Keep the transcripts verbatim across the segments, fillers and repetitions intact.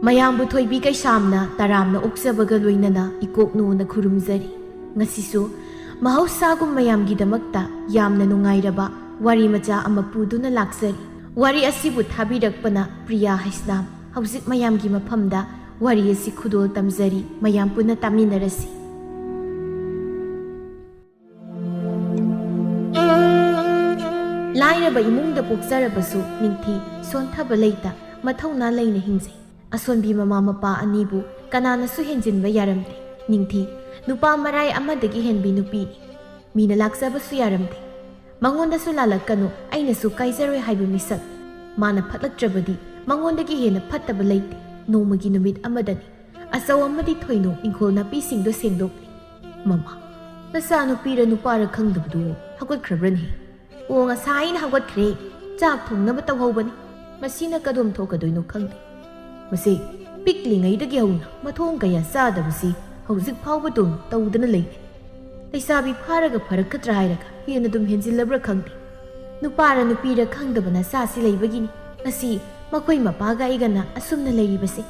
ꯃꯌꯥꯝꯕꯨ ꯊꯣꯏꯕꯤ ꯀꯩꯁꯥꯝꯅ ꯇꯔꯥꯝꯅ ꯑꯣꯛꯆꯕꯒ ꯂꯣꯏꯅꯅ ꯏꯀꯣꯛꯅꯣꯅ ꯈꯨꯔꯨꯝꯖꯔꯤ꯫ ꯉꯁꯤꯁꯨ ꯃꯍꯧꯁꯥꯒꯨꯝ ꯃꯌꯥꯝꯒꯤꯗꯃꯛꯇ ꯌꯥꯝꯅ ꯅꯨꯡꯉꯥꯏꯔꯕ ꯋꯥꯔꯤ ꯃꯆꯥ ꯑꯃ ꯄꯨꯗꯨꯅ ꯂꯥꯛꯆꯔꯤ꯫ ꯋꯥꯔꯤ ꯑꯁꯤꯕꯨ ꯊꯥꯕꯤꯔꯛꯄꯅ ꯄ꯭ꯔꯤꯌꯥ ꯍꯩꯁꯅꯥꯝ꯫ ꯍꯧꯖꯤꯛ ꯃꯌꯥꯝꯒꯤ ꯃꯐꯝꯗ ꯋꯥꯔꯤ ꯑꯁꯤ ꯈꯨꯗꯣꯜ ꯇꯝꯖꯔꯤ, ꯃꯌꯥꯝ ꯄꯨꯟꯅ ꯇꯥꯃꯤꯟꯅꯔꯁꯤ꯫ ꯂꯥꯏꯔꯕ ꯏꯃꯨꯡꯗ ꯄꯣꯛꯆꯔꯕꯁꯨ ꯅꯤꯡꯊꯤ ꯁꯣꯟꯊꯕ ꯂꯩꯇ ꯃꯊꯧꯅꯥ ꯂꯩꯅ ꯍꯤꯡꯖꯩ꯫ ꯑꯁꯣꯟꯕꯤ ꯃꯃꯥ ꯃꯄꯥ ꯑꯅꯤꯕꯨ ꯀꯅꯥꯅꯁꯨ ꯍꯦꯟꯖꯤꯟꯕ ꯌꯥꯔꯝꯗꯦ꯫ ꯅꯤꯡꯊꯤ ꯅꯨꯄꯥ ꯃꯔꯥꯏ ꯑꯃꯗꯒꯤ ꯍꯦꯟꯕꯤ ꯅꯨꯄꯤꯅꯤ꯫ ꯃꯤꯅ ꯂꯥꯛꯆꯕꯁꯨ ꯌꯥꯔꯝꯗꯦ꯫ ꯃꯉꯣꯟꯗꯁꯨ ꯂꯥꯜꯂꯛꯀꯅꯨ, ꯑꯩꯅꯁꯨ ꯀꯥꯏꯖꯔꯣꯏ ꯍꯥꯏꯕ ꯃꯤꯁꯛ꯫ ꯃꯥꯅ ꯐꯠꯂꯛꯇ꯭ꯔꯕꯗꯤ ꯃꯉꯣꯟꯗꯒꯤ ꯍꯦꯟꯅ ꯐꯠꯇꯕ ꯂꯩꯇꯦ꯫ ꯅꯣꯡꯃꯒꯤ ꯅꯨꯃꯤꯠ ꯑꯃꯗꯅꯤ꯫ ꯑꯆꯧ ꯑꯃꯗꯤ ꯊꯣꯏꯅꯣ ꯏꯪꯈꯣꯜ ꯅꯥꯄꯤꯁꯤꯡꯗꯣ ꯁꯦꯡꯗꯣꯛꯂꯤ꯫ ꯃꯃꯥ, ꯅꯆꯥꯅꯨꯄꯤꯔ ꯅꯨꯄꯥꯔ ꯈꯪꯗꯕꯗꯨ ꯍꯧꯒꯠꯈ꯭ꯔꯕ꯭ꯔꯅꯦ? ꯑꯣ, ꯉꯁꯥꯏꯅ ꯍꯧꯒꯠꯈ꯭ꯔꯦ꯫ ꯆꯥꯛ ꯊꯣꯡꯅꯕ ꯇꯧꯍꯧꯕꯅꯤ꯫ ꯃꯁꯤꯅ ꯀꯗꯣꯝ ꯊꯣꯛꯀꯗꯣꯏꯅꯣ ꯈꯪꯗꯦ꯫ ꯃꯁꯤ ꯄꯤꯛꯂꯤꯉꯩꯗꯒꯤ ꯍꯧꯅ ꯃꯊꯣꯡ ꯀꯌꯥ ꯆꯥꯗꯕꯁꯤ ꯍꯧꯖꯤꯛ ꯐꯥꯎꯕꯗꯨꯝ ꯇꯧꯗꯅ ꯂꯩꯔꯦ꯫ ꯂꯩꯁꯥꯕꯤ ꯐꯥꯔꯒ ꯐꯔꯛꯀꯗ꯭ꯔꯥ ꯍꯥꯏꯔꯒ ꯍꯦꯟꯅ ꯑꯗꯨꯝ ꯍꯦꯟꯖꯤꯜꯂꯕ꯭ꯔꯥ ꯈꯪꯗꯦ꯫ ꯅꯨꯄꯥꯔ ꯅꯨꯄꯤꯔ ꯈꯪꯗꯕ ꯅꯆꯥꯁꯤ ꯂꯩꯕꯒꯤꯅꯤ ꯉꯁꯤ ꯃꯈꯣꯏ ꯃꯄꯥꯒ ꯑꯩꯒꯅ ꯑꯁꯨꯝꯅ ꯂꯩꯔꯤꯕꯁꯦ꯫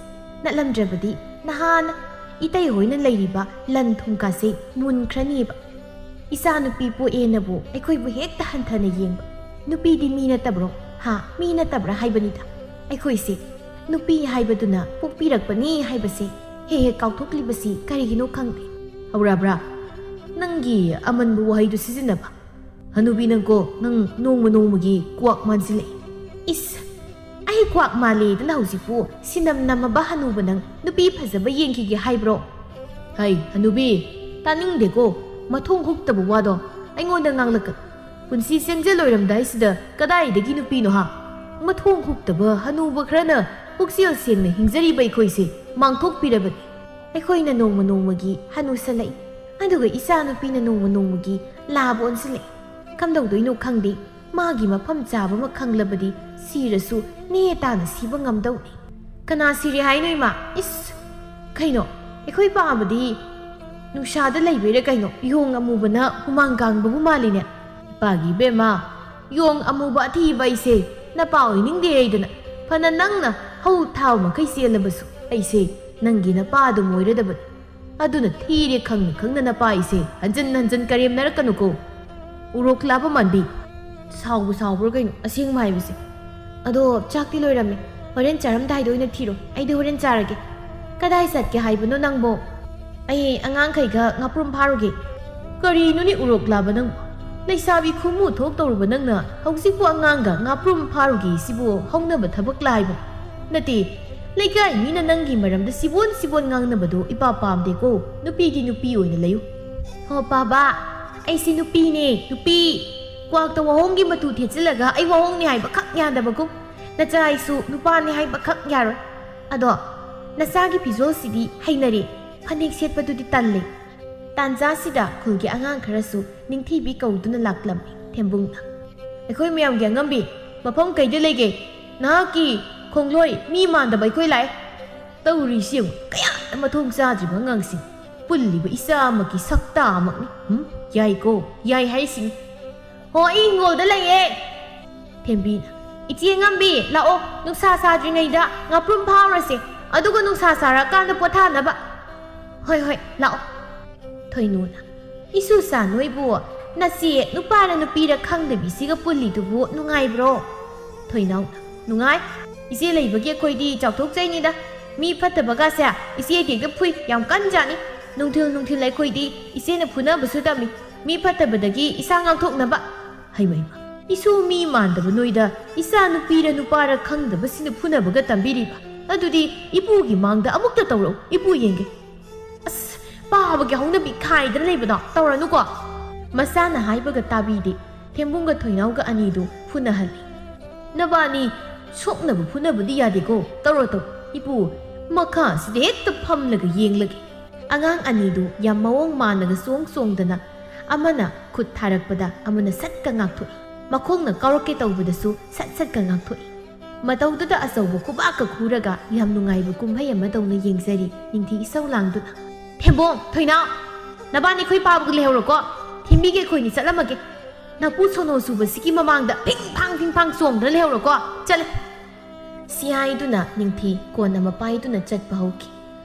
ꯅꯠꯂꯝꯗ꯭ꯔꯕꯗꯤ ꯅꯍꯥꯟ ꯏꯇꯩ ꯍꯣꯏꯅ ꯂꯩꯔꯤꯕ ꯂꯟ ꯊꯨꯝ ꯀꯥꯁꯦ ꯃꯨꯟꯈ꯭ꯔꯅꯤꯕ꯫ ꯏꯆꯥ ꯅꯨꯄꯤ ꯄꯣꯛꯑꯦꯅꯕꯨ ꯑꯩꯈꯣꯏꯕꯨ ꯍꯦꯛꯇ ꯍꯟꯊꯅ ꯌꯦꯡꯕ꯫ ꯅꯨꯄꯤꯗꯤ ꯃꯤ ꯅꯠꯇꯕ꯭ꯔꯣ? ꯍꯥ, ꯃꯤ ꯅꯠꯇꯕ꯭ꯔꯥ ꯍꯥꯏꯕꯅꯤꯗ꯫ ꯑꯩꯈꯣꯏꯁꯦ ꯅꯨꯄꯤ ꯍꯥꯏꯕꯗꯨꯅ ꯄꯣꯛꯄꯤꯔꯛꯄꯅꯤ ꯍꯥꯏꯕꯁꯦ ꯍꯦꯛ ꯍꯦꯛ ꯀꯥꯎꯊꯣꯛꯂꯤꯕꯁꯤ ꯀꯔꯤꯒꯤꯅꯣ ꯈꯪꯗꯦ꯫ ꯍꯧꯔꯛꯑꯕ꯭ꯔꯥ? ꯅꯪꯒꯤ ꯑꯃꯟꯕ ꯋꯥꯍꯩꯗꯨ ꯁꯤꯖꯤꯟꯅꯕ꯫ ꯍꯅꯨꯕꯤ ꯅꯪꯀꯣ, ꯅꯪ ꯅꯣꯡꯃ ꯅꯣꯡꯃꯒꯤ ꯀ꯭ꯋꯥꯛ ꯃꯥꯟꯁꯤꯜꯂꯛꯏ꯫ ꯏꯁ, ꯑꯩ ꯀ꯭ꯋꯥꯛ ꯃꯥꯜꯂꯦꯗꯅ ꯍꯧꯖꯤꯛꯄꯨ ꯁꯤꯅꯝ ꯅꯝꯃꯕ ꯍꯅꯨꯕ ꯅꯪ ꯅꯨꯄꯤ ꯐꯖꯕ ꯌꯦꯡꯈꯤꯒꯦ ꯍꯥꯏꯕ꯭ꯔꯣ? ꯍꯩ, ꯍꯅꯨꯕꯤ, ꯇꯥꯅꯤꯡꯗꯦꯀꯣ, ꯃꯊꯣꯡ ꯍꯨꯛꯇꯕ ꯋꯥꯗꯣ ꯑꯩꯉꯣꯟꯗ ꯉꯥꯡꯂꯛꯀꯅꯨ꯫ ꯄꯨꯟꯁꯤ ꯆꯦꯟꯖꯜ ꯂꯣꯏꯔꯝꯗꯥꯏꯁꯤꯗ ꯀꯗꯥꯏꯗꯒꯤ ꯅꯨꯄꯤꯅꯣ ꯍꯥ? ꯃꯊꯣꯡ ꯍꯨꯛꯇꯕ ꯍꯅꯨꯕ ꯈꯔꯅ ꯄꯨꯛꯆꯦꯜ ꯁꯦꯡꯅ ꯍꯤꯡꯖꯔꯤꯕ ꯑꯩꯈꯣꯏꯁꯦ ꯃꯥꯡꯊꯣꯛꯄꯤꯔꯕꯅꯤ꯫ ꯑꯩꯈꯣꯏꯅ ꯅꯣꯡꯃ ꯅꯣꯡꯃꯒꯤ ꯍꯅꯨꯁꯜꯂꯛꯏ, ꯑꯗꯨꯒ ꯏꯆꯥ ꯅꯨꯄꯤꯅ ꯅꯣꯡꯃ ꯅꯣꯡꯃꯒꯤ ꯂꯥꯕ ꯑꯣꯟꯁꯤꯜꯂꯛꯏ꯫ ꯀꯝꯗꯧꯗꯣꯏꯅꯣ ꯈꯪꯗꯦ, ꯃꯥꯒꯤ ꯃꯐꯝ ꯆꯥꯕ ꯑꯃ ꯈꯪꯂꯕꯗꯤ ꯁꯤꯔꯁꯨ ꯅꯦ ꯇꯥꯅ ꯁꯤꯕ ꯉꯝꯗꯧꯅꯤ꯫ ꯀꯅꯥ ꯁꯤꯔꯦ ꯍꯥꯏꯅꯣ ꯏꯃꯥ? ꯏꯁ! ꯀꯩꯅꯣ? ꯑꯩꯈꯣꯏ ꯄꯥꯕꯗꯤ? ꯅꯨꯡꯁꯥꯗ ꯂꯩꯕꯩꯔꯥ ꯀꯩꯅꯣ, ꯌꯣꯡ ꯑꯃꯨꯕꯅ ꯍꯨꯃꯥꯡ ꯀꯥꯡꯕꯕꯨ ꯃꯥꯜꯂꯤꯅꯦ꯫ ꯏꯄꯥꯒꯤ ꯏꯕꯦꯝꯃ, ꯌꯣꯡ ꯑꯃꯨꯕ ꯑꯊꯤꯕ ꯑꯩꯁꯦ ꯅꯄꯥ ꯑꯣꯏꯅꯤꯡꯗꯦ ꯍꯥꯏꯗꯅ, ꯐꯅ ꯅꯪꯅ ꯍꯧ ꯊꯥꯎ ꯃꯈꯩ ꯆꯦꯜꯂꯕꯁꯨ, ꯑꯩꯁꯦ ꯅꯪꯒꯤ ꯅꯄꯥ ꯑꯗꯨꯝ ꯑꯣꯏꯔꯗꯕꯅꯤ꯫ ꯑꯗꯨꯅ ꯊꯤꯔꯦ ꯈꯪꯅ ꯈꯪꯅ ꯅꯄꯥ ꯑꯩꯁꯦ ꯍꯟꯖꯟ ꯍꯟꯖꯟ ꯀꯔꯦꯝꯅꯔꯛꯀꯅꯨꯀꯣ꯫ ꯎꯔꯣꯛ ꯂꯥꯕ ꯃꯥꯟꯕꯤ, ꯁꯥꯎꯕꯨ ꯁꯥꯎꯕ꯭ꯔꯥ ꯀꯩꯅꯣ ꯑꯁꯦꯡꯕ ꯍꯥꯏꯕꯁꯦ꯫ ꯑꯗꯣ ꯆꯥꯛꯇꯤ ꯂꯣꯏꯔꯝꯃꯦ, ꯍꯣꯔꯦꯟ ꯆꯥꯔꯝꯗꯥꯏꯗ ꯑꯣꯏꯅ ꯊꯤꯔꯣ, ꯑꯩꯗꯤ ꯍꯣꯔꯦꯟ ꯆꯥꯔꯒꯦ꯫ ꯀꯗꯥꯏ ꯆꯠꯀꯦ ꯍꯥꯏꯕꯅꯣ ꯅꯪꯕꯣ? ꯑꯩ ꯑꯉꯥꯡꯈꯩꯒ ꯉꯥꯄ꯭ꯔꯨꯝ ꯐꯥꯔꯨꯒꯦ꯫ ꯀꯔꯤꯅꯣꯅꯦ ꯎꯔꯣꯛ ꯂꯥꯕ ꯅꯪꯕꯣ? ꯂꯩꯁꯥꯕꯤ ꯈꯨꯃꯨ ꯊꯣꯛ ꯇꯧꯔꯨꯕ ꯅꯪꯅ ꯍꯧꯖꯤꯛꯄꯨ ꯑꯉꯥꯡꯒ ꯉꯥꯄ꯭ꯔꯨꯝ ꯐꯥꯔꯨꯒꯦ ꯁꯤꯕꯨ ꯍꯧꯅꯕ ꯊꯕꯛ ꯂꯥꯏꯕ ꯅꯠꯇꯦ꯫ ꯂꯩꯀꯥꯏ ꯃꯤꯅ ꯅꯪꯒꯤ ꯃꯔꯝꯗ ꯁꯤꯕꯣꯟ ꯁꯤꯕꯣꯟ ꯉꯥꯡꯅꯕꯗꯣ ꯏꯄꯥ ꯄꯥꯝꯗꯦꯀꯣ꯫ ꯅꯨꯄꯤꯗꯤ ꯅꯨꯄꯤ ꯑꯣꯏꯅ ꯂꯩꯌꯨ꯫ ꯍꯣ ꯄꯥꯕ, ꯑꯩꯁꯤ ꯅꯨꯄꯤꯅꯦ, ꯅꯨꯄꯤ꯫ ꯀ꯭ꯋꯥꯛꯇ ꯋꯥꯍꯣꯡꯒꯤ ꯃꯇꯨ ꯊꯦꯠꯆꯤꯜꯂꯒ ꯑꯩ ꯋꯥꯍꯣꯡꯅꯤ ꯍꯥꯏꯕ ꯈꯛ ꯌꯥꯗꯕꯒꯨꯝ, ꯅꯆꯥ ꯑꯩꯁꯨ ꯅꯨꯄꯥꯅꯤ ꯍꯥꯏꯕ ꯈꯛ ꯌꯥꯔꯣꯏ꯫ ꯑꯗꯣ ꯅꯆꯥꯒꯤ ꯐꯤꯖꯣꯜꯁꯤꯗꯤ ꯍꯩꯅꯔꯦ, ꯐꯅꯦꯛ ꯁꯦꯠꯄꯗꯨꯗꯤ ꯇꯜꯂꯦ꯫ ꯇꯥꯟꯖꯥꯁꯤꯗ ꯈꯨꯜꯒꯤ ꯑꯉꯥꯡ ꯈꯔꯁꯨ ꯅꯤꯡꯊꯤꯕꯤ ꯀꯧꯗꯨꯅ ꯂꯥꯛꯂꯝꯃꯤ꯫ ꯊꯦꯝꯕꯨꯡꯅ, "ꯑꯩꯈꯣꯏ ꯃꯌꯥꯝꯒꯤ ꯑꯉꯝꯕꯤ, ꯃꯐꯝ ꯀꯩꯗ ꯂꯩꯒꯦ? ꯅꯍꯥꯛꯀꯤ ꯈꯣꯡꯂꯣꯏ ꯃꯤ ꯃꯥꯟꯗꯕ ꯑꯩꯈꯣꯏ ꯂꯥꯛꯑꯦ꯫ ꯇꯧꯔꯤꯁꯤ ꯌꯦꯡꯉꯨ, ꯀꯌꯥꯗ ꯃꯊꯣꯡ ꯆꯥꯗ꯭ꯔꯤꯕ ꯑꯉꯥꯡꯁꯤꯡ꯫ ꯄꯨꯜꯂꯤꯕ ꯏꯆꯥ ꯑꯃꯒꯤ ꯁꯛꯇꯥ ꯑꯃꯛꯅꯤ꯫ ꯍꯨꯝ, ꯌꯥꯏꯀꯣ, ꯌꯥꯏ ꯍꯥꯏꯁꯤꯅꯤ꯫ ꯍꯣ, ꯑꯩ ꯍꯤꯡꯒꯣꯜꯗ ꯂꯩꯌꯦ꯫" ꯊꯦꯝꯕꯤꯅ, "ꯏꯆꯦ ꯉꯝꯕꯤ, ꯂꯥꯛꯑꯣ, ꯅꯨꯡꯁꯥ ꯁꯥꯗ꯭ꯔꯤꯉꯩꯗ ꯉꯥꯄ꯭ꯔꯨꯝ ꯐꯥꯎꯔꯁꯦ, ꯑꯗꯨꯒ ꯅꯨꯡꯁꯥ ꯁꯥꯔꯀꯥꯟꯗ ꯄꯣꯊꯥꯅꯕ꯫" "ꯍꯣꯏ, ꯍꯣꯏ, ꯂꯥꯛꯑꯣ꯫" ꯊꯣꯏꯅꯨꯅ, "ꯏꯁꯨꯁꯥ ꯅꯣꯏꯕꯨ, ꯅꯆꯦ ꯅꯨꯄꯥꯔ ꯅꯨꯄꯤꯔ ꯈꯪꯗꯕꯤꯁꯤꯒ ꯄꯨꯜꯂꯤꯗꯨꯕꯨ ꯅꯨꯡꯉꯥꯏꯕ꯭ꯔꯣ?" ꯊꯣꯏꯅꯥꯎꯅ, "ꯅꯨꯡꯉꯥꯏ꯫ ꯏꯆꯦ ꯂꯩꯕꯒꯤ ꯑꯩꯈꯣꯏꯗꯤ ꯆꯥꯎꯊꯣꯛꯆꯩꯅꯤꯗ꯫ ꯃꯤ ꯐꯠꯇꯕꯒꯁꯦ ꯏꯆꯦ ꯍꯦꯛꯇ ꯐꯨꯏ, ꯌꯥꯝ ꯀꯟꯖꯥꯠꯅꯤ꯫ ꯅꯨꯡꯊꯤꯜ ꯅꯨꯡꯊꯤꯜ ꯑꯩꯈꯣꯏꯗꯤ ꯏꯆꯦꯅ ꯐꯨꯅꯕꯁꯨ ꯇꯝꯃꯤ, ꯃꯤ ꯐꯠꯇꯕꯗꯒꯤ ꯏꯁꯥ ꯉꯥꯛꯊꯣꯛꯅꯕ꯫" "ꯍꯩꯃꯩꯃ, ꯏꯁꯨ ꯃꯤ ꯃꯥꯟꯗꯕ ꯅꯣꯏꯗ ꯏꯆꯥ ꯅꯨꯄꯤꯔ ꯅꯨꯄꯥꯔ ꯈꯪꯗꯕꯁꯤꯅ ꯐꯨꯅꯕꯒ ꯇꯝꯕꯤꯔꯤꯕ? ꯑꯗꯨꯗꯤ ꯏꯄꯨꯒꯤ ꯃꯥꯡꯗ ꯑꯃꯨꯛꯇ ꯇꯧꯔꯛꯎ, ꯏꯄꯨ ꯌꯦꯡꯒꯦ꯫" ꯑꯁ, ꯄꯥꯕꯒꯤ ꯍꯧꯅꯕꯤ ꯈꯥꯏꯗꯅ ꯂꯩꯕꯗꯣ ꯇꯧꯔꯅꯨꯀꯣ꯫ ꯃꯆꯥꯅ ꯍꯥꯏꯕꯒ ꯇꯥꯕꯤꯗꯦ꯫ ꯊꯦꯝꯕꯨꯡꯒ ꯊꯣꯏꯅꯥꯎꯒ ꯑꯅꯤꯗꯨ ꯐꯨꯅꯍꯜꯂꯤ꯫ "ꯅꯕꯥꯅꯤ ꯁꯣꯛꯅꯕ ꯐꯨꯅꯕꯗꯤ ꯌꯥꯗꯦꯀꯣ, ꯇꯧꯔꯣ ꯇꯧꯔꯣ꯫ ꯏꯄꯨ ꯃꯈꯥꯁꯤꯗ ꯍꯦꯛꯇ ꯐꯝꯂꯒ ꯌꯦꯡꯂꯒꯦ꯫" ꯑꯉꯥꯡ ꯑꯅꯤꯗꯨ ꯌꯥꯝ ꯃꯑꯣꯡ ꯃꯥꯟꯅꯒ ꯆꯣꯡ ꯆꯣꯡꯗꯅ, ꯑꯃꯅ ꯈꯨꯠ ꯊꯥꯔꯛꯄꯗ ꯑꯃꯅ ꯁꯠꯀ ꯉꯥꯛꯊꯣꯛꯏ, ꯃꯈꯣꯡꯅ ꯀꯥꯎꯔꯛꯀꯦ ꯇꯧꯕꯗꯁꯨ ꯁꯠ ꯁꯠꯀ ꯉꯥꯛꯊꯣꯛꯏ꯫ ꯃꯇꯧꯗꯨꯗ ꯑꯆꯧꯕ ꯈꯨꯕꯥꯛꯀ ꯈꯨꯔꯒ ꯌꯥꯝ ꯅꯨꯡꯉꯥꯏꯕ ꯀꯨꯝꯍꯩ ꯑꯃꯗꯧꯅ ꯌꯦꯡꯖꯔꯤ ꯅꯤꯡꯊꯤ ꯏꯁꯧ ꯂꯥꯡꯗꯨꯅ꯫ "ꯊꯦꯝꯕꯣꯡ, ꯊꯣꯏꯅꯥꯎ!" "ꯅꯕꯥꯅꯤ ꯑꯩꯈꯣꯏ ꯄꯥꯕꯒ ꯂꯩꯍꯧꯔꯣꯀꯣ꯫ ꯊꯤꯟꯕꯤꯒꯦ, ꯑꯩꯈꯣꯏꯅꯤ ꯆꯠꯂꯝꯃꯒꯦ꯫ ꯅꯄꯨ ꯁꯣꯅꯣ ꯁꯨꯕꯁꯤꯒꯤ ꯃꯃꯥꯡꯗ ꯐꯤꯡ ꯐꯥꯡ ꯐꯤꯡ ꯐꯥꯡ ꯆꯣꯡꯗꯅ ꯂꯩꯍꯧꯔꯣꯀꯣ꯫ ꯆꯠꯂꯦ!" ꯁꯤ ꯍꯥꯏꯗꯨꯅ ꯅꯤꯡꯊꯤ ꯀꯣꯟ ꯑꯃ ꯄꯥꯏꯗꯨꯅ ꯆꯠꯄ ꯍꯧꯈꯤ꯫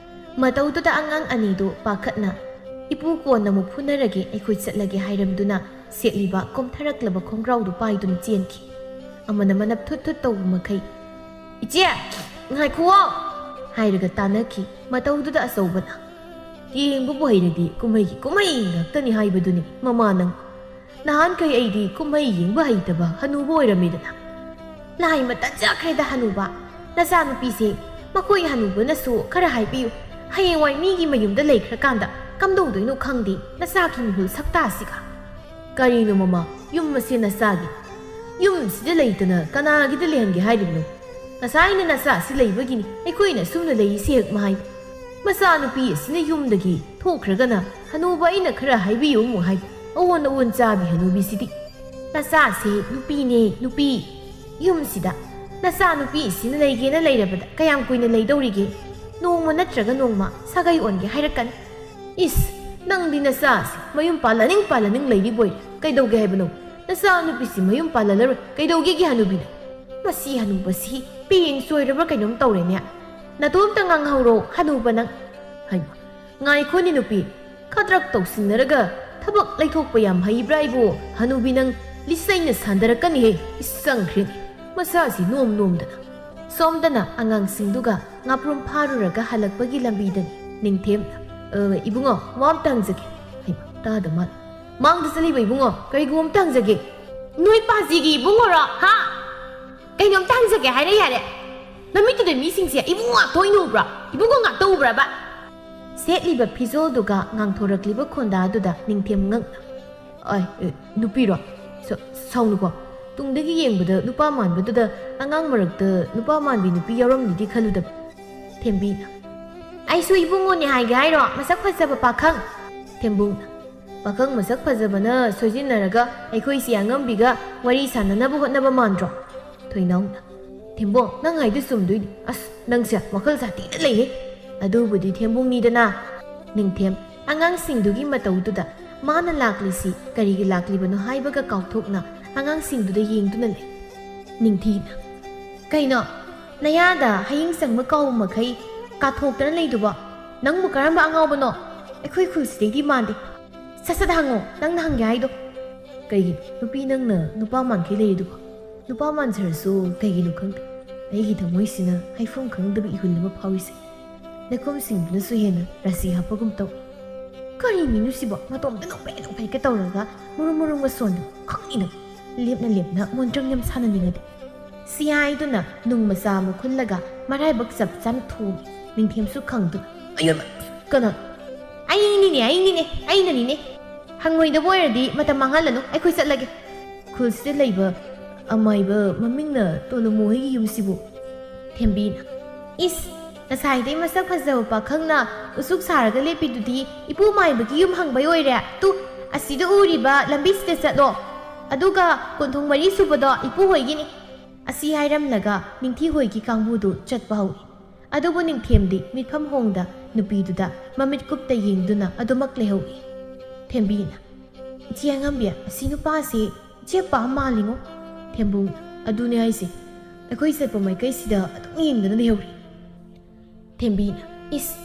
ꯃꯇꯧꯗꯨꯗ ꯑꯉꯥꯡ ꯑꯅꯤꯗꯨ ꯄꯥꯈꯠꯅ, "ꯏꯄꯨ, ꯀꯣꯟ ꯑꯃꯨꯛ ꯐꯨꯅꯔꯒꯦ, ꯑꯩꯈꯣꯏ ꯆꯠꯂꯒꯦ" ꯍꯥꯏꯔꯝꯗꯨꯅ ꯁꯦꯠꯂꯤꯕ ꯀꯣꯝꯊꯔꯛꯂꯕ ꯈꯣꯡꯒ꯭ꯔꯥꯎꯗꯨ ꯄꯥꯏꯗꯨꯅ ꯆꯦꯟꯈꯤ꯫ ꯑꯃꯅ ꯃꯅꯞ ꯊꯨꯠ ꯊꯨꯠ ꯇꯧꯕ ꯃꯈꯩ, "ꯏꯆꯦ, ꯉꯥꯏꯈꯨꯑꯣ!" ꯍꯥꯏꯔꯒ ꯇꯥꯟꯅꯈꯤ꯫ ꯃꯇꯧꯗꯨꯗ ꯑꯆꯧꯕꯅ, "ꯌꯦꯡꯕꯕꯨ ꯍꯩꯔꯗꯤ ꯀꯨꯝꯍꯩꯒꯤ ꯀꯨꯝꯍꯩ ꯉꯥꯛꯇꯅꯤ ꯍꯥꯏꯕꯗꯨꯅꯤ ꯃꯃꯥ ꯅꯪ꯫ ꯅꯍꯥꯟꯈꯩ ꯑꯩꯗꯤ ꯀꯨꯝꯍꯩ ꯌꯦꯡꯕ ꯍꯩꯇꯕ ꯍꯅꯨꯕ ꯑꯣꯏꯔꯝꯃꯤꯗꯅ꯫ ꯂꯥꯏ ꯃꯇꯟꯖꯈ꯭ꯔꯦꯗ ꯍꯅꯨꯕ꯫ ꯅꯆꯥꯅꯨꯄꯤꯁꯦ ꯃꯈꯣꯏ ꯍꯅꯨꯕꯅꯁꯨ ꯈꯔ ꯍꯥꯏꯕꯤꯌꯨ꯫ ꯍꯌꯦꯡꯋꯥꯏ ꯃꯤꯒꯤ ꯃꯌꯨꯝꯗ ꯂꯩꯈ꯭ꯔꯀꯥꯟꯗ ꯀꯝꯗꯧꯗꯣꯏꯅꯣ ꯈꯪꯗꯦ ꯅꯆꯥꯒꯤ ꯃꯤꯍꯨꯜ ꯁꯛꯇꯥꯁꯤꯒ꯫" "ꯀꯔꯤꯅꯣ ꯃꯃꯥ, ꯌꯨꯝ ꯑꯁꯦ ꯅꯆꯥꯒꯤ? ꯌꯨꯝꯁꯤꯗ ꯂꯩꯇꯅ ꯀꯅꯥꯒꯤꯗ ꯂꯩꯍꯟꯒꯦ ꯍꯥꯏꯔꯤꯕꯅꯣ? ꯉꯁꯥꯏꯅ ꯅꯆꯥꯁꯤ ꯂꯩꯕꯒꯤꯅꯤ ꯑꯩꯈꯣꯏꯅ ꯁꯨꯝꯅ ꯂꯩꯔꯤꯁꯦ ꯍꯦꯛ ꯃꯍꯥꯏ꯫ ꯃꯆꯥꯅꯨꯄꯤ ꯑꯁꯤꯅ ꯌꯨꯝꯗꯒꯤ ꯊꯣꯛꯈ꯭ꯔꯒꯅ ꯍꯅꯨꯕ ꯑꯩꯅ ꯈꯔ ꯍꯥꯏꯕꯤꯌꯨ ꯑꯃꯨꯛ ꯍꯥꯏ꯫ ꯑꯑꯣꯟ ꯑꯑꯣꯟ ꯆꯥꯕꯤ ꯍꯅꯨꯕꯤꯁꯤꯗꯤ꯫ ꯅꯆꯥꯁꯦ ꯅꯨꯄꯤꯅꯦ, ꯅꯨꯄꯤ꯫ ꯌꯨꯝꯁꯤꯗ ꯅꯆꯥꯅꯨꯄꯤ ꯑꯁꯤꯅ ꯂꯩꯒꯦꯅ ꯂꯩꯔꯕꯗ ꯀꯌꯥꯝ ꯀꯨꯏꯅ ꯂꯩꯗꯧꯔꯤꯒꯦ? ꯅꯣꯡꯃ ꯅꯠꯇ꯭ꯔꯒ ꯅꯣꯡꯃ ꯁꯥꯒꯩ ꯑꯣꯟꯒꯦ ꯍꯥꯏꯔꯛꯀꯅꯤ꯫ ꯏꯁ, ꯅꯪꯗꯤ ꯅꯆꯥꯁꯤ ꯃꯌꯨꯝ ꯄꯥꯜꯂꯅꯤꯡ ꯄꯥꯜꯂꯅꯤꯡ ꯂꯩꯔꯤꯕꯣꯏꯔꯦ꯫ ꯀꯩꯗꯧꯒꯦ ꯍꯥꯏꯕꯅꯣ? ꯅꯆꯥꯅꯨꯄꯤꯁꯤ ꯃꯌꯨꯝ ꯄꯥꯜꯂꯔꯣꯏ꯫ ꯀꯩꯗꯧꯒꯦꯒꯤ ꯍꯅꯨꯕꯤꯅꯣ? ꯃꯁꯤ ꯍꯅꯨꯕꯁꯤ ꯄꯦꯟ ꯆꯣꯏꯔꯕ꯭ꯔꯥ ꯀꯩꯅꯣꯝ ꯇꯧꯔꯦꯅꯦ꯫ ꯅꯇꯣꯝꯇ ꯉꯥꯡꯍꯧꯔꯣ ꯍꯅꯨꯕ ꯅꯪ꯫ ꯍꯩꯃꯥ, ꯉꯥꯏꯈꯣꯅꯦ ꯅꯨꯄꯤ, ꯈꯗ꯭ꯔꯛ ꯇꯧꯁꯤꯟꯅꯔꯒ ꯊꯕꯛ ꯂꯩꯊꯣꯛꯄ ꯌꯥꯝ ꯍꯩꯕ꯭ꯔꯥ ꯑꯩꯕꯨ? ꯍꯅꯨꯕꯤ ꯅꯪ ꯂꯤꯆꯩꯅ ꯁꯥꯟꯗꯔꯛꯀꯅꯤꯍꯦ꯫ ꯏꯁ, ꯆꯪꯈ꯭ꯔꯦꯅꯦ ꯃꯁꯥꯁꯤ ꯅꯣꯝ ꯅꯣꯝꯗꯅ꯫ ꯁꯣꯝꯗꯅ ꯑꯉꯥꯡꯁꯤꯡꯗꯨꯒ ꯉꯥꯄ꯭ꯔꯨꯝ ꯐꯥꯔꯨꯔꯒ ꯍꯜꯂꯛꯄꯒꯤ ꯂꯝꯕꯤꯗꯅꯤ ꯅꯤꯡꯊꯦꯝꯅ, "ꯑ, ꯏꯕꯨꯡꯉꯣ, ꯋꯥ ꯑꯝꯇ ꯍꯪꯖꯒꯦ꯫" ꯍꯩꯃꯥ, ꯇꯥꯗ ꯃꯥꯜꯂꯦ꯫ "ꯃꯥꯡꯗ ꯆꯠꯂꯤꯕ ꯏꯕꯨꯡꯉꯣ, ꯀꯔꯤꯒꯨꯝꯕ ꯑꯝꯇ ꯍꯪꯖꯒꯦ꯫" "ꯅꯣꯏ ꯄꯥꯖꯤꯒꯤ ꯏꯕꯨꯡꯉꯣꯔꯣ? ꯍꯥ? ꯀꯩꯅꯣꯝꯇ ꯍꯪꯖꯒꯦ ꯍꯥꯏꯔ ꯌꯥꯔꯦ꯫ ꯅꯃꯤꯠꯇꯨꯗ ꯃꯤꯁꯤꯡꯁꯦ ꯏꯕꯨꯡꯉꯣ ꯉꯥꯛꯇ ꯑꯣꯏꯅ ꯎꯕ꯭ꯔꯥ? ꯏꯕꯨꯡꯉꯣ ꯉꯥꯛꯇ ꯎꯕ꯭ꯔꯕ?" ꯁꯦꯠꯂꯤꯕ ꯐꯤꯖꯣꯜꯗꯨꯒ ꯉꯥꯡꯊꯣꯔꯛꯂꯤꯕ ꯈꯣꯟꯗꯥꯗꯨꯗ ꯅꯤꯡꯊꯦꯝ ꯉꯛꯅ, "ꯑꯥꯏ, ꯑꯦ, ꯅꯨꯄꯤꯔꯣ? ꯁ-, ꯁꯥꯎꯅꯨꯀꯣ꯫ ꯇꯨꯡꯗꯒꯤ ꯌꯦꯡꯕꯗ ꯅꯨꯄꯥ ꯃꯥꯟꯕꯗꯨꯗ ꯑꯉꯥꯡ ꯃꯔꯛꯇ ꯅꯨꯄꯥ ꯃꯥꯟꯕꯤ ꯅꯨꯄꯤ ꯌꯥꯎꯔꯝꯅꯤꯗꯤ ꯈꯜꯂꯨꯗꯕ꯫" ꯊꯦꯝꯕꯤꯅ, "ꯑꯩꯁꯨ ꯏꯕꯨꯡꯉꯣꯅꯦ ꯍꯥꯏꯒꯦ ꯍꯥꯏꯔꯣ? ꯃꯁꯛ ꯐꯖꯕ ꯄꯥꯈꯪ꯫" ꯊꯦꯝꯕꯨꯡꯅ, "ꯄꯥꯈꯪ ꯃꯁꯛ ꯐꯖꯕꯅ ꯁꯣꯏꯖꯤꯟꯅꯔꯒ ꯑꯩꯈꯣꯏꯁꯤ ꯑꯉꯝꯕꯤꯒ ꯋꯥꯔꯤ ꯁꯥꯟꯅꯅꯕ ꯍꯣꯠꯅꯕ ꯃꯥꯟꯗ꯭ꯔꯣ?" ꯊꯣꯏꯅꯥꯎꯅ, "ꯊꯦꯝꯕꯣꯡ, ꯅꯪ ꯍꯥꯏꯗꯨ ꯆꯨꯝꯗꯣꯏꯅꯤ꯫ ꯑꯁ, ꯅꯪꯁꯦ ꯋꯥꯈꯜ ꯁꯥꯊꯤꯅ ꯂꯩꯍꯦ꯫ ꯑꯗꯨꯕꯨꯗꯤ ꯊꯦꯝꯕꯣꯡꯅꯤꯗꯅ꯫" ꯅꯤꯡꯊꯦꯝ, ꯑꯉꯥꯡꯁꯤꯡꯗꯨꯒꯤ ꯃꯇꯧꯗꯨꯗ ꯃꯥꯅ ꯂꯥꯛꯂꯤꯁꯤ ꯀꯔꯤꯒꯤ ꯂꯥꯛꯂꯤꯕꯅꯣ ꯍꯥꯏꯕꯒ ꯀꯥꯎꯊꯣꯛꯅ ꯑꯉꯥꯡꯁꯤꯡꯗꯨꯗ ꯌꯦꯡꯗꯨꯅ ꯂꯩ꯫ ꯅꯤꯡꯊꯤꯅ, "ꯀꯩꯅꯣ, ꯅꯌꯥꯗ ꯍꯌꯤꯡ ꯆꯪꯕ ꯀꯥꯎꯕ ꯃꯈꯩ ꯀꯥꯊꯣꯛꯇꯅ ꯂꯩꯗꯨꯕꯣ? ꯅꯪꯕꯨ ꯀꯔꯝꯕ ꯑꯉꯥꯎꯕꯅꯣ? ꯑꯩꯈꯣꯏ ꯈꯨꯜꯁꯤꯗꯩꯗꯤ ꯃꯥꯟꯗꯦ꯫ ꯁꯠ ꯁꯠ ꯍꯪꯉꯣ, ꯅꯪꯅ ꯍꯪꯒꯦ ꯍꯥꯏꯗꯣ꯫ ꯀꯩꯒꯤꯅꯣ ꯅꯨꯄꯤ ꯅꯪꯅ ꯅꯨꯄꯥ ꯃꯥꯟꯈꯩ ꯂꯩꯔꯤꯗꯨꯕꯣ? ꯅꯨꯄꯥ ꯃꯥꯟꯖꯔꯁꯨ ꯀꯩꯒꯤꯅꯣ ꯈꯪꯗꯦ, ꯑꯩꯒꯤ ꯊꯃꯣꯏꯁꯤꯅ ꯍꯥꯏꯐꯝ ꯈꯪꯗꯕ ꯏꯍꯨꯜ ꯑꯃ ꯐꯥꯎꯔꯤꯁꯦ꯫ ꯂꯩꯈꯣꯝꯁꯤꯡꯗꯨꯅꯁꯨ ꯍꯦꯟꯅ ꯔꯥꯁꯤ ꯍꯥꯞꯄꯒꯨꯝ ꯇꯧꯏ꯫ ꯀꯔꯤ ꯃꯤꯅꯣ ꯁꯤꯕꯣ? ꯃꯇꯣꯝꯇ ꯅꯣꯛꯐꯦꯠ ꯅꯣꯛꯐꯦꯠꯀ ꯇꯧꯔꯒ ꯃꯔꯨꯝ ꯃꯔꯨꯝꯒ ꯁꯣꯟꯗꯨ ꯈꯪꯏꯅ ꯂꯦꯞꯅ ꯂꯦꯞꯅ ꯃꯣꯟꯇ꯭ꯔꯪ ꯌꯥꯝ ꯁꯥꯟꯅꯅꯤꯡꯉꯗꯤ?" ꯁꯤ ꯍꯥꯏꯗꯨꯅ ꯅꯨꯡ ꯃꯆꯥ ꯑꯃ ꯈꯨꯜꯂꯒ ꯃꯔꯥꯏꯕꯛ ꯆꯞ ꯆꯥꯅ ꯊꯣꯝꯃꯤ꯫ ꯅꯤꯡꯊꯦꯝꯁꯨ ꯈꯪꯗꯨꯅ, "ꯑꯌꯣꯃ! ꯀꯅꯥ?" "ꯑꯩꯅꯤꯅꯦ, ꯑꯩꯅꯤꯅꯦ, ꯑꯩꯅꯅꯤꯅꯦ꯫ ꯍꯪꯉꯣꯏꯗꯕ ꯑꯣꯏꯔꯗꯤ ꯃꯇꯝ ꯃꯥꯡꯍꯜꯂꯅꯨ, ꯑꯩꯈꯣꯏ ꯆꯠꯂꯒꯦ꯫ ꯈꯨꯜꯁꯤꯗ ꯂꯩꯕ ꯑꯃꯥꯏꯕ ꯃꯃꯤꯡꯅ ꯇꯣꯂꯨꯃꯨ ꯍꯣꯏꯒꯤ ꯌꯨꯝꯁꯤꯕꯨ?" ꯊꯦꯝꯕꯤꯅ, "ꯏꯁ, ꯉꯁꯥꯏꯗꯩ ꯃꯁꯛ ꯐꯖꯕ ꯄꯥꯈꯪꯅ ꯎꯁꯨꯛ ꯁꯥꯔꯒ ꯂꯦꯞꯄꯤꯗꯨꯗꯤ ꯏꯄꯨ ꯃꯥꯏꯕꯒꯤ ꯌꯨꯝ ꯍꯪꯕꯩ ꯑꯣꯏꯔꯦ꯫ ꯇꯨ, ꯑꯁꯤꯗ ꯎꯔꯤꯕ ꯂꯝꯕꯤꯁꯤꯗ ꯆꯠꯂꯣ꯫ ꯑꯗꯨꯒ ꯀꯣꯟꯊꯣꯡ ꯃꯔꯤ ꯁꯨꯕꯗꯣ ꯏꯄꯨ ꯍꯣꯏꯒꯤꯅꯤ꯫" ꯑꯁꯤ ꯍꯥꯏꯔꯝꯂꯒ ꯅꯤꯡꯊꯤ ꯍꯣꯏꯒꯤ ꯀꯥꯡꯕꯨꯗꯨ ꯆꯠꯄ ꯍꯧꯏ꯫ ꯑꯗꯨꯕꯨ ꯅꯤꯡꯊꯦꯝꯗꯤ ꯃꯤꯠꯐꯝ ꯍꯣꯡꯗ ꯅꯨꯄꯤꯗꯨꯗ ꯃꯃꯤꯠ ꯀꯨꯞꯇ ꯌꯦꯡꯗꯨꯅ ꯑꯗꯨꯃꯛ ꯂꯩꯍꯧꯏ꯫ ꯊꯦꯝꯕꯤꯅ, "ꯏꯆꯦ ꯑꯉꯝꯕꯤ, ꯑꯁꯤ ꯅꯨꯄꯥꯁꯤ ꯏꯆꯦ ꯄꯥꯝ ꯃꯥꯜꯂꯤꯉꯣ꯫" ꯊꯦꯝꯕꯨꯡꯅ, "ꯑꯗꯨꯅꯦ ꯍꯥꯏꯁꯦ, ꯑꯩꯈꯣꯏ ꯆꯠꯄ ꯃꯥꯏꯀꯩꯁꯤꯗ ꯑꯗꯨꯝ ꯌꯦꯡꯗꯅ ꯂꯩꯍꯧꯔꯤ꯫" ꯊꯦꯝꯕꯤꯅ, "ꯏꯁ,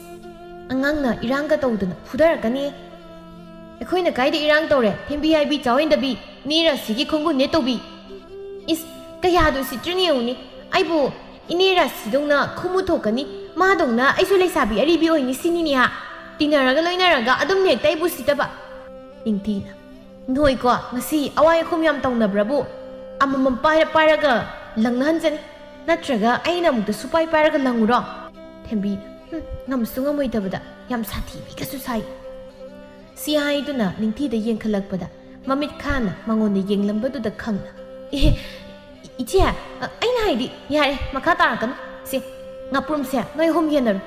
ꯑꯉꯥꯡꯅ ꯏꯔꯥꯡꯒ ꯇꯧꯗꯅ ꯐꯨꯗꯔꯛꯀꯅꯤ꯫ ꯑꯩꯈꯣꯏꯅ ꯀꯥꯏꯗ ꯏꯔꯥꯡ ꯇꯧꯔꯦ? ꯊꯦꯝꯕꯤ ꯍꯥꯏꯕꯤ ꯆꯥꯎꯍꯟꯗꯕꯤ, ꯅꯦ ꯔꯥꯁꯤꯒꯤ ꯈꯣꯡꯒꯨꯟ ꯅꯦꯠ ꯇꯧꯕꯤ꯫ ꯏꯁ, ꯀꯌꯥꯗ ꯎꯁꯤꯠꯇ꯭ꯔꯤꯅꯣ ꯌꯦꯡꯉꯨꯅꯦ꯫ ꯑꯩꯕꯨ ꯏꯅꯦ ꯔꯥꯁꯤꯗꯧꯅ ꯈꯨꯃꯨ ꯊꯣꯛꯀꯅꯤ, ꯃꯥꯗꯧꯅ ꯑꯩꯁꯨ ꯂꯩꯁꯥꯕꯤ ꯑꯔꯤꯕꯤ ꯑꯣꯏꯅꯤ ꯁꯤꯅꯤꯅꯦ ꯍꯥ? ꯇꯤꯟꯅꯔꯒ ꯂꯣꯏꯅꯔꯒ ꯑꯗꯨꯝ ꯍꯦꯛꯇ ꯑꯩꯕꯨ ꯎꯁꯤꯠꯇꯕ꯫" ꯅꯤꯡꯊꯤꯅ, "ꯅꯣꯏꯀꯣ, ꯉꯁꯤ ꯑꯋꯥꯏ ꯑꯈꯨꯝ ꯌꯥꯝ ꯇꯧꯅꯕ꯭ꯔꯕꯨ? ꯑꯃꯃꯝ ꯄꯥꯏꯔ ꯄꯥꯏꯔꯒ ꯂꯪꯅꯍꯟꯖꯅꯤ꯫ ꯅꯠꯇ꯭ꯔꯒ ꯑꯩꯅ ꯑꯃꯨꯛꯇ ꯁꯨꯄꯥꯏ ꯄꯥꯏꯔꯒ ꯂꯪꯉꯨꯔꯣ?" ꯊꯦꯝꯕꯤꯅ, "ꯍꯨꯝ, ꯉꯝꯁꯨ ꯉꯝꯃꯣꯏꯗꯕꯗ ꯌꯥꯝ ꯁꯥꯊꯤꯕꯤꯒꯁꯨ ꯁꯥꯏ꯫" ꯁꯤ ꯍꯥꯏꯗꯨꯅ ꯅꯤꯡꯊꯤꯗ ꯌꯦꯡꯈꯠꯂꯛꯄꯗ ꯃꯃꯤꯠ ꯈꯥꯅ ꯃꯉꯣꯟꯗ ꯌꯦꯡꯂꯝꯕꯗꯨꯗ ꯈꯪꯅ, "ꯑꯦ, ꯏꯆꯦ, ꯑ, ꯑꯩꯅ ꯍꯥꯏꯗꯤ ꯌꯥꯔꯦ, ꯃꯈꯥ ꯇꯥꯔꯛꯀꯅꯨ꯫ ꯁꯦ, ꯉꯥꯄ꯭ꯔꯨꯝꯁꯦ ꯅꯣꯏ ꯑꯍꯨꯝ ꯌꯦꯟꯅꯔꯣ꯫"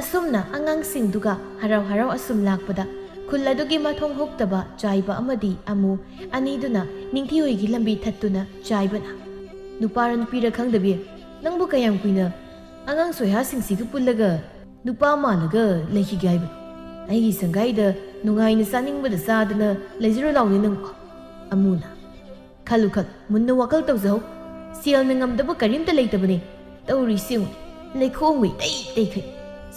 ꯑꯁꯨꯝꯅ ꯑꯉꯥꯡꯁꯤꯡꯗꯨꯒ ꯍꯔꯥꯎ ꯍꯔꯥꯎ ꯑꯁꯨꯝ ꯂꯥꯛꯄꯗ ꯈꯨꯜ ꯑꯗꯨꯒꯤ ꯃꯊꯣꯡ ꯍꯨꯛꯇꯕ ꯆꯥꯏꯕ ꯑꯃꯗꯤ ꯑꯃꯨ ꯑꯅꯤꯗꯨꯅ ꯅꯤꯡꯊꯤ ꯍꯣꯏꯒꯤ ꯂꯝꯕꯤ ꯊꯠꯇꯨꯅ ꯆꯥꯏꯕꯅ, "ꯅꯨꯄꯥꯔ ꯅꯨꯄꯤꯔ ꯈꯪꯗꯕꯤ, ꯅꯪꯕꯨ ꯀꯌꯥꯝ ꯀꯨꯏꯅ ꯑꯉꯥꯡ ꯁꯣꯏꯍꯥꯁꯤꯡꯁꯤꯒ ꯄꯨꯜꯂꯒ ꯅꯨꯄꯥ ꯃꯥꯜꯂꯒ ꯂꯩꯈꯤꯒꯦ ꯍꯥꯏꯕꯅꯣ?" ꯑꯩꯒꯤ ꯁꯪꯒꯥꯏꯗ ꯅꯨꯡꯉꯥꯏꯅ ꯆꯥꯅꯤꯡꯕꯗ ꯆꯥꯗꯅ ꯂꯩꯖꯔꯣ ꯂꯥꯎꯅꯦ ꯅꯪꯕꯣ꯫ ꯑꯃꯨꯅ, ꯈꯜꯂꯨ ꯈꯜꯂꯨ, ꯃꯨꯟꯅ ꯋꯥꯈꯜ ꯇꯧꯖꯍꯧ꯫ ꯁꯦꯜꯅ ꯉꯝꯗꯕ ꯀꯔꯤꯝꯇ ꯂꯩꯇꯕꯅꯦ꯫ ꯇꯧꯔꯤꯁꯤ ꯌꯦꯡꯉꯨ, ꯂꯩꯈꯣꯝ ꯃꯩꯇꯩ ꯇꯩꯈꯩ꯫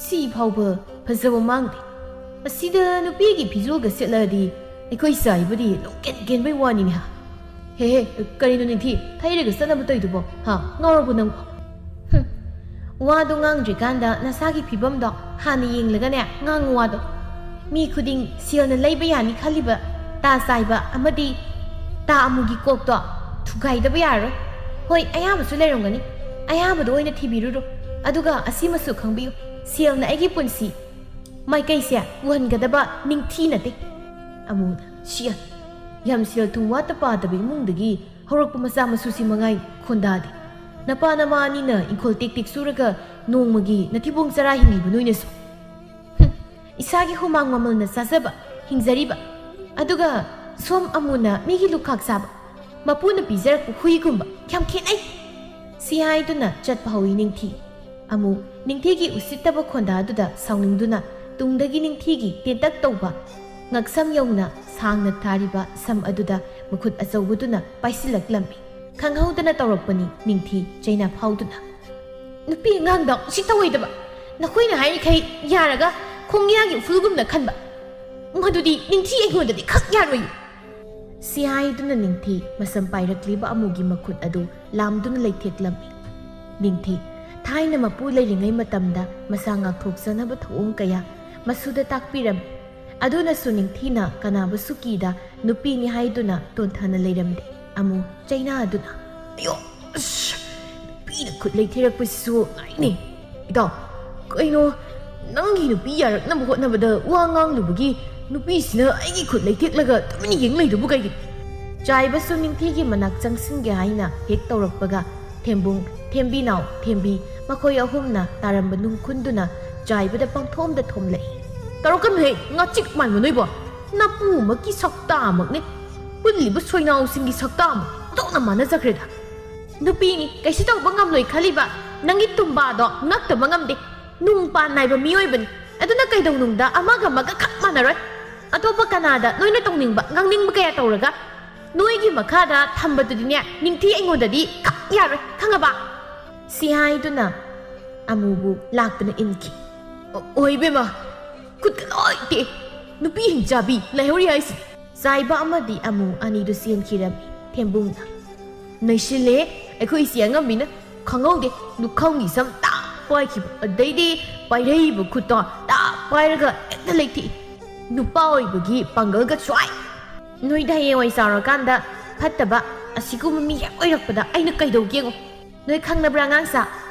ꯁꯤ ꯐꯥꯎꯕ ꯐꯖꯕ ꯃꯥꯡꯗꯦ꯫ ꯑꯁꯤꯗ ꯅꯨꯄꯤꯒꯤ ꯐꯤꯖꯣꯜꯒ ꯁꯦꯠꯂꯛꯑꯗꯤ ꯑꯩꯈꯣꯏ ꯆꯥꯏꯕꯗꯤ ꯂꯣꯡꯀꯦꯟ ꯀꯦꯟꯕꯩ ꯋꯥꯅꯤꯅꯦ ꯍꯥ꯫ ꯍꯦ ꯍꯦ, ꯀꯔꯤꯅꯣ ꯅꯤꯡꯊꯤ ꯊꯩꯔꯒ ꯆꯠꯅꯕ ꯇꯧꯏꯗꯨꯕꯣ? ꯍꯥ, ꯉꯥꯎꯔꯕꯣ ꯅꯪꯕꯣ? ꯍꯨꯝ, ꯋꯥꯗꯣ ꯉꯥꯡꯗ꯭ꯔꯤꯀꯥꯟꯗ ꯅꯁꯥꯒꯤ ꯐꯤꯕꯝꯗꯣ ꯍꯥꯟꯅ ꯌꯦꯡꯂꯒꯅꯦ ꯉꯥꯡꯉꯨ ꯋꯥꯗꯣ꯫ ꯃꯤ ꯈꯨꯗꯤꯡ ꯁꯦꯜꯅ ꯂꯩꯕ ꯌꯥꯅꯤ ꯈꯜꯂꯤꯕ ꯇꯥ ꯆꯥꯏꯕ ꯑꯃꯗꯤ ꯇꯥ ꯑꯃꯨꯒꯤ ꯀꯣꯛꯇꯣ ꯊꯨꯒꯥꯏꯗꯕ ꯌꯥꯔꯔꯣꯏ꯫ ꯍꯣꯏ, ꯑꯌꯥꯝꯕꯁꯨ ꯂꯩꯔꯝꯒꯅꯤ꯫ ꯑꯌꯥꯝꯕꯗꯣ ꯑꯣꯏꯅ ꯊꯤꯕꯤꯔꯨꯔꯣ꯫ ꯑꯗꯨꯒ ꯑꯁꯤꯃꯁꯨ ꯈꯪꯕꯤꯌꯨ, ꯁꯦꯜꯅ ꯑꯩꯒꯤ ꯄꯨꯟꯁꯤ ꯃꯥꯏꯀꯩꯁꯦ ꯎꯍꯟꯒꯗꯕ ꯅꯤꯡꯊꯤ ꯅꯠꯇꯦ꯫ ꯑꯃꯨꯅ, ꯁꯤꯌ, ꯌꯥꯝ ꯁꯦꯜ ꯊꯨꯝ ꯋꯥꯠꯇ ꯄꯥꯗꯕ ꯏꯃꯨꯡꯗꯒꯤ ꯍꯧꯔꯛꯄ ꯃꯆꯥ ꯃꯁꯨꯁꯤ ꯃꯉꯥꯏ ꯈꯣꯟꯗꯥꯗꯦ꯫ ꯅꯄꯥ ꯅꯃꯥ ꯑꯅꯤꯅ ꯏꯪꯈꯣꯜ ꯇꯦꯛ ꯇꯦꯛ ꯁꯨꯔꯒ ꯅꯣꯡꯃꯒꯤ ꯅꯊꯤꯕꯣꯡ ꯆꯔꯥ ꯍꯤꯡꯂꯤꯕ ꯅꯣꯏꯅꯁꯨ꯫ ꯍꯨꯝ, ꯏꯁꯥꯒꯤ ꯍꯨꯃꯥꯡ ꯃꯃꯜꯅ ꯆꯥꯖꯕ, ꯍꯤꯡꯖꯔꯤꯕ꯫ ꯑꯗꯨꯒ ꯁꯣꯝ ꯑꯃꯨꯅ ꯃꯤꯒꯤ ꯂꯨꯈꯥꯛ ꯆꯥꯕ, ꯃꯄꯨꯅ ꯄꯤꯖꯔꯛꯄ ꯍꯨꯏꯒꯨꯝꯕ꯫ ꯌꯥꯝ ꯈꯦꯠꯅꯩ꯫ ꯁꯤ ꯍꯥꯏꯗꯨꯅ ꯆꯠꯄ ꯍꯧꯏ ꯅꯤꯡꯊꯤ꯫ ꯑꯃꯨ ꯅꯤꯡꯊꯤꯒꯤ ꯎꯁꯤꯠꯇꯕ ꯈꯣꯟꯗꯥꯗꯨꯗ ꯁꯥꯎꯅꯤꯡꯗꯨꯅ ꯇꯨꯡꯗꯒꯤ ꯅꯤꯡꯊꯤꯒꯤ ꯇꯦꯟꯇꯛ ꯇꯧꯕ ꯉꯛꯁꯝ ꯌꯧꯅ ꯁꯥꯡꯅ ꯊꯥꯔꯤꯕ ꯁꯝ ꯑꯗꯨꯗ ꯃꯈꯨꯠ ꯑꯆꯧꯕꯗꯨꯅ ꯄꯥꯏꯁꯤꯜꯂꯛꯂꯝꯃꯤ꯫ ꯈꯪꯍꯧꯗꯅ ꯇꯧꯔꯛꯄꯅꯤ ꯅꯤꯡꯊꯤ ꯆꯩꯅꯥ ꯐꯥꯎꯗꯨꯅ꯫ "ꯅꯨꯄꯤ ꯑꯉꯥꯡꯗ ꯁꯤ ꯇꯧꯔꯣꯏꯗꯕ꯫ ꯅꯈꯣꯏꯅ ꯍꯥꯏꯔꯤꯈꯩ ꯌꯥꯔꯒ ꯈꯣꯡꯌꯥꯒꯤ ꯎꯐꯨꯜꯒꯨꯝꯅ ꯈꯟꯕ꯫ ꯃꯗꯨꯗꯤ ꯅꯤꯡꯊꯤ ꯑꯩꯉꯣꯟꯗꯗꯤ ꯈꯛ ꯌꯥꯔꯣꯏ꯫" ꯁꯤ ꯍꯥꯏꯗꯨꯅ ꯅꯤꯡꯊꯤ ꯃꯁꯝ ꯄꯥꯏꯔꯛꯂꯤꯕ ꯑꯃꯨꯒꯤ ꯃꯈꯨꯠ ꯑꯗꯨ ꯂꯥꯝꯗꯨꯅ ꯂꯩꯊꯦꯛꯂꯝꯃꯤ꯫ ꯅꯤꯡꯊꯤ ꯊꯥꯏꯅ ꯃꯄꯨ ꯂꯩꯔꯤꯉꯩ ꯃꯇꯝꯗ ꯃꯁꯥ ꯉꯥꯛꯊꯣꯛꯆꯅꯕ ꯊꯧꯑꯣꯡ ꯀꯌꯥ ꯃꯁꯨꯗ ꯇꯥꯛꯄꯤꯔꯝꯃꯤ꯫ ꯑꯗꯨꯅꯁꯨ ꯅꯤꯡꯊꯤꯅ ꯀꯅꯥꯕꯨꯁꯨ ꯀꯤꯗ ꯅꯨꯄꯤꯅꯤ ꯍꯥꯏꯗꯨꯅ ꯇꯣꯟꯊꯅ ꯂꯩꯔꯝꯗꯦ꯫ ꯑꯃꯨ ꯆꯩꯅꯥꯗꯨꯅ, "ꯑꯌꯣ, ꯑꯁ, ꯅꯨꯄꯤꯅ ꯈꯨꯠ ꯂꯩꯊꯦꯔꯛꯄꯁꯤꯁꯨ ꯉꯥꯏꯅꯦ꯫ ꯏꯇꯥꯎ, ꯀꯩꯅꯣ, ꯅꯪꯒꯤ ꯅꯨꯄꯤ ꯌꯥꯔꯛꯅꯕ ꯍꯣꯠꯅꯕꯗ ꯋꯥ ꯉꯥꯡꯂꯨꯕꯒꯤ ꯅꯨꯄꯤꯁꯤꯅ ꯑꯩꯒꯤ ꯈꯨꯠ ꯂꯩꯊꯦꯛꯂꯒ ꯇꯨꯃꯤꯟꯅ ꯌꯦꯡ ꯂꯩꯗꯨꯕꯨ ꯀꯩꯒꯤ?" ꯆꯥꯏꯕꯁꯨ ꯅꯤꯡꯊꯤꯒꯤ ꯃꯅꯥꯛ ꯆꯪꯁꯤꯟꯒꯦ ꯍꯥꯏꯅ ꯍꯦꯛ ꯇꯧꯔꯛꯄꯒ ꯊꯦꯝꯕꯨꯡ, ꯊꯦꯝꯕꯤꯅꯥꯎ, ꯊꯦꯝꯕꯤ, ꯃꯈꯣꯏ ꯑꯍꯨꯝꯅ ꯇꯥꯔꯝꯕ ꯅꯨꯡ ꯈꯨꯟꯗꯨꯅ ꯆꯥꯏꯕꯗ ꯄꯪꯊꯣꯝꯗ ꯊꯣꯝꯂꯛꯏ꯫ "ꯇꯧꯔꯛꯀꯅꯨꯍꯦ, ꯉꯥꯆꯤꯛ ꯃꯥꯟꯕ ꯅꯣꯏꯕꯣ! ꯅꯄꯨꯃꯛꯀꯤ ꯁꯛꯇꯥꯃꯛꯅꯦ꯫ ꯄꯨꯜꯂꯤꯕ ꯁꯣꯏꯅꯥꯎꯁꯤꯡꯒꯤ ꯁꯛꯇꯥꯃꯛ ꯑꯣꯟꯊꯣꯛꯅ ꯃꯥꯟꯅꯖꯈ꯭ꯔꯦꯗ꯫ ꯅꯨꯄꯤꯅꯤ, ꯀꯩꯁꯨ ꯇꯧꯕ ꯉꯝꯂꯣꯏ ꯈꯜꯂꯤꯕ ꯅꯪꯒꯤ ꯇꯨꯝꯕꯥꯗꯣ ꯉꯛꯇꯕ ꯉꯝꯗꯦ꯫ ꯅꯨꯡ ꯄꯥꯟ ꯅꯥꯏꯕ ꯃꯤꯑꯣꯏꯕꯅꯤ꯫ ꯑꯗꯨꯅ ꯀꯩꯗꯧꯅꯨꯡꯗ ꯑꯃꯒ ꯑꯃꯒ ꯈꯛ ꯃꯥꯟꯅꯔꯣꯏ꯫ ꯑꯇꯣꯞꯄ ꯀꯅꯥꯗ ꯅꯣꯏꯅ ꯇꯧꯅꯤꯡꯕ, ꯉꯥꯡꯅꯤꯡꯕ ꯀꯌꯥ ꯇꯧꯔꯒ ꯅꯣꯏꯒꯤ ꯃꯈꯥꯗ ꯊꯝꯕꯗꯨꯗꯤꯅꯦ, ꯅꯤꯡꯊꯤ ꯑꯩꯉꯣꯟꯗꯗꯤ ꯈꯛ ꯌꯥꯔꯣꯏ, ꯈꯪꯉꯕ? ꯁꯤ ꯍꯥꯏꯗꯨꯅ ꯑꯃꯨꯕꯨ ꯂꯥꯛꯇꯨꯅ ꯏꯟꯈꯤ꯫ "ꯑꯣ, ꯑꯣꯏ ꯏꯕꯦꯝꯃ, ꯈꯨꯠꯀ ꯂꯣꯏ ꯇꯦꯛꯑꯦ꯫ ꯅꯨꯄꯤ ꯍꯤꯡꯆꯥꯕꯤ ꯂꯩꯍꯧꯔꯤ ꯍꯥꯏꯁꯤꯅꯤ꯫" ꯆꯥꯏꯕ ꯑꯃꯗꯤ ꯑꯃꯨ ꯑꯅꯤꯗꯨ ꯆꯦꯟꯈꯤꯔꯝꯃꯤ꯫ ꯊꯦꯝꯕꯨꯡꯅ, "ꯅꯩꯁꯤꯜꯂꯦ ꯑꯩꯈꯣꯏ ꯏꯆꯦ ꯑꯉꯝꯕꯤꯅ꯫ ꯈꯪꯍꯧꯗꯦ, ꯂꯨꯈꯝꯒꯤ ꯁꯝ ꯇꯥꯛ ꯄꯥꯏꯈꯤꯕ, ꯑꯗꯩꯗꯤ ꯄꯥꯏꯔꯛꯏꯕ ꯈꯨꯠꯇꯣ ꯇꯥꯛ ꯄꯥꯏꯔꯒ ꯍꯦꯛꯇ ꯂꯩꯊꯦꯛꯏ꯫ ꯅꯨꯄꯥ ꯑꯣꯏꯕꯒꯤ ꯄꯥꯡꯒꯜꯒ ꯁ꯭ꯋꯥꯏ꯫ ꯅꯣꯏꯗ ꯍꯌꯦꯡꯋꯥꯏ ꯆꯥꯎꯔꯀꯥꯟꯗ ꯐꯠꯇꯕ ꯑꯁꯤꯒꯨꯝꯕ ꯃꯤ ꯍꯦꯛ ꯑꯣꯏꯔꯛꯄꯗ ꯑꯩꯅ ꯀꯩꯗꯧꯒꯦ ꯌꯦꯡꯉꯣ꯫ ꯅꯣꯏ ꯈꯪꯅꯕ꯭ꯔꯥ, ꯑꯉꯥꯡꯁꯥ?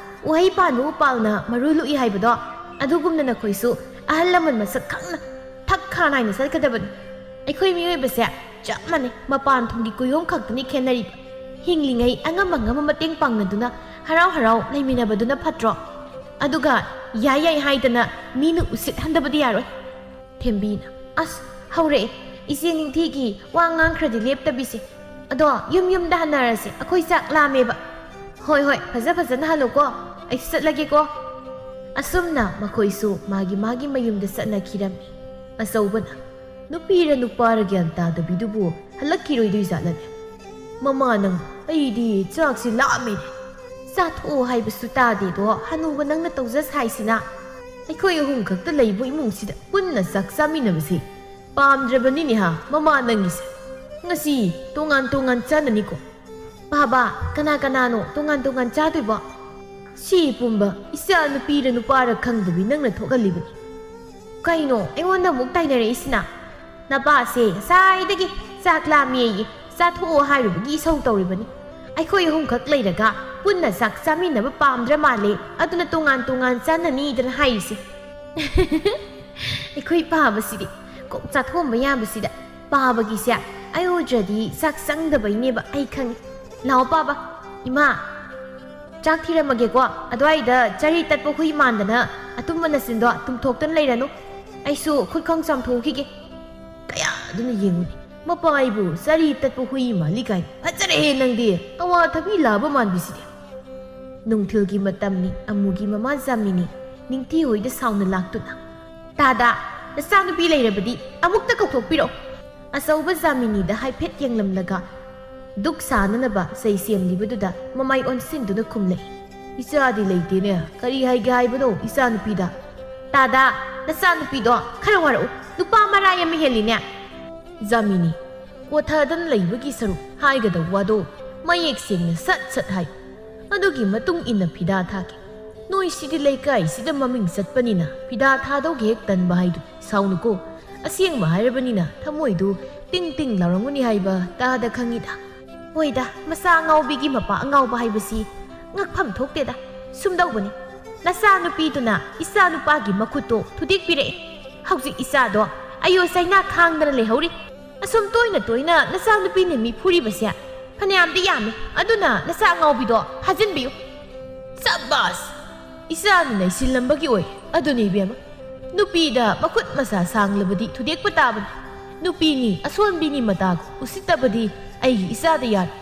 ꯎꯍꯩ ꯄꯥꯟꯕ ꯎꯄꯥꯜꯅ ꯃꯔꯨ ꯂꯨꯛꯏ ꯍꯥꯏꯕꯗꯣ, ꯑꯗꯨꯒꯨꯝꯅ ꯅꯈꯣꯏꯁꯨ ꯑꯍꯜ ꯂꯃꯟ ꯃꯁꯛ ꯈꯪꯅ ꯊꯛ ꯈꯥ ꯅꯥꯏꯅ ꯆꯠꯀꯗꯕꯅꯤ꯫ ꯑꯩꯈꯣꯏ ꯃꯤꯑꯣꯏꯕꯁꯦ ꯆꯞ ꯃꯥꯟꯅꯩ, ꯃꯄꯥꯟ ꯊꯣꯡꯒꯤ ꯀꯨꯌꯣꯝ ꯈꯛꯇꯅꯤ ꯈꯦꯠꯅꯔꯤꯕ꯫ ꯍꯤꯡꯂꯤꯉꯩ ꯑꯉꯝ ꯑꯉꯝꯕ ꯃꯇꯦꯡ ꯄꯥꯡꯅꯗꯨꯅ ꯍꯔꯥꯎ ꯍꯔꯥꯎ ꯂꯩꯃꯤꯟꯅꯕꯗꯨꯅ ꯐꯠꯇ꯭ꯔꯣ? ꯑꯗꯨꯒ ꯌꯥꯏ ꯌꯥꯏ ꯍꯥꯏꯗꯅ ꯃꯤꯅ ꯎꯁꯤꯠꯍꯟꯗꯕꯗꯤ ꯌꯥꯔꯣꯏ꯫" ꯊꯦꯝꯕꯤꯅ, "ꯑꯁ, ꯍꯧꯔꯛꯑꯦ ꯏꯆꯦ ꯅꯤꯡꯊꯤꯒꯤ ꯋꯥ ꯉꯥꯡꯈ꯭ꯔꯗꯤ ꯂꯦꯞꯇꯕꯤꯁꯦ꯫ ꯑꯗꯣ ꯌꯨꯝ ꯌꯨꯝꯗ ꯍꯟꯅꯔꯁꯦ, ꯑꯩꯈꯣꯏ ꯆꯥꯛ ꯂꯥꯝꯃꯦꯕ꯫" "ꯍꯣꯏ ꯍꯣꯏ, ꯐꯖ ꯐꯖꯅ ꯍꯜꯂꯣꯀꯣ, ꯑꯩꯁꯨ ꯆꯠꯂꯒꯦꯀꯣ꯫" ꯑꯁꯨꯝꯅ ꯃꯈꯣꯏꯁꯨ ꯃꯥꯒꯤ ꯃꯥꯒꯤ ꯃꯌꯨꯝꯗ ꯆꯠꯅꯈꯤꯔꯝꯃꯤ꯫ ꯑꯆꯧꯕꯅ, "ꯅꯨꯄꯤꯔ ꯅꯨꯄꯥꯔ ꯒ꯭ꯌꯥꯟ ꯇꯥꯗꯕꯤꯗꯨꯕꯨ ꯍꯜꯂꯛꯈꯤꯔꯣꯏꯗꯣꯏ ꯖꯥꯠꯂꯅꯦ? ꯃꯃꯥ ꯅꯪ, ꯑꯩꯗꯤ ꯆꯥꯛꯁꯤ ꯂꯥꯝꯃꯦꯅꯦ꯫" "ꯆꯥꯊꯣꯛꯑꯣ ꯍꯥꯏꯕꯁꯨ ꯇꯥꯗꯦꯗꯣ, ꯍꯅꯨꯕ ꯅꯪꯅ ꯇꯧꯖ ꯁꯥꯏꯁꯤꯅ꯫ ꯑꯩꯈꯣꯏ ꯑꯍꯨꯝ ꯈꯛꯇ ꯂꯩꯕ ꯏꯃꯨꯡꯁꯤꯗ ꯄꯨꯟꯅ ꯆꯥꯛ ꯆꯥꯃꯤꯟꯅꯕꯁꯤ ꯄꯥꯝꯗ꯭ꯔꯕꯅꯤꯅꯦ ꯍꯥ, ꯃꯃꯥ ꯅꯪꯒꯤꯁꯦ꯫ ꯉꯁꯤ ꯇꯣꯉꯥꯟ ꯇꯣꯉꯥꯟ ꯆꯥꯅꯅꯤꯀꯣ꯫" "ꯄꯥꯕ, ꯀꯅꯥ ꯀꯅꯥꯅꯣ ꯇꯣꯉꯥꯟ ꯇꯣꯉꯥꯟ ꯆꯥꯗꯣꯏꯕꯣ?" "ꯁꯤ ꯄꯨꯝꯕ ꯏꯆꯥ ꯅꯨꯄꯤꯔ ꯅꯨꯄꯥꯔ ꯈꯪꯗꯕꯤ ꯅꯪꯅ ꯊꯣꯛꯍꯜꯂꯤꯕꯅꯤ꯫" "ꯀꯩꯅꯣ ꯑꯩꯉꯣꯟꯗ ꯑꯃꯨꯛ ꯇꯥꯏꯅꯔꯛꯏꯁꯤꯅ?" "ꯅꯄꯥꯁꯦ ꯉꯁꯥꯏꯗꯒꯤ ꯆꯥꯛ ꯂꯥꯝꯃꯦꯌꯦ, ꯆꯥꯊꯣꯛꯑꯣ ꯍꯥꯏꯔꯨꯕꯒꯤ ꯏꯁꯧ ꯇꯧꯔꯤꯕꯅꯤ꯫ ꯑꯩꯈꯣꯏ ꯑꯍꯨꯝꯈꯛ ꯂꯩꯔꯒ ꯄꯨꯟꯅ ꯆꯥꯛ ꯆꯥꯃꯤꯟꯅꯕ ꯄꯥꯝꯗ꯭ꯔ ꯃꯥꯜꯂꯦ, ꯑꯗꯨꯅ ꯇꯣꯉꯥꯟ ꯇꯣꯉꯥꯟ ꯆꯥꯅꯅꯤꯗꯅ ꯍꯥꯏꯔꯤꯁꯦ꯫" ꯑꯩꯈꯣꯏ ꯄꯥꯕꯁꯤꯗꯤ ꯀꯣꯛ ꯆꯥꯊꯣꯛꯑꯝꯕ ꯌꯥꯕꯁꯤꯗ꯫ ꯄꯥꯕꯒꯤꯁꯦ ꯑꯩ ꯎꯗ꯭ꯔꯗꯤ ꯆꯥꯛ ꯆꯪꯗꯕꯩꯅꯦꯕ, ꯑꯩ ꯈꯪꯉꯤ꯫ ꯂꯥꯛꯑꯣ ꯄꯥꯕ꯫ "ꯏꯃꯥ, ꯆꯥꯛ ꯊꯤꯔꯝꯃꯒꯦꯀꯣ, ꯑꯗꯨꯋꯥꯏꯗ ꯆꯔꯤ ꯇꯠꯄ ꯍꯨꯏ ꯃꯥꯟꯗꯅ ꯑꯇꯨꯝꯕ ꯅꯆꯤꯟꯗꯣ ꯇꯨꯝꯊꯣꯛꯇꯅ ꯂꯩꯔꯅꯨ꯫ ꯑꯩꯁꯨ ꯈꯨꯠꯈꯣꯡ ꯆꯥꯝꯊꯣꯛꯈꯤꯒꯦ꯫" ꯀꯌꯥꯗꯨꯅ ꯌꯦꯡꯉꯨꯅꯤ, ꯃꯄꯥ ꯑꯩꯕꯨ ꯆꯔꯤ ꯇꯠꯄ ꯍꯨꯏ ꯃꯥꯜꯂꯤ ꯀꯥꯏꯅ꯫ "ꯐꯖꯔꯦꯍꯦ ꯅꯪꯗꯤ, ꯑꯋꯥꯊꯕꯤ ꯂꯥꯕ ꯃꯥꯟꯕꯤꯁꯤꯗꯤ꯫" ꯅꯨꯡꯊꯤꯜꯒꯤ ꯃꯇꯝꯅꯤ, ꯑꯃꯨꯒꯤ ꯃꯃꯥ ꯖꯥꯃꯤꯅꯤ ꯅꯤꯡꯊꯤ ꯍꯣꯏꯗ ꯁꯥꯎꯅ ꯂꯥꯛꯇꯨꯅ꯫ "ꯇꯥꯗꯥ, ꯅꯆꯥꯅꯨꯄꯤ ꯂꯩꯔꯕꯗꯤ ꯑꯃꯨꯛꯇ ꯀꯧꯊꯣꯛꯄꯤꯔꯛꯎ꯫" ꯑꯆꯧꯕ ꯖꯥꯃꯤꯅꯤꯗ ꯍꯥꯏꯐꯦꯠ ꯌꯦꯡꯂꯝꯂꯒ ꯗꯨꯛ ꯁꯥꯅꯅꯕ ꯆꯩ ꯁꯦꯝꯂꯤꯕꯗꯨꯗ ꯃꯃꯥꯏ ꯑꯣꯟꯁꯤꯟꯗꯨꯅ ꯈꯨꯝꯂꯛꯏ꯫ "ꯏꯆꯥꯗꯤ ꯂꯩꯇꯦꯅꯦ, ꯀꯔꯤ ꯍꯥꯏꯒꯦ ꯍꯥꯏꯕꯅꯣ ꯏꯆꯥꯅꯨꯄꯤꯗ?" "ꯇꯥꯗꯥ, ꯅꯆꯥꯅꯨꯄꯤꯗꯣ ꯈꯔ ꯋꯥꯔꯛꯎ, ꯅꯨꯄꯥ ꯃꯔꯥꯏ ꯑꯃ ꯍꯦꯜꯂꯤꯅꯦ꯫" ꯖꯥꯃꯤꯅꯤ, ꯀꯣꯊꯗꯨꯅ ꯂꯩꯕꯒꯤ ꯁꯔꯨꯛ ꯍꯥꯏꯒꯗꯧ ꯋꯥꯗꯣ ꯃꯌꯦꯛ ꯁꯦꯡꯅ ꯁꯠ ꯁꯠ ꯍꯥꯏ꯫ ꯑꯗꯨꯒꯤ ꯃꯇꯨꯡ ꯏꯟꯅ ꯐꯤꯗꯥ ꯊꯥꯈꯤ꯫ ꯅꯣꯏꯁꯤꯗꯤ ꯂꯩꯀꯥꯏꯁꯤꯗ ꯃꯃꯤꯡ ꯆꯠꯄꯅꯤꯅ ꯐꯤꯗꯥ ꯊꯥꯗꯧꯒꯦ ꯍꯦꯛ ꯇꯟꯕ ꯍꯥꯏꯗꯨ ꯁꯥꯎꯅꯨꯀꯣ꯫ ꯑꯁꯦꯡꯕ ꯍꯥꯏꯔꯕꯅꯤꯅ ꯊꯃꯣꯏꯗꯨ ꯇꯤꯡ ꯇꯤꯡ ꯂꯥꯎꯔꯝꯒꯅꯤ ꯍꯥꯏꯕ ꯇꯥꯗ ꯈꯪꯉꯤꯗ꯫ ꯍꯣꯏꯗ, ꯃꯆꯥ ꯑꯉꯥꯎꯕꯤꯒꯤ ꯃꯄꯥ ꯑꯉꯥꯎꯕ ꯍꯥꯏꯕꯁꯤ ꯉꯛꯐꯝ ꯊꯣꯛꯇꯦꯗ꯫ ꯁꯨꯝꯗꯧꯕꯅꯤ, ꯅꯆꯥꯅꯨꯄꯤꯗꯨꯅ ꯏꯆꯥꯅꯨꯄꯥꯒꯤ ꯃꯈꯨꯠꯇꯣ ꯊꯨꯗꯦꯛꯄꯤꯔꯛꯑꯦ꯫ ꯍꯧꯖꯤꯛ ꯏꯆꯥꯗꯣ ꯑꯌꯣ ꯆꯩꯅꯥ ꯈꯥꯡꯗꯅ ꯂꯩꯍꯧꯔꯤ꯫ ꯑꯁꯨꯝ ꯇꯣꯏꯅ ꯇꯣꯏꯅ ꯅꯆꯥꯅꯨꯄꯤꯅ ꯃꯤ ꯐꯨꯔꯤꯕꯁꯦ ꯐꯅꯌꯥꯝꯗꯤ ꯌꯥꯝꯃꯤ꯫ ꯑꯗꯨꯅ ꯅꯆꯥ ꯑꯉꯥꯎꯕꯤꯗꯣ ꯐꯥꯖꯤꯟꯕꯤꯌꯨ꯫ ꯁꯕꯥꯁ! ꯏꯆꯥꯅ ꯅꯩꯁꯤꯜꯂꯝꯕꯒꯤ ꯑꯣꯏ꯫ ꯑꯗꯨꯅꯤ ꯏꯕꯦꯝꯃ, ꯅꯨꯄꯤꯗ ꯃꯈꯨꯠ ꯃꯁꯥ ꯁꯥꯡꯂꯕꯗꯤ ꯊꯨꯗꯦꯛꯄ ꯇꯥꯕꯅꯤ꯫ ꯅꯨꯄꯤꯅꯤ, ꯑꯁꯣꯟꯕꯤꯅꯤ ꯃꯇꯥꯒꯨ ꯎꯁꯤꯠꯇꯕꯗꯤ ꯑꯩꯒꯤ ꯏꯆꯥꯗ ꯌꯥꯔꯣꯏ꯫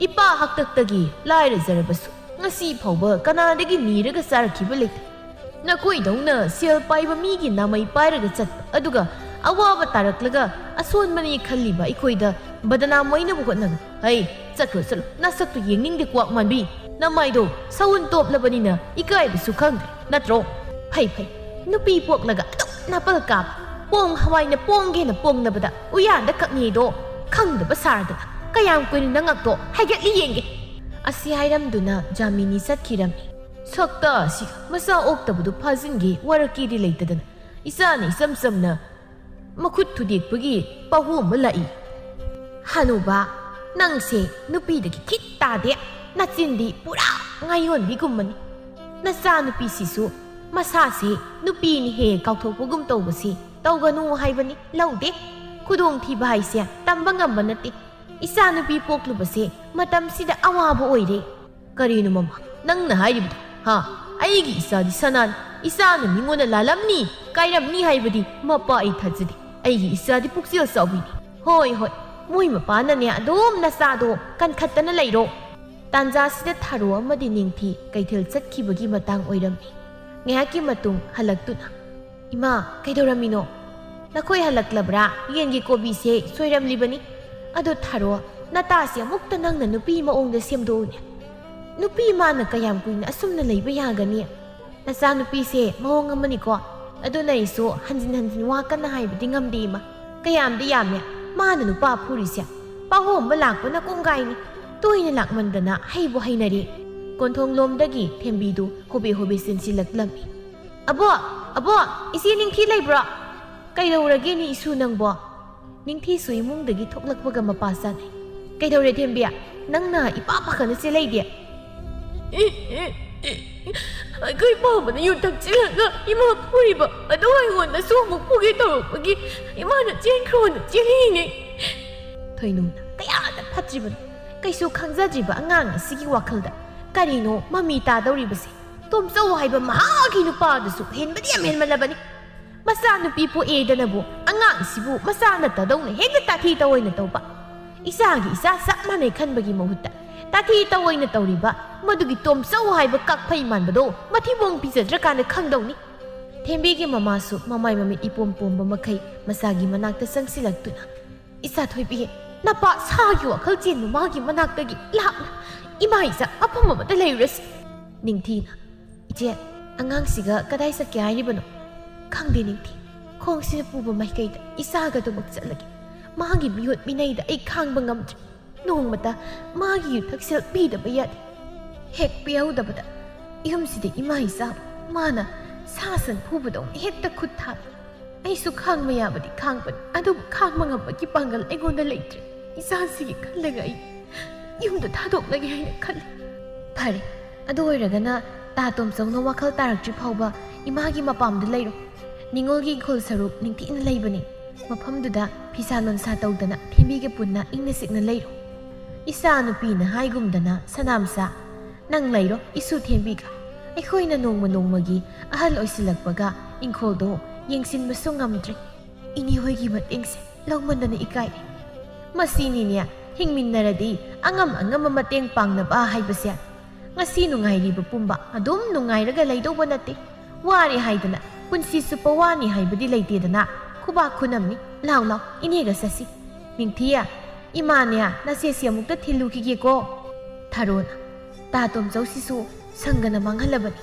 ꯏꯄꯥ ꯍꯥꯛꯇꯛꯇꯒꯤ ꯂꯥꯏꯔꯖꯔꯕꯁꯨ ꯉꯁꯤ ꯐꯥꯎꯕ ꯀꯅꯥꯗꯒꯤ ꯅꯤꯔꯒ ꯆꯥꯔꯛꯈꯤꯕ ꯂꯩꯇꯦ꯫ ꯅꯈꯣꯏꯗꯧꯅ ꯁꯦꯜ ꯄꯥꯏꯕ ꯃꯤꯒꯤ ꯅꯥꯃꯩ ꯄꯥꯏꯔꯒ ꯆꯠꯄ ꯑꯗꯨꯒ ꯑꯋꯥꯕ ꯇꯥꯔꯛꯂꯒ ꯑꯁꯣꯟꯕꯅꯤ ꯈꯜꯂꯤꯕ ꯑꯩꯈꯣꯏꯗ ꯕꯗꯅꯥꯝ ꯑꯣꯏꯅꯕ ꯍꯣꯠꯅꯒꯅꯨ꯫ ꯍꯩ, ꯆꯠꯈ꯭ꯔꯣ, ꯆꯠꯂꯣ꯫ ꯅꯁꯛꯇꯨ ꯌꯦꯡꯅꯤꯡꯗꯦ, ꯀ꯭ꯋꯥꯛ ꯃꯥꯟꯕꯤ꯫ ꯅꯃꯥꯏꯗꯣ ꯁꯎꯟ ꯇꯣꯞꯂꯕꯅꯤꯅ ꯏꯀꯥꯏꯕꯁꯨ ꯈꯪꯗ꯭ꯔꯦ, ꯅꯠꯇ꯭ꯔꯣ? ꯐꯩ, ꯐꯩ꯫ ꯅꯨꯄꯤ ꯄꯣꯛꯂꯒ ꯑꯗꯨꯛ ꯅꯥꯄꯜ ꯀꯥꯕ, ꯄꯣꯡ ꯍꯋꯥꯏꯅ ꯄꯣꯡꯒꯦꯅ ꯄꯣꯡꯅꯕꯗ ꯎꯌꯥꯟꯗ ꯀꯛꯅꯤꯗꯣ ꯈꯪꯗꯕ ꯁꯥꯔꯗꯅ ꯀꯌꯥꯝ ꯀꯨꯏꯅ ꯅꯉꯛꯇꯣ ꯍꯥꯏꯒꯠꯂꯤ ꯌꯦꯡꯒꯦ꯫ ꯑꯁꯤ ꯍꯥꯏꯔꯝꯗꯨꯅ ꯖꯥꯃꯤꯅꯤ ꯆꯠꯈꯤꯔꯝꯃꯤ꯫ ꯁꯛꯇꯥꯁꯤ, ꯃꯆꯥ ꯑꯣꯛꯇꯕꯗꯨ ꯐꯥꯖꯤꯟꯒꯦ ꯋꯥꯔꯛꯀꯤꯗꯤ ꯂꯩꯇꯗꯅ ꯏꯆꯥꯅ ꯏꯆꯝ ꯆꯝꯅ ꯃꯈꯨꯠ ꯊꯨꯗꯦꯛꯄꯒꯤ ꯄꯥꯍꯨ ꯑꯃ ꯂꯥꯛꯏ꯫ ꯍꯅꯨꯕ, ꯅꯪꯁꯦ ꯅꯨꯄꯤꯗꯒꯤ ꯈꯤꯠ ꯇꯥꯗꯦ꯫ ꯅꯆꯤꯟꯗꯤ ꯄꯨꯔꯥ ꯉꯥꯌꯣꯟꯕꯤꯒꯨꯝꯕꯅꯤ꯫ ꯅꯆꯥꯅꯨꯄꯤꯁꯤꯁꯨ ꯃꯁꯥꯁꯦ ꯅꯨꯄꯤꯅꯤ ꯍꯦꯛ ꯀꯥꯎꯊꯣꯛꯄꯒꯨꯝ ꯇꯧꯕꯁꯤ ꯇꯧꯒꯅꯨ ꯍꯥꯏꯕꯅꯤ, ꯂꯧꯗꯦ꯫ ꯈꯨꯗꯣꯡꯊꯤꯕ ꯍꯥꯏꯁꯦ ꯇꯝꯕ ꯉꯝꯕ ꯅꯠꯇꯦ꯫ ꯏꯆꯥꯅꯨꯄꯤ ꯄꯣꯛꯂꯨꯕꯁꯦ ꯃꯇꯝꯁꯤꯗ ꯑꯋꯥꯕ ꯑꯣꯏꯔꯦ꯫ ꯀꯔꯤꯅꯣ ꯃꯃꯥ, ꯅꯪꯅ ꯍꯥꯏꯔꯤꯕꯗꯣ? ꯍꯥ? ꯑꯩꯒꯤ ꯏꯆꯥꯗꯤ ꯁꯅꯥꯅꯤ꯫ ꯏꯆꯥꯅ ꯃꯤꯉꯣꯟꯗ ꯂꯥꯜꯂꯝꯅꯤ, ꯀꯥꯏꯔꯝꯅꯤ ꯍꯥꯏꯕꯗꯤ ꯃꯄꯥ ꯑꯩ ꯊꯥꯖꯗꯦ꯫ ꯑꯩꯒꯤ ꯏꯆꯥꯗꯤ ꯄꯨꯛꯆꯦꯜ ꯆꯥꯎꯕꯤꯅꯤ꯫ ꯍꯣꯏ, ꯍꯣꯏ, ꯃꯣꯏ ꯃꯄꯥꯅꯅꯦ ꯑꯗꯨꯝ ꯅꯆꯥꯗꯣ ꯀꯟꯈꯠꯇꯅ ꯂꯩꯔꯣ꯫ ꯇꯥꯟꯖꯥꯁꯤꯗ ꯊꯥꯔꯣ ꯑꯃꯗꯤ ꯅꯤꯡꯊꯤ ꯀꯩꯊꯦꯜ ꯆꯠꯈꯤꯕꯒꯤ ꯃꯇꯥꯡ ꯑꯣꯏꯔꯝꯃꯤ꯫ ꯉꯥꯏꯍꯥꯛꯀꯤ ꯃꯇꯨꯡ ꯍꯜꯂꯛꯇꯨꯅ, ꯏꯃꯥ, ꯀꯩꯗꯧꯔꯝꯃꯤꯅꯣ? ꯅꯈꯣꯏ ꯍꯜꯂꯛꯂꯕ꯭ꯔꯥ? ꯌꯦꯟꯒꯤ ꯀꯣꯕꯤꯁꯦ ꯁꯣꯏꯔꯝꯂꯤꯕꯅꯤ꯫ ꯑꯗꯣ ꯊꯥꯔꯣ, ꯅꯇꯥꯁꯦ ꯑꯃꯨꯛꯇ ꯅꯪꯅ ꯅꯨꯄꯤ ꯃꯑꯣꯡꯗ ꯁꯦꯝꯗꯣꯛꯎꯅꯦ꯫ ꯅꯨꯄꯤ ꯃꯥꯅ ꯀꯌꯥꯝ ꯀꯨꯏꯅ ꯑꯁꯨꯝꯅ ꯂꯩꯕ ꯌꯥꯒꯅꯤ? ꯅꯆꯥꯅꯨꯄꯤꯁꯦ ꯃꯑꯣꯡ ꯑꯃꯅꯤꯀꯣ꯫ ꯑꯗꯨꯅ ꯑꯩꯁꯨ ꯍꯟꯖꯤꯟ ꯍꯟꯖꯤꯟ ꯋꯥ ꯀꯟꯅ ꯍꯥꯏꯕꯗꯤ ꯉꯝꯗꯦ ꯏꯃꯥ꯫ ꯀꯌꯥꯝꯗꯤ ꯌꯥꯝꯃꯦ ꯃꯥꯅ ꯅꯨꯄꯥ ꯐꯨꯔꯤꯁꯦ꯫ ꯄꯥꯍꯣꯝꯕ ꯂꯥꯛꯄꯅ ꯀꯣꯡꯒꯥꯏꯅꯤ꯫ ꯇꯣꯏꯅ ꯂꯥꯛꯃꯟꯗꯅ ꯍꯩꯕꯨ ꯍꯩꯅꯔꯦ꯫ ꯀꯣꯟꯊꯣꯡꯂꯣꯝꯗꯒꯤ ꯊꯦꯝꯕꯤꯗꯨ ꯍꯣꯕꯦ ꯍꯣꯕꯦ ꯆꯦꯟꯁꯤꯜꯂꯛꯂꯝꯃꯤ꯫ "ꯑꯕꯣ! ꯑꯕꯣ! ꯏꯆꯦ ꯅꯤꯡꯊꯤ ꯂꯩꯕ꯭ꯔꯣ?" "ꯀꯩꯗꯧꯔꯒꯦꯅꯦ ꯏꯁꯨ ꯅꯪꯕꯣ?" ꯅꯤꯡꯊꯤꯁꯨ ꯏꯃꯨꯡꯗꯒꯤ ꯊꯣꯛꯂꯛꯄꯒ ꯃꯄꯥ ꯆꯥꯅꯩ꯫ "ꯀꯩꯗꯧꯔꯦ ꯊꯦꯝꯕꯤ? ꯅꯪꯅ ꯏꯄꯥ ꯄꯥꯈꯠꯅ ꯆꯦꯜꯂꯛꯏꯗꯤ?" "ꯑꯩꯈꯣꯏ ꯄꯥꯕꯅ ꯌꯨ ꯊꯛꯆꯤꯜꯂꯒ ꯏꯃꯥ ꯐꯨꯔꯤꯕ ꯑꯗꯨ ꯑꯩꯉꯣꯟꯗꯁꯨ ꯑꯃꯨꯛ ꯐꯨꯒꯦ ꯇꯧꯔꯛꯄꯒꯤ ꯏꯃꯥꯅ ꯆꯦꯟꯈ꯭ꯔꯣꯅ ꯆꯦꯜꯂꯤꯅꯦ꯫" ꯊꯣꯏꯅꯨꯅ, "ꯀꯌꯥꯗ ꯐꯠꯇ꯭ꯔꯤꯕꯅꯣ? ꯀꯩꯁꯨ ꯈꯪꯖꯗ꯭ꯔꯤꯕ ꯑꯉꯥꯡ ꯑꯁꯤꯒꯤ ꯋꯥꯈꯜꯗ ꯀꯔꯤꯅꯣ ꯃꯃꯤ ꯇꯥꯗꯧꯔꯤꯕꯁꯦ? ꯇꯣꯝꯆꯧ ꯍꯥꯏꯕ ꯃꯍꯥꯛꯀꯤ ꯅꯨꯄꯥ ꯑꯗꯨꯁꯨ ꯍꯦꯟꯕꯗꯤ ꯌꯥꯝ ꯍꯦꯟꯃꯜꯂꯕꯅꯤ꯫ ꯃꯆꯥꯅꯨꯄꯤ ꯄꯣꯛꯑꯦꯗꯅꯕꯨ ꯑꯉꯥꯡꯁꯤꯕꯨ ꯃꯆꯥ ꯅꯠꯇꯗꯧꯅ ꯍꯦꯛꯇ ꯇꯥꯊꯤ ꯇꯧꯑꯣꯏꯅ ꯇꯧꯕ꯫ ꯏꯆꯥꯒꯤ ꯏꯆꯥ ꯆꯞ ꯃꯥꯟꯅꯩ ꯈꯟꯕꯒꯤ ꯃꯍꯨꯠꯇ ꯇꯥꯊꯤ ꯇꯧꯑꯣꯏꯅ ꯇꯧꯔꯤꯕ ꯃꯗꯨꯒꯤ ꯇꯣꯝꯆꯧ ꯍꯥꯏꯕ ꯀꯛꯐꯩ ꯃꯥꯟꯕꯗꯣ ꯃꯊꯤꯕꯣꯡ ꯄꯤꯖꯗ꯭ꯔꯀꯥꯟꯗ ꯈꯪꯗꯧꯅꯤ꯫" ꯊꯦꯝꯕꯤꯒꯤ ꯃꯃꯥꯁꯨ ꯃꯃꯥꯏ ꯃꯃꯤꯠ ꯏꯄꯣꯝ ꯄꯣꯝꯕ ꯃꯈꯩ ꯃꯆꯥꯒꯤ ꯃꯅꯥꯛꯇ ꯆꯪꯁꯤꯜꯂꯛꯇꯨꯅ, "ꯏꯆꯥ ꯊꯣꯏꯕꯤ, ꯅꯄꯥ ꯁꯥꯒꯤ ꯋꯥꯈꯜ ꯆꯦꯟꯕ ꯃꯥꯒꯤ ꯃꯅꯥꯛꯇꯒꯤ ꯂꯥꯞꯅ ꯏꯃꯥ ꯏꯆꯥ ꯃꯐꯝ ꯑꯃꯗ ꯂꯩꯔꯨꯔꯁꯤ꯫" ꯅꯤꯡꯊꯤꯅ, "ꯏꯆꯦ, ꯑꯉꯥꯡꯁꯤꯒ ꯀꯗꯥꯏ ꯆꯠꯀꯦ ꯍꯥꯏꯔꯤꯕꯅꯣ?" "ꯈꯪꯗꯦ ꯅꯤꯡꯊꯤ, ꯈꯣꯡꯁꯤꯅ ꯄꯨꯕ ꯃꯥꯏꯀꯩꯗ ꯏꯆꯥꯒꯗꯨꯃꯛ ꯆꯠꯂꯒꯦ꯫ ꯃꯥꯒꯤ ꯃꯤꯑꯣꯠ ꯃꯤꯅꯩꯗ ꯑꯩ ꯈꯥꯡꯕ ꯉꯝꯗ꯭ꯔꯦ꯫ ꯅꯣꯡꯃꯇ ꯃꯥꯒꯤ ꯌꯨꯊꯛꯁꯦꯜ ꯄꯤꯗꯕ ꯌꯥꯗꯦ꯫ ꯍꯦꯛ ꯄꯤꯍꯧꯗꯕꯗ ꯌꯨꯝꯁꯤꯗ ꯏꯃꯥ ꯏꯆꯥ ꯃꯥꯅ ꯁꯥ ꯁꯟ ꯐꯨꯕꯗꯧꯅ ꯍꯦꯛꯇ ꯈꯨꯠ ꯊꯥꯕꯤ꯫ ꯑꯩꯁꯨ ꯈꯥꯡꯕ ꯌꯥꯕꯗꯤ ꯈꯥꯡꯕꯅꯤ, ꯑꯗꯨꯕꯨ ꯈꯥꯡꯕ ꯉꯝꯕꯒꯤ ꯄꯥꯡꯒꯜ ꯑꯩꯉꯣꯟꯗ ꯂꯩꯇ꯭ꯔꯦ꯫ ꯏꯆꯥꯁꯤꯒꯤ ꯈꯜꯂꯒ ꯑꯩ ꯌꯨꯝꯗ ꯊꯥꯗꯣꯛꯂꯒꯦ ꯍꯥꯏꯅ ꯈꯜꯂꯤ꯫" "ꯐꯔꯦ, ꯑꯗꯨ ꯑꯣꯏꯔꯒꯅ ꯇꯥ ꯇꯣꯝꯆꯧꯅ ꯋꯥꯈꯜ ꯇꯥꯔꯛꯇ꯭ꯔꯤ ꯐꯥꯎꯕ ꯏꯃꯥꯒꯤ ꯃꯄꯥꯝꯗ ꯂꯩꯔꯣ꯫ ꯅꯤꯉꯣꯜꯒꯤ ꯏꯪꯈꯣꯜ ꯁꯔꯨꯛ ꯅꯤꯡꯊꯤꯅ ꯂꯩꯕꯅꯤ꯫ ꯃꯐꯝꯗꯨꯗ ꯐꯤꯁꯥ ꯂꯣꯟꯁꯥ ꯇꯧꯗꯅ ꯊꯦꯝꯕꯤꯒ ꯄꯨꯟꯅ ꯏꯪꯅ ꯆꯤꯛꯅ ꯂꯩꯔꯣ꯫ ꯏꯆꯥ ꯅꯨꯄꯤꯅ ꯍꯥꯏꯒꯨꯝꯗꯅ, ꯁꯅꯥꯝꯆꯥ, ꯅꯪ ꯂꯩꯔꯣ ꯏꯁꯨ ꯊꯦꯝꯕꯤꯒ꯫ ꯑꯩꯈꯣꯏꯅ ꯅꯣꯡꯃ ꯅꯣꯡꯃꯒꯤ ꯑꯍꯜ ꯑꯣꯏꯁꯤꯜꯂꯛꯄꯒ ꯏꯪꯈꯣꯜꯗꯣ ꯌꯦꯡꯁꯤꯟꯕꯁꯨ ꯉꯝꯗ꯭ꯔꯦ꯫ ꯏꯅꯦ ꯍꯣꯏꯒꯤ ꯃꯇꯦꯡꯁꯦ ꯂꯧꯃꯟꯗꯅ ꯏꯀꯥꯏꯔꯦ꯫ ꯃꯁꯤꯅꯤꯅꯦ, ꯍꯤꯡꯃꯤꯟꯅꯔꯗꯤ ꯑꯉꯝ ꯑꯉꯝꯕ ꯃꯇꯦꯡ ꯄꯥꯡꯅꯕ ꯍꯥꯏꯕꯁꯦ꯫ ꯉꯁꯤ ꯅꯨꯡꯉꯥꯏꯔꯤꯕ ꯄꯨꯝꯕ ꯑꯗꯨꯝ ꯅꯨꯡꯉꯥꯏꯔꯒ ꯂꯩꯗꯧꯕ ꯅꯠꯇꯦ꯫ ꯋꯥꯔꯦ ꯍꯥꯏꯗꯅ ꯄꯨꯟꯁꯤ ꯆꯨꯞꯄ ꯋꯥꯅꯤ ꯍꯥꯏꯕꯗꯤ ꯂꯩꯇꯦꯗꯅ꯫ ꯈꯨꯕꯥꯛ ꯈꯨꯅꯝꯅꯤ꯫ ꯂꯥꯎ ꯂꯥꯎ, ꯏꯅꯦꯒ ꯆꯠꯁꯤ꯫ ꯅꯤꯡꯊꯤ, ꯏꯃꯥꯅꯦ, ꯅꯆꯦꯁꯤ ꯑꯃꯨꯛꯇ ꯊꯤꯜꯂꯨꯈꯤꯒꯦꯀꯣ꯫ ꯊꯔꯣꯅ, ꯇꯥ ꯇꯣꯝꯆꯧꯁꯤꯁꯨ ꯁꯪꯒꯅ ꯃꯥꯡꯍꯜꯂꯕꯅꯤ꯫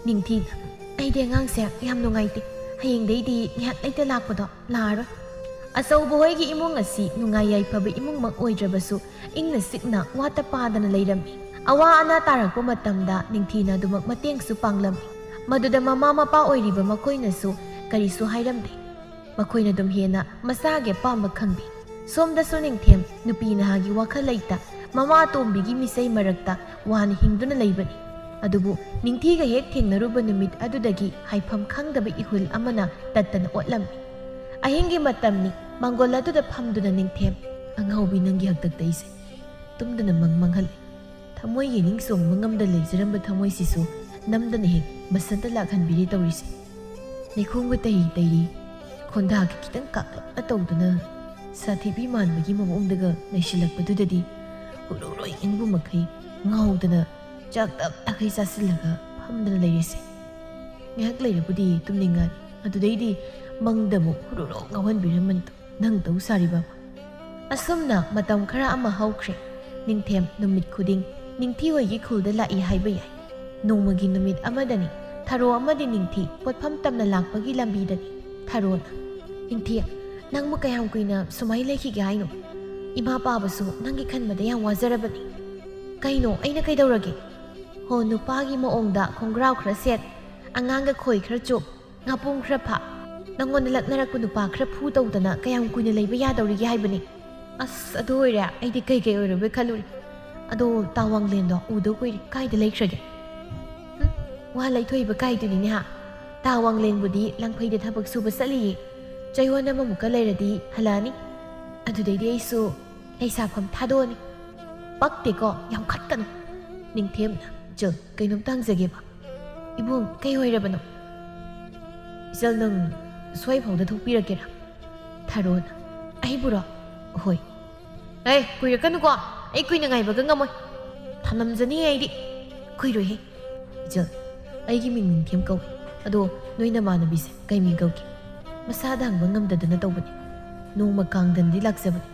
ꯅꯤꯡꯊꯤꯅ, ꯑꯩꯗꯤ ꯑꯉꯥꯡꯁꯦ ꯌꯥꯝ ꯅꯨꯡꯉꯥꯏꯇꯦ꯫ ꯍꯌꯦꯡꯗꯩꯗꯤ ꯉꯥꯏꯍꯥꯛ ꯂꯩꯇ ꯂꯥꯛꯄꯗꯣ ꯂꯥꯛꯑꯔꯣꯏ꯫ ꯑꯆꯧꯕ ꯍꯣꯏꯒꯤ ꯏꯃꯨꯡ ꯑꯁꯤ ꯅꯨꯡꯉꯥꯏ ꯌꯥꯏꯐꯕ ꯏꯃꯨꯡꯃꯛ ꯑꯣꯏꯗ꯭ꯔꯕꯁꯨ ꯏꯪꯅ ꯆꯤꯛꯅ ꯋꯥꯠꯇ ꯄꯥꯗꯅ ꯂꯩꯔꯝꯃꯤ꯫ ꯑꯋꯥ ꯑꯅꯥ ꯇꯥꯔꯛꯄ ꯃꯇꯝꯗ ꯅꯤꯡꯊꯤꯅ ꯑꯗꯨꯃꯛ ꯃꯇꯦꯡꯁꯨ ꯄꯥꯡꯂꯝꯃꯤ꯫ ꯃꯗꯨꯗ ꯃꯃꯥ ꯃꯄꯥ ꯑꯣꯏꯔꯤꯕ ꯃꯈꯣꯏꯅꯁꯨ ꯀꯔꯤꯁꯨ ꯍꯥꯏꯔꯝꯗꯦ꯫ ꯃꯈꯣꯏꯅ ꯑꯗꯨꯝ ꯍꯦꯟꯅ ꯃꯆꯥꯒꯤ ꯑꯄꯥꯝꯕ ꯈꯪꯕꯤ꯫ ꯁꯣꯝꯗꯁꯨ ꯅꯤꯡꯊꯦꯝ ꯅꯨꯄꯤ ꯅꯍꯥꯒꯤ ꯋꯥꯈꯜ ꯂꯩꯇ ꯃꯃꯥ ꯑꯇꯣꯝꯕꯤꯒꯤ ꯃꯤꯆꯩ ꯃꯔꯛꯇ ꯋꯥꯅ ꯍꯤꯡꯗꯨꯅ ꯂꯩꯕꯅꯤ꯫ ꯑꯗꯨꯕꯨ ꯅꯤꯡꯊꯤꯒ ꯍꯦꯛ ꯊꯦꯡꯅꯔꯨꯕ ꯅꯨꯃꯤꯠ ꯑꯗꯨꯗꯒꯤ ꯍꯥꯏꯐꯝ ꯈꯪꯗꯕ ꯏꯍꯨꯜ ꯑꯃꯅ ꯇꯠꯇꯅ ꯑꯣꯠꯂꯝꯃꯤ꯫ ꯑꯍꯤꯡꯒꯤ ꯃꯇꯝꯅꯤ꯫ ꯃꯪꯒꯣꯜ ꯑꯗꯨꯗ ꯐꯝꯗꯨꯅ ꯅꯤꯡꯊꯦꯝ, "ꯑꯉꯥꯎꯕꯤ, ꯅꯪꯒꯤ ꯍꯥꯛꯇꯛꯇ ꯑꯩꯁꯦ ꯇꯨꯝꯗꯅ ꯃꯪ ꯃꯪꯍꯜꯂꯦ꯫ ꯊꯃꯣꯏ ꯌꯦꯅꯤꯡ ꯆꯣꯡꯕ ꯉꯝꯗ ꯂꯩꯖꯔꯝꯕ ꯊꯃꯣꯏꯁꯤꯁꯨ ꯅꯝꯗꯅ ꯍꯦꯛ ꯃꯁꯟꯇ ꯂꯥꯛꯍꯟꯕꯤꯔꯦ ꯇꯧꯔꯤꯁꯦ꯫ ꯂꯩꯈꯣꯝꯒ ꯇꯩ ꯇꯩꯔꯤ, ꯈꯣꯟꯗꯥꯒ ꯈꯤꯇꯪ ꯀꯥꯛꯂꯞꯅ ꯇꯧꯗꯨꯅ ꯁꯥꯊꯤꯕꯤ ꯃꯥꯟꯕꯒꯤ ꯃꯑꯣꯡꯗꯒ ꯅꯩꯁꯤꯜꯂꯛꯄꯗꯨꯗꯗꯤ ꯍꯨꯔꯨꯔꯣꯏ ꯏꯪꯕꯨ ꯃꯈꯩ ꯉꯥꯎꯗꯅ ꯆꯥꯛ ꯇꯞ ꯇꯈꯩ ꯆꯥꯁꯤꯜꯂꯒ ꯐꯝꯗꯅ ꯂꯩꯔꯤꯁꯦ꯫ ꯉꯥꯏꯍꯥꯛ ꯂꯩꯔꯕꯨꯗꯤ ꯇꯨꯝꯅꯤꯡꯉꯅꯤ꯫ ꯑꯗꯨꯗꯩꯗꯤ ꯃꯪꯗ ꯑꯃꯨꯛ ꯍꯨꯔꯨꯔꯣ ꯉꯥꯎꯍꯟꯕꯤꯔꯝꯃꯅꯤꯗꯣ꯫ ꯅꯪ ꯇꯧ ꯁꯥꯔꯤꯕ ꯑꯃ?" ꯑꯁꯨꯝꯅ ꯃꯇꯝ ꯈꯔ ꯑꯃ ꯍꯧꯈ꯭ꯔꯦ꯫ ꯅꯤꯡꯊꯦꯝ ꯅꯨꯃꯤꯠ ꯈꯨꯗꯤꯡ ꯅꯤꯡꯊꯤ ꯍꯣꯏꯒꯤ ꯈꯨꯜꯗ ꯂꯥꯛꯏ ꯍꯥꯏꯕ ꯌꯥꯏ꯫ ꯅꯣꯡꯃꯒꯤ ꯅꯨꯃꯤꯠ ꯑꯃꯗꯅꯤ ꯊꯔꯣ ꯑꯃꯗꯤ ꯅꯤꯡꯊꯤ ꯄꯣꯠꯐꯝ ꯇꯝꯅ ꯂꯥꯛꯄꯒꯤ ꯂꯝꯕꯤꯗꯅꯤ꯫ ꯊꯔꯣꯅ, "ꯅꯤꯡꯊꯤ, ꯅꯪꯕꯨ ꯀꯌꯥꯝ ꯀꯨꯏꯅ ꯁꯨꯃꯥꯏ ꯂꯩꯈꯤꯒꯦ ꯍꯥꯏꯅꯣ? ꯏꯃꯥ ꯄꯥꯕꯁꯨ ꯅꯪꯒꯤ ꯈꯟꯕꯗ ꯌꯥꯝ ꯋꯥꯖꯔꯕꯅꯤ꯫ ꯀꯩꯅꯣ, ꯑꯩꯅ ꯀꯩꯗꯧꯔꯒꯦ? ꯍꯣ, ꯅꯨꯄꯥꯒꯤ ꯃꯑꯣꯡꯗ ꯈꯣꯡꯒ꯭ꯔꯥꯎ ꯈꯔ ꯁꯦꯠ, ꯑꯉꯥꯡꯒ ꯈꯣꯏ ꯈꯔ ꯆꯨꯞ, ꯉꯥꯄꯨꯝ ꯈꯔ ꯐꯥ, ꯅꯪꯉꯣꯟꯗ ꯂꯛꯅꯔꯛꯄ ꯅꯨꯄꯥ ꯈꯔ ꯐꯨ ꯇꯧꯗꯅ ꯀꯌꯥꯝ ꯀꯨꯏꯅ ꯂꯩꯕ ꯌꯥꯗꯧꯔꯤꯒꯦ ꯍꯥꯏꯕꯅꯤ?" ꯑꯁ, ꯑꯗꯨ ꯑꯣꯏꯔꯦ, ꯑꯩꯗꯤ ꯀꯩ ꯀꯩ ꯑꯣꯏꯔꯕꯣꯏ ꯈꯜꯂꯨꯔꯦ꯫ ꯑꯗꯣ ꯇꯥ ꯋꯥꯡꯂꯦꯟꯗꯣ ꯎꯗ ꯀꯨꯏꯔꯦ, ꯀꯥꯏꯗ ꯂꯩꯈ꯭ꯔꯒꯦ? ꯍꯨꯝ, ꯋꯥ ꯂꯩꯊꯣꯛꯏꯕ ꯀꯥꯏꯗꯨꯅꯤꯅꯦ ꯍꯥ? ꯇꯥ ꯋꯥꯡꯂꯦꯟꯕꯨꯗꯤ ꯂꯪꯐꯩꯗ ꯊꯕꯛ ꯁꯨꯕ ꯆꯠꯂꯤꯌꯦ꯫ ꯆꯌꯣꯜ ꯑꯃꯃꯨꯛꯀ ꯂꯩꯔꯗꯤ ꯍꯜꯂꯛꯑꯅꯤ꯫ ꯑꯗꯨꯗꯩꯗꯤ ꯑꯩꯁꯨ ꯂꯩꯁꯥꯐꯝ ꯊꯥꯗꯣꯛꯑꯅꯤ꯫ ꯄꯛꯇꯦꯀꯣ, ꯌꯥꯝ ꯈꯠꯀꯅꯨ꯫ ꯅꯤꯡꯊꯦꯝꯅ, "ꯏꯆꯜ, ꯀꯩꯅꯣꯝꯇ ꯍꯪꯖꯒꯦꯕ꯫ ꯏꯕꯨꯡ, ꯀꯩ ꯑꯣꯏꯔꯕꯅꯣ? ꯏꯆꯜ, ꯅꯪ ꯁ꯭ꯋꯥꯏꯐꯥꯎꯗ ꯊꯣꯛꯄꯤꯔꯛꯀꯦꯔꯥ?" ꯊꯔꯣꯅ, "ꯑꯩꯕꯨꯔꯣ?" "ꯍꯣꯏ꯫" "ꯑꯦ, ꯀꯨꯏꯔꯛꯀꯅꯨꯀꯣ, ꯑꯩ ꯀꯨꯏꯅ ꯉꯥꯏꯕꯒ ꯉꯝꯃꯣꯏ꯫ ꯊꯅꯝꯖꯅꯤ ꯑꯩꯗꯤ꯫ ꯀꯨꯏꯔꯣꯏꯍꯦ꯫ ꯏꯆꯜ, ꯑꯩꯒꯤ ꯃꯤꯡ ꯅꯤꯡꯊꯦꯝ ꯀꯧꯏ꯫ ꯑꯗꯣ "ꯅꯣꯏ ꯅꯃꯥꯟꯅꯕꯤꯁꯦ ꯀꯩ ꯃꯤꯡ ꯀꯧꯒꯦ?" "ꯃꯁꯥꯗ ꯍꯪꯕ ꯉꯝꯗꯗꯅ ꯇꯧꯕꯅꯤ꯫ ꯅꯣꯡꯃ ꯀꯥꯡꯗꯟꯗꯤ ꯂꯥꯛꯆꯕꯅꯤ꯫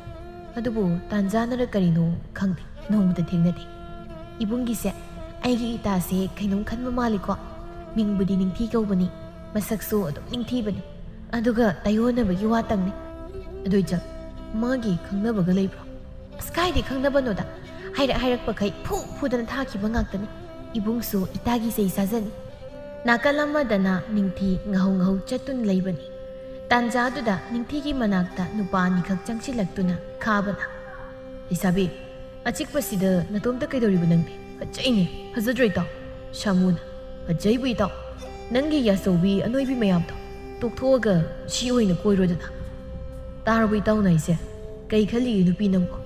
ꯑꯗꯨꯕꯨ ꯇꯥꯟꯖꯥꯅꯔ ꯀꯔꯤꯅꯣ ꯈꯪꯗꯦ, ꯅꯣꯡꯃꯇ ꯊꯦꯡꯅꯗꯦ꯫ ꯏꯕꯨꯡꯒꯤꯁꯦ ꯑꯩꯒꯤ ꯏꯇꯥꯁꯦ ꯀꯩꯅꯣꯝ ꯈꯟꯕ ꯃꯥꯜꯂꯤꯀꯣ꯫ ꯃꯤꯡꯕꯨꯗꯤ ꯅꯤꯡꯊꯤ ꯀꯧꯕꯅꯤ, ꯃꯁꯛꯁꯨ ꯑꯗꯨꯝ ꯅꯤꯡꯊꯤꯕꯅꯤ꯫ ꯑꯗꯨꯒ ꯇꯥꯏꯌꯣꯟꯅꯕꯒꯤ ꯋꯥꯇꯪꯅꯤ꯫ ꯑꯗꯨ ꯏꯆꯜ, ꯃꯥꯒꯤ ꯈꯪꯅꯕꯒ ꯂꯩꯕ꯭ꯔꯣ?" "ꯑꯁ, ꯀꯥꯏꯗꯩ ꯈꯪꯅꯕꯅꯣꯗ? ꯍꯥꯏꯔꯛ ꯍꯥꯏꯔꯛꯄꯈꯩ ꯐꯨ ꯐꯨꯗꯅ ꯊꯥꯈꯤꯕ ꯉꯥꯛꯇꯅꯤ꯫ ꯏꯕꯨꯡꯁꯨ ꯏꯇꯥꯒꯤ ꯆꯩ ꯆꯥꯖꯅꯤ꯫" ꯅꯥꯀꯜ ꯑꯃꯗꯅ ꯅꯤꯡꯊꯤ ꯉꯥꯍꯧ ꯉꯥꯍꯧ ꯆꯠꯇꯨꯅ ꯂꯩꯕꯅꯤ꯫ ꯇꯥꯟꯖꯥꯗꯨꯗ ꯅꯤꯡꯊꯤꯒꯤ ꯃꯅꯥꯛꯇ ꯅꯨꯄꯥ ꯑꯅꯤꯈꯛ ꯆꯪꯁꯤꯜꯂꯛꯇꯨꯅ ꯈꯥꯕꯅ, "ꯂꯩꯁꯥꯕꯤ, ꯑꯆꯤꯛꯄꯁꯤꯗ ꯅꯇꯣꯝꯇ ꯀꯩꯗꯧꯔꯤꯕ ꯅꯪꯗꯤ? ꯐꯖꯩꯅꯦ, ꯐꯖꯗ꯭ꯔꯣ ꯏꯇꯥꯎ?" ꯁꯥꯃꯨꯅ, "ꯐꯖꯩꯕꯨ ꯏꯇꯥꯎ, ꯅꯪꯒꯤ ꯌꯥꯆꯧꯕꯤ ꯑꯅꯣꯏꯕꯤ ꯃꯌꯥꯝꯗꯣ ꯇꯣꯛꯊꯣꯛꯑꯒ ꯁꯤ ꯑꯣꯏꯅ ꯀꯣꯏꯔꯣꯗꯅ꯫" "ꯇꯥꯔꯕ ꯏꯇꯥꯎꯅ ꯑꯩꯁꯦ? ꯀꯩ ꯈꯜꯂꯤꯒꯦ ꯅꯨꯄꯤ ꯅꯪꯕꯣ?"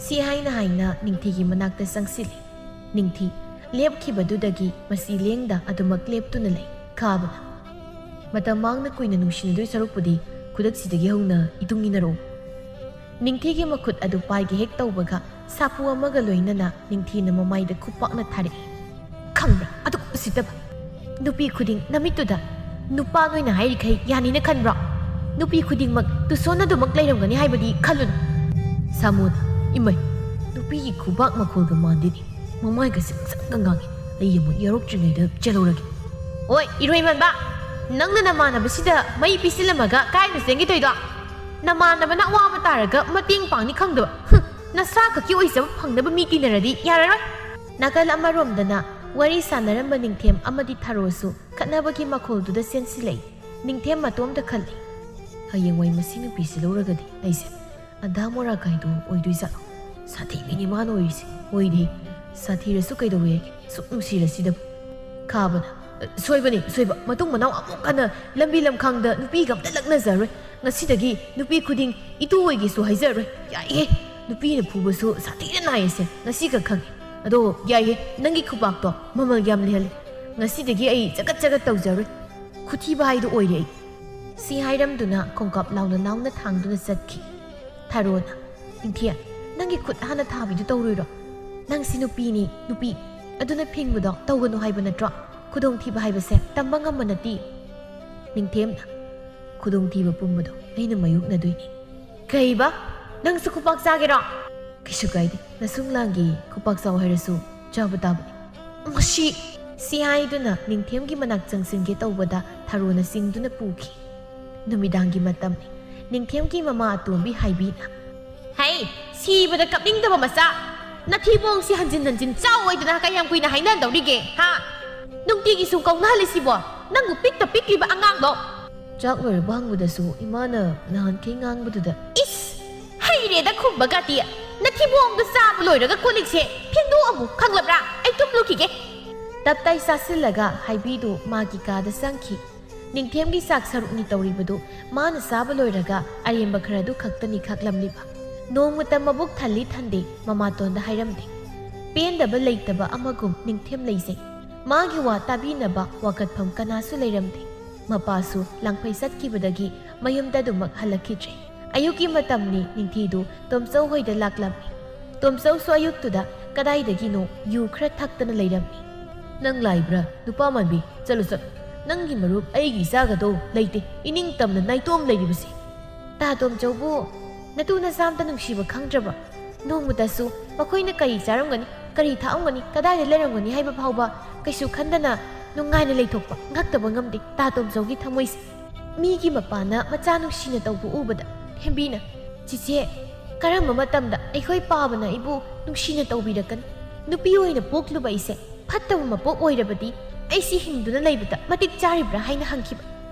ꯁꯤ ꯍꯥꯏꯅ ꯍꯥꯏꯅ ꯅꯤꯡꯊꯤꯒꯤ ꯃꯅꯥꯛꯇ ꯆꯪꯁꯤꯜꯂꯤ꯫ ꯅꯤꯡꯊꯤ ꯂꯦꯞꯈꯤꯕꯗꯨꯗꯒꯤ ꯃꯁꯤ ꯂꯦꯡꯗ ꯑꯗꯨꯃꯛ ꯂꯦꯞꯇꯨꯅ ꯂꯩ꯫ ꯈꯥꯕꯅ, "ꯃꯇꯝ ꯃꯥꯡꯅ ꯀꯨꯏꯅ ꯅꯨꯡꯁꯤꯅꯗꯣꯏ ꯁꯔꯨꯛꯄꯨꯗꯤ ꯈꯨꯗꯛꯁꯤꯗꯒꯤ ꯍꯧꯅ ꯏꯇꯨꯡ ꯏꯟꯅꯔꯛꯎ꯫" ꯅꯤꯡꯊꯤꯒꯤ ꯃꯈꯨꯠ ꯑꯗꯨ ꯄꯥꯏꯒꯦ ꯍꯦꯛ ꯇꯧꯕꯒ ꯁꯥꯐꯨ ꯑꯃꯒ ꯂꯣꯏꯅꯅ ꯅꯤꯡꯊꯤꯅ ꯃꯃꯥꯏꯗ ꯈꯨꯄꯥꯛꯅ ꯊꯥꯔꯛꯏ꯫ "ꯈꯪꯕ꯭ꯔꯥ, ꯑꯗꯨꯛ ꯎꯁꯤꯠꯇꯕ! ꯅꯨꯄꯤ ꯈꯨꯗꯤꯡ ꯅꯃꯤꯠꯇꯨꯗ ꯅꯨꯄꯥ ꯅꯣꯏꯅ ꯍꯥꯏꯔꯤꯈꯩ ꯌꯥꯅꯤꯅ ꯈꯟꯕ꯭ꯔꯣ? ꯅꯨꯄꯤ ꯈꯨꯗꯤꯡꯃꯛ ꯇꯨꯁꯣꯟ ꯑꯗꯨꯃꯛ ꯂꯩꯔꯝꯒꯅꯤ ꯍꯥꯏꯕꯗꯤ ꯈꯜꯂꯨꯅꯨ꯫" ꯁꯥꯃꯨꯅ, "ꯏꯃꯩ, ꯅꯨꯄꯤꯒꯤ ꯈꯨꯕꯥꯛ ꯃꯈꯣꯜꯒ ꯃꯥꯟꯗꯦꯅꯦ꯫ ꯃꯃꯥꯏꯒꯁꯦ ꯄꯪꯁꯪꯒ ꯉꯥꯡꯉꯤ꯫ ꯑꯩ ꯑꯃꯨꯛ ꯌꯥꯔꯣꯛꯇ꯭ꯔꯤꯉꯩꯗ ꯆꯦꯜꯍꯧꯔꯒꯦ꯫" "ꯑꯣꯏ, ꯏꯔꯣꯏꯃꯟꯕ! ꯅꯪꯅ ꯅꯃꯥꯟꯅꯕꯁꯤꯗ ꯃꯩ ꯄꯤꯁꯤꯜꯂꯝꯃꯒ ꯀꯥꯏꯗ ꯆꯦꯟꯒꯦ ꯇꯧꯏꯗꯣ? ꯅꯃꯥꯟꯅꯕꯅ ꯑꯋꯥꯕ ꯇꯥꯔꯒ ꯃꯇꯦꯡ ꯄꯥꯡꯅꯤ ꯈꯪꯗꯕ꯫ ꯍꯨꯝ, ꯅꯁꯥ ꯈꯛꯀꯤ ꯑꯣꯏꯖꯕ ꯐꯪꯅꯕ ꯃꯤ ꯇꯤꯟꯅꯔꯗꯤ ꯌꯥꯔꯔꯣꯏ꯫" ꯅꯥꯀꯜ ꯑꯃꯔꯣꯝꯗꯅ ꯋꯥꯔꯤ ꯁꯥꯟꯅꯔꯝꯕ ꯅꯤꯡꯊꯦꯝ ꯑꯃꯗꯤ ꯊꯔꯣꯁꯨ ꯈꯠꯅꯕꯒꯤ ꯃꯈꯣꯜꯗꯨꯗ ꯆꯦꯟꯁꯤꯜꯂꯛꯏ꯫ ꯅꯤꯡꯊꯦꯝ ꯃꯇꯣꯝꯇ ꯈꯜꯂꯤ, "ꯍꯌꯦꯡꯋꯥꯏ ꯃꯁꯤ ꯅꯨꯄꯤꯁꯤ ꯂꯧꯔꯒꯗꯤ ꯑꯩꯁꯦ ꯑꯙꯥ ꯃꯣꯔꯥ ꯀꯥꯏꯗꯣ ꯑꯣꯏꯗꯣꯏꯖꯥꯠꯂꯣ? ꯁꯥꯊꯤꯕꯤꯅꯤ ꯃꯥꯅ ꯑꯣꯏꯔꯤꯁꯦ꯫ ꯑꯣꯏꯗꯦ, ꯁꯥꯊꯤꯔꯁꯨ ꯀꯩꯗꯧꯋꯦꯒꯦ? ꯁꯨꯛ ꯅꯨꯡꯁꯤꯔꯁꯤꯗꯕꯨ꯫" ꯈꯥꯕꯅ, "ꯁꯣꯏꯕꯅꯤ, ꯁꯣꯏꯕ꯫ ꯃꯇꯨꯡ ꯃꯅꯥꯎ ꯑꯃꯨꯛ ꯍꯟꯅ ꯂꯝꯕꯤ ꯂꯝꯈꯥꯡꯗ ꯅꯨꯄꯤꯒ ꯑꯝꯇ ꯂꯛꯅꯖꯔꯣꯏ꯫ ꯉꯁꯤꯗꯒꯤ ꯅꯨꯄꯤ ꯈꯨꯗꯤꯡ ꯏꯇꯨ ꯑꯣꯏꯒꯦꯁꯨ ꯍꯥꯏꯖꯔꯣꯏ꯫" "ꯌꯥꯏꯍꯦ, ꯅꯨꯄꯤꯅ ꯐꯨꯕꯁꯨ ꯁꯥꯊꯤꯅ ꯅꯥꯏꯌꯦꯁꯦ꯫ ꯉꯁꯤꯈꯛ ꯈꯪꯉꯦ꯫ ꯑꯗꯣ ꯌꯥꯏꯍꯦ, ꯅꯪꯒꯤ ꯈꯨꯕꯥꯛꯇꯣ ꯃꯃꯜ ꯌꯥꯝ ꯂꯩꯍꯜꯂꯦ꯫ ꯉꯁꯤꯗꯒꯤ ꯑꯩ ꯆꯒꯠ ꯆꯒꯠ ꯇꯧꯖꯔꯣꯏ꯫ ꯈꯨꯊꯤꯕ ꯍꯥꯏꯗꯣ ꯑꯣꯏꯔꯦ ꯑꯩ꯫" ꯁꯤ ꯍꯥꯏꯔꯝꯗꯨꯅ ꯈꯣꯡꯀꯥꯞ ꯂꯥꯎꯅ ꯂꯥꯎꯅ ꯊꯥꯡꯗꯨꯅ ꯆꯠꯈꯤ꯫ ꯊꯔꯣꯅ, "ꯅꯤꯡꯊꯤ, ꯅꯪꯒꯤ ꯈꯨꯠ ꯍꯥꯟꯅ ꯊꯥꯕꯤꯗꯨ ꯇꯧꯔꯨꯏꯔꯣ? ꯅꯪꯁꯤ ꯅꯨꯄꯤꯅꯤ, ꯅꯨꯄꯤ꯫ ꯑꯗꯨꯅ ꯐꯤꯡꯕꯗꯣ ꯇꯧꯒꯅꯨ ꯍꯥꯏꯕ ꯅꯠꯇ꯭ꯔꯣ? ꯈꯨꯗꯣꯡꯊꯤꯕ ꯍꯥꯏꯕꯁꯦ ꯇꯝꯕ ꯉꯝꯕ ꯅꯠꯇꯦ ꯅꯤꯡꯊꯦꯝꯅ꯫ ꯈꯨꯗꯣꯡꯊꯤꯕ ꯄꯨꯝꯕꯗꯣ ꯑꯩꯅ ꯃꯥꯌꯣꯛꯅꯗꯣꯏꯅꯤ꯫ ꯀꯩꯕ? ꯅꯪꯁꯨ ꯈꯨꯄꯥꯛ ꯆꯥꯒꯦꯔꯣ? ꯀꯩꯁꯨ ꯀꯥꯏꯗꯦ, ꯅꯁꯨꯡ ꯂꯥꯡꯒꯦ, ꯈꯨꯄꯥꯛ ꯆꯥꯎ ꯍꯥꯏꯔꯁꯨ ꯆꯥꯕ ꯇꯥꯕꯅꯤ꯫ ꯃꯁꯤ! ꯁꯤ ꯍꯥꯏꯗꯨꯅ ꯅꯤꯡꯊꯦꯝꯒꯤ ꯃꯅꯥꯛ ꯆꯪꯁꯤꯟꯒꯦ ꯇꯧꯕꯗ ꯊꯔꯣꯅ ꯆꯤꯡꯗꯨꯅ ꯄꯨꯈꯤ꯫ ꯅꯨꯃꯤꯗꯥꯡꯒꯤ ꯃꯇꯝꯅꯤ꯫ ꯅꯤꯡꯊꯦꯝꯒꯤ ꯃꯃꯥ ꯑꯇꯣꯝꯕꯤ ꯍꯥꯏꯕꯤꯅ, "ꯍꯩ, ꯁꯤꯕꯗ ꯀꯞꯅꯤꯡꯗꯕ ꯃꯆꯥ! ꯅꯊꯤꯕꯣꯡꯁꯤ ꯍꯟꯖꯤꯟ ꯍꯟꯖꯤꯟ ꯆꯥꯎ ꯍꯥꯏꯗꯅ ꯀꯌꯥꯝ ꯀꯨꯏꯅ ꯍꯥꯏꯅꯗꯧꯔꯤꯒꯦ, ꯍꯥ? ꯅꯨꯡꯇꯤꯒꯤ ꯁꯨꯝ ꯀꯧꯅꯍꯜꯂꯤꯁꯤꯕꯣ? ꯅꯪꯕꯨ ꯄꯤꯛꯇ ꯄꯤꯛꯂꯤꯕ ꯑꯉꯥꯡꯗꯣ?" ꯆꯥꯛ ꯂꯣꯏꯔꯕ ꯍꯪꯕꯗꯁꯨ ꯏꯃꯥꯅ ꯅꯍꯥꯟꯈꯩ ꯉꯥꯡꯕꯗꯨꯗ, "ꯏꯁ! ꯍꯩꯔꯦꯗ ꯈꯨꯝꯕꯒꯗꯤ! ꯅꯊꯤꯕꯣꯡꯗꯣ ꯆꯥꯕ ꯂꯣꯏꯔꯒ ꯀꯣꯜ ꯂꯤꯛꯁꯦ ꯐꯦꯡꯗꯣꯛꯑꯝꯃꯨ, ꯈꯪꯂꯕ꯭ꯔꯥ? ꯑꯩ ꯇꯨꯝꯂꯨꯈꯤꯒꯦ!" ꯇꯞꯇꯥꯏ ꯆꯥꯁꯤꯜꯂꯒ ꯍꯥꯏꯕꯤꯗꯨ ꯃꯥꯒꯤ ꯀꯥꯗ ꯆꯪꯈꯤ꯫ ꯅꯤꯡꯊꯦꯝꯒꯤ ꯆꯥꯛ ꯁꯔꯨꯛꯅꯤ ꯇꯧꯔꯤꯕꯗꯨ ꯃꯥꯅ ꯆꯥꯕ ꯂꯣꯏꯔꯒ ꯑꯔꯦꯝꯕ ꯈꯔꯗꯨ ꯈꯛꯇꯅꯤ ꯈꯥꯛꯂꯝꯂꯤꯕ꯫ ꯅꯣꯡꯃꯇ ꯃꯕꯨꯛ ꯊꯜꯂꯤ ꯊꯟꯗꯦ ꯃꯃꯥꯇꯣꯟꯗ ꯍꯥꯏꯔꯝꯗꯦ꯫ ꯄꯦꯟꯗꯕ ꯂꯩꯇꯕ ꯑꯃꯒꯨꯝ ꯅꯤꯡꯊꯦꯝ ꯂꯩꯖꯩ꯫ ꯃꯥꯒꯤ ꯋꯥ ꯇꯥꯕꯤꯅꯕ ꯋꯥꯀꯠꯐꯝ ꯀꯅꯥꯁꯨ ꯂꯩꯔꯝꯗꯦ꯫ ꯃꯄꯥꯁꯨ ꯂꯥꯡꯐꯩ ꯆꯠꯈꯤꯕꯗꯒꯤ ꯃꯌꯨꯝꯗ ꯑꯗꯨꯃꯛ ꯍꯜꯂꯛꯈꯤꯗ꯭ꯔꯦ꯫ ꯑꯌꯨꯛꯀꯤ ꯃꯇꯝꯅꯤ꯫ ꯅꯤꯡꯊꯤꯗꯨ ꯇꯣꯝꯆꯧ ꯍꯣꯏꯗ ꯂꯥꯛꯂꯝꯃꯤ꯫ ꯇꯣꯝꯆꯧꯁꯨ ꯑꯌꯨꯛꯇꯨꯗ ꯀꯗꯥꯏꯗꯒꯤꯅꯣ ꯌꯨ ꯈꯔ ꯊꯛꯇꯅ ꯂꯩꯔꯝꯃꯤ꯫ "ꯅꯪ ꯂꯥꯛꯏꯕ꯭ꯔꯥ, ꯅꯨꯄꯥ ꯃꯥꯟꯕꯤ? ꯆꯠꯂꯨ, ꯆꯠꯂꯨ꯫ ꯅꯪꯒꯤ ꯃꯔꯨꯞ ꯑꯩꯒꯤ ꯏꯆꯥꯒꯗꯣ ꯂꯩꯇꯦ, ꯏꯅꯤꯡ ꯇꯝꯅ ꯅꯥꯏꯇꯣꯝ ꯂꯩꯔꯤꯕꯁꯦ꯫" ꯇꯥ ꯇꯣꯝꯆꯧꯕꯨ ꯅꯇꯨ ꯅꯆꯥ ꯑꯝꯇ ꯅꯨꯡꯁꯤꯕ ꯈꯪꯗ꯭ꯔꯕ? ꯅꯣꯡꯃꯇꯁꯨ ꯃꯈꯣꯏꯅ ꯀꯔꯤ ꯆꯥꯔꯝꯒꯅꯤ, ꯀꯔꯤ ꯊꯛꯑꯝꯒꯅꯤ, ꯀꯗꯥꯏꯗ ꯂꯩꯔꯝꯒꯅꯤ ꯍꯥꯏꯕ ꯐꯥꯎꯕ ꯀꯩꯁꯨ ꯈꯟꯗꯅ ꯅꯨꯡꯉꯥꯏꯅ ꯂꯩꯊꯣꯛꯄ ꯉꯛꯇꯕ ꯉꯝꯗꯦ ꯇꯥ ꯇꯣꯝꯆꯧꯒꯤ ꯊꯃꯣꯏꯁꯦ꯫ ꯃꯤꯒꯤ ꯃꯄꯥꯅ ꯃꯆꯥ ꯅꯨꯡꯁꯤꯅ ꯇꯧꯕ ꯎꯕꯗ ꯊꯦꯝꯕꯤꯅ, "ꯆꯤꯆꯦ, ꯀꯔꯝꯕ ꯃꯇꯝꯗ ꯑꯩꯈꯣꯏ ꯄꯥꯕꯅ ꯑꯩꯕꯨ ꯅꯨꯡꯁꯤꯅ ꯇꯧꯕꯤꯔꯛꯀꯅꯤ? ꯅꯨꯄꯤ ꯑꯣꯏꯅ ꯄꯣꯛꯂꯨꯕ ꯑꯩꯁꯦ ꯐꯠꯇꯕ ꯃꯄꯣꯛ ꯑꯣꯏꯔꯕꯗꯤ ꯑꯩꯁꯤ ꯍꯤꯡꯗꯨꯅ ꯂꯩꯕꯗ ꯃꯇꯤꯛ ꯆꯥꯔꯤꯕ꯭ꯔꯥ?" ꯍꯥꯏꯅ ꯍꯪꯈꯤꯕ꯫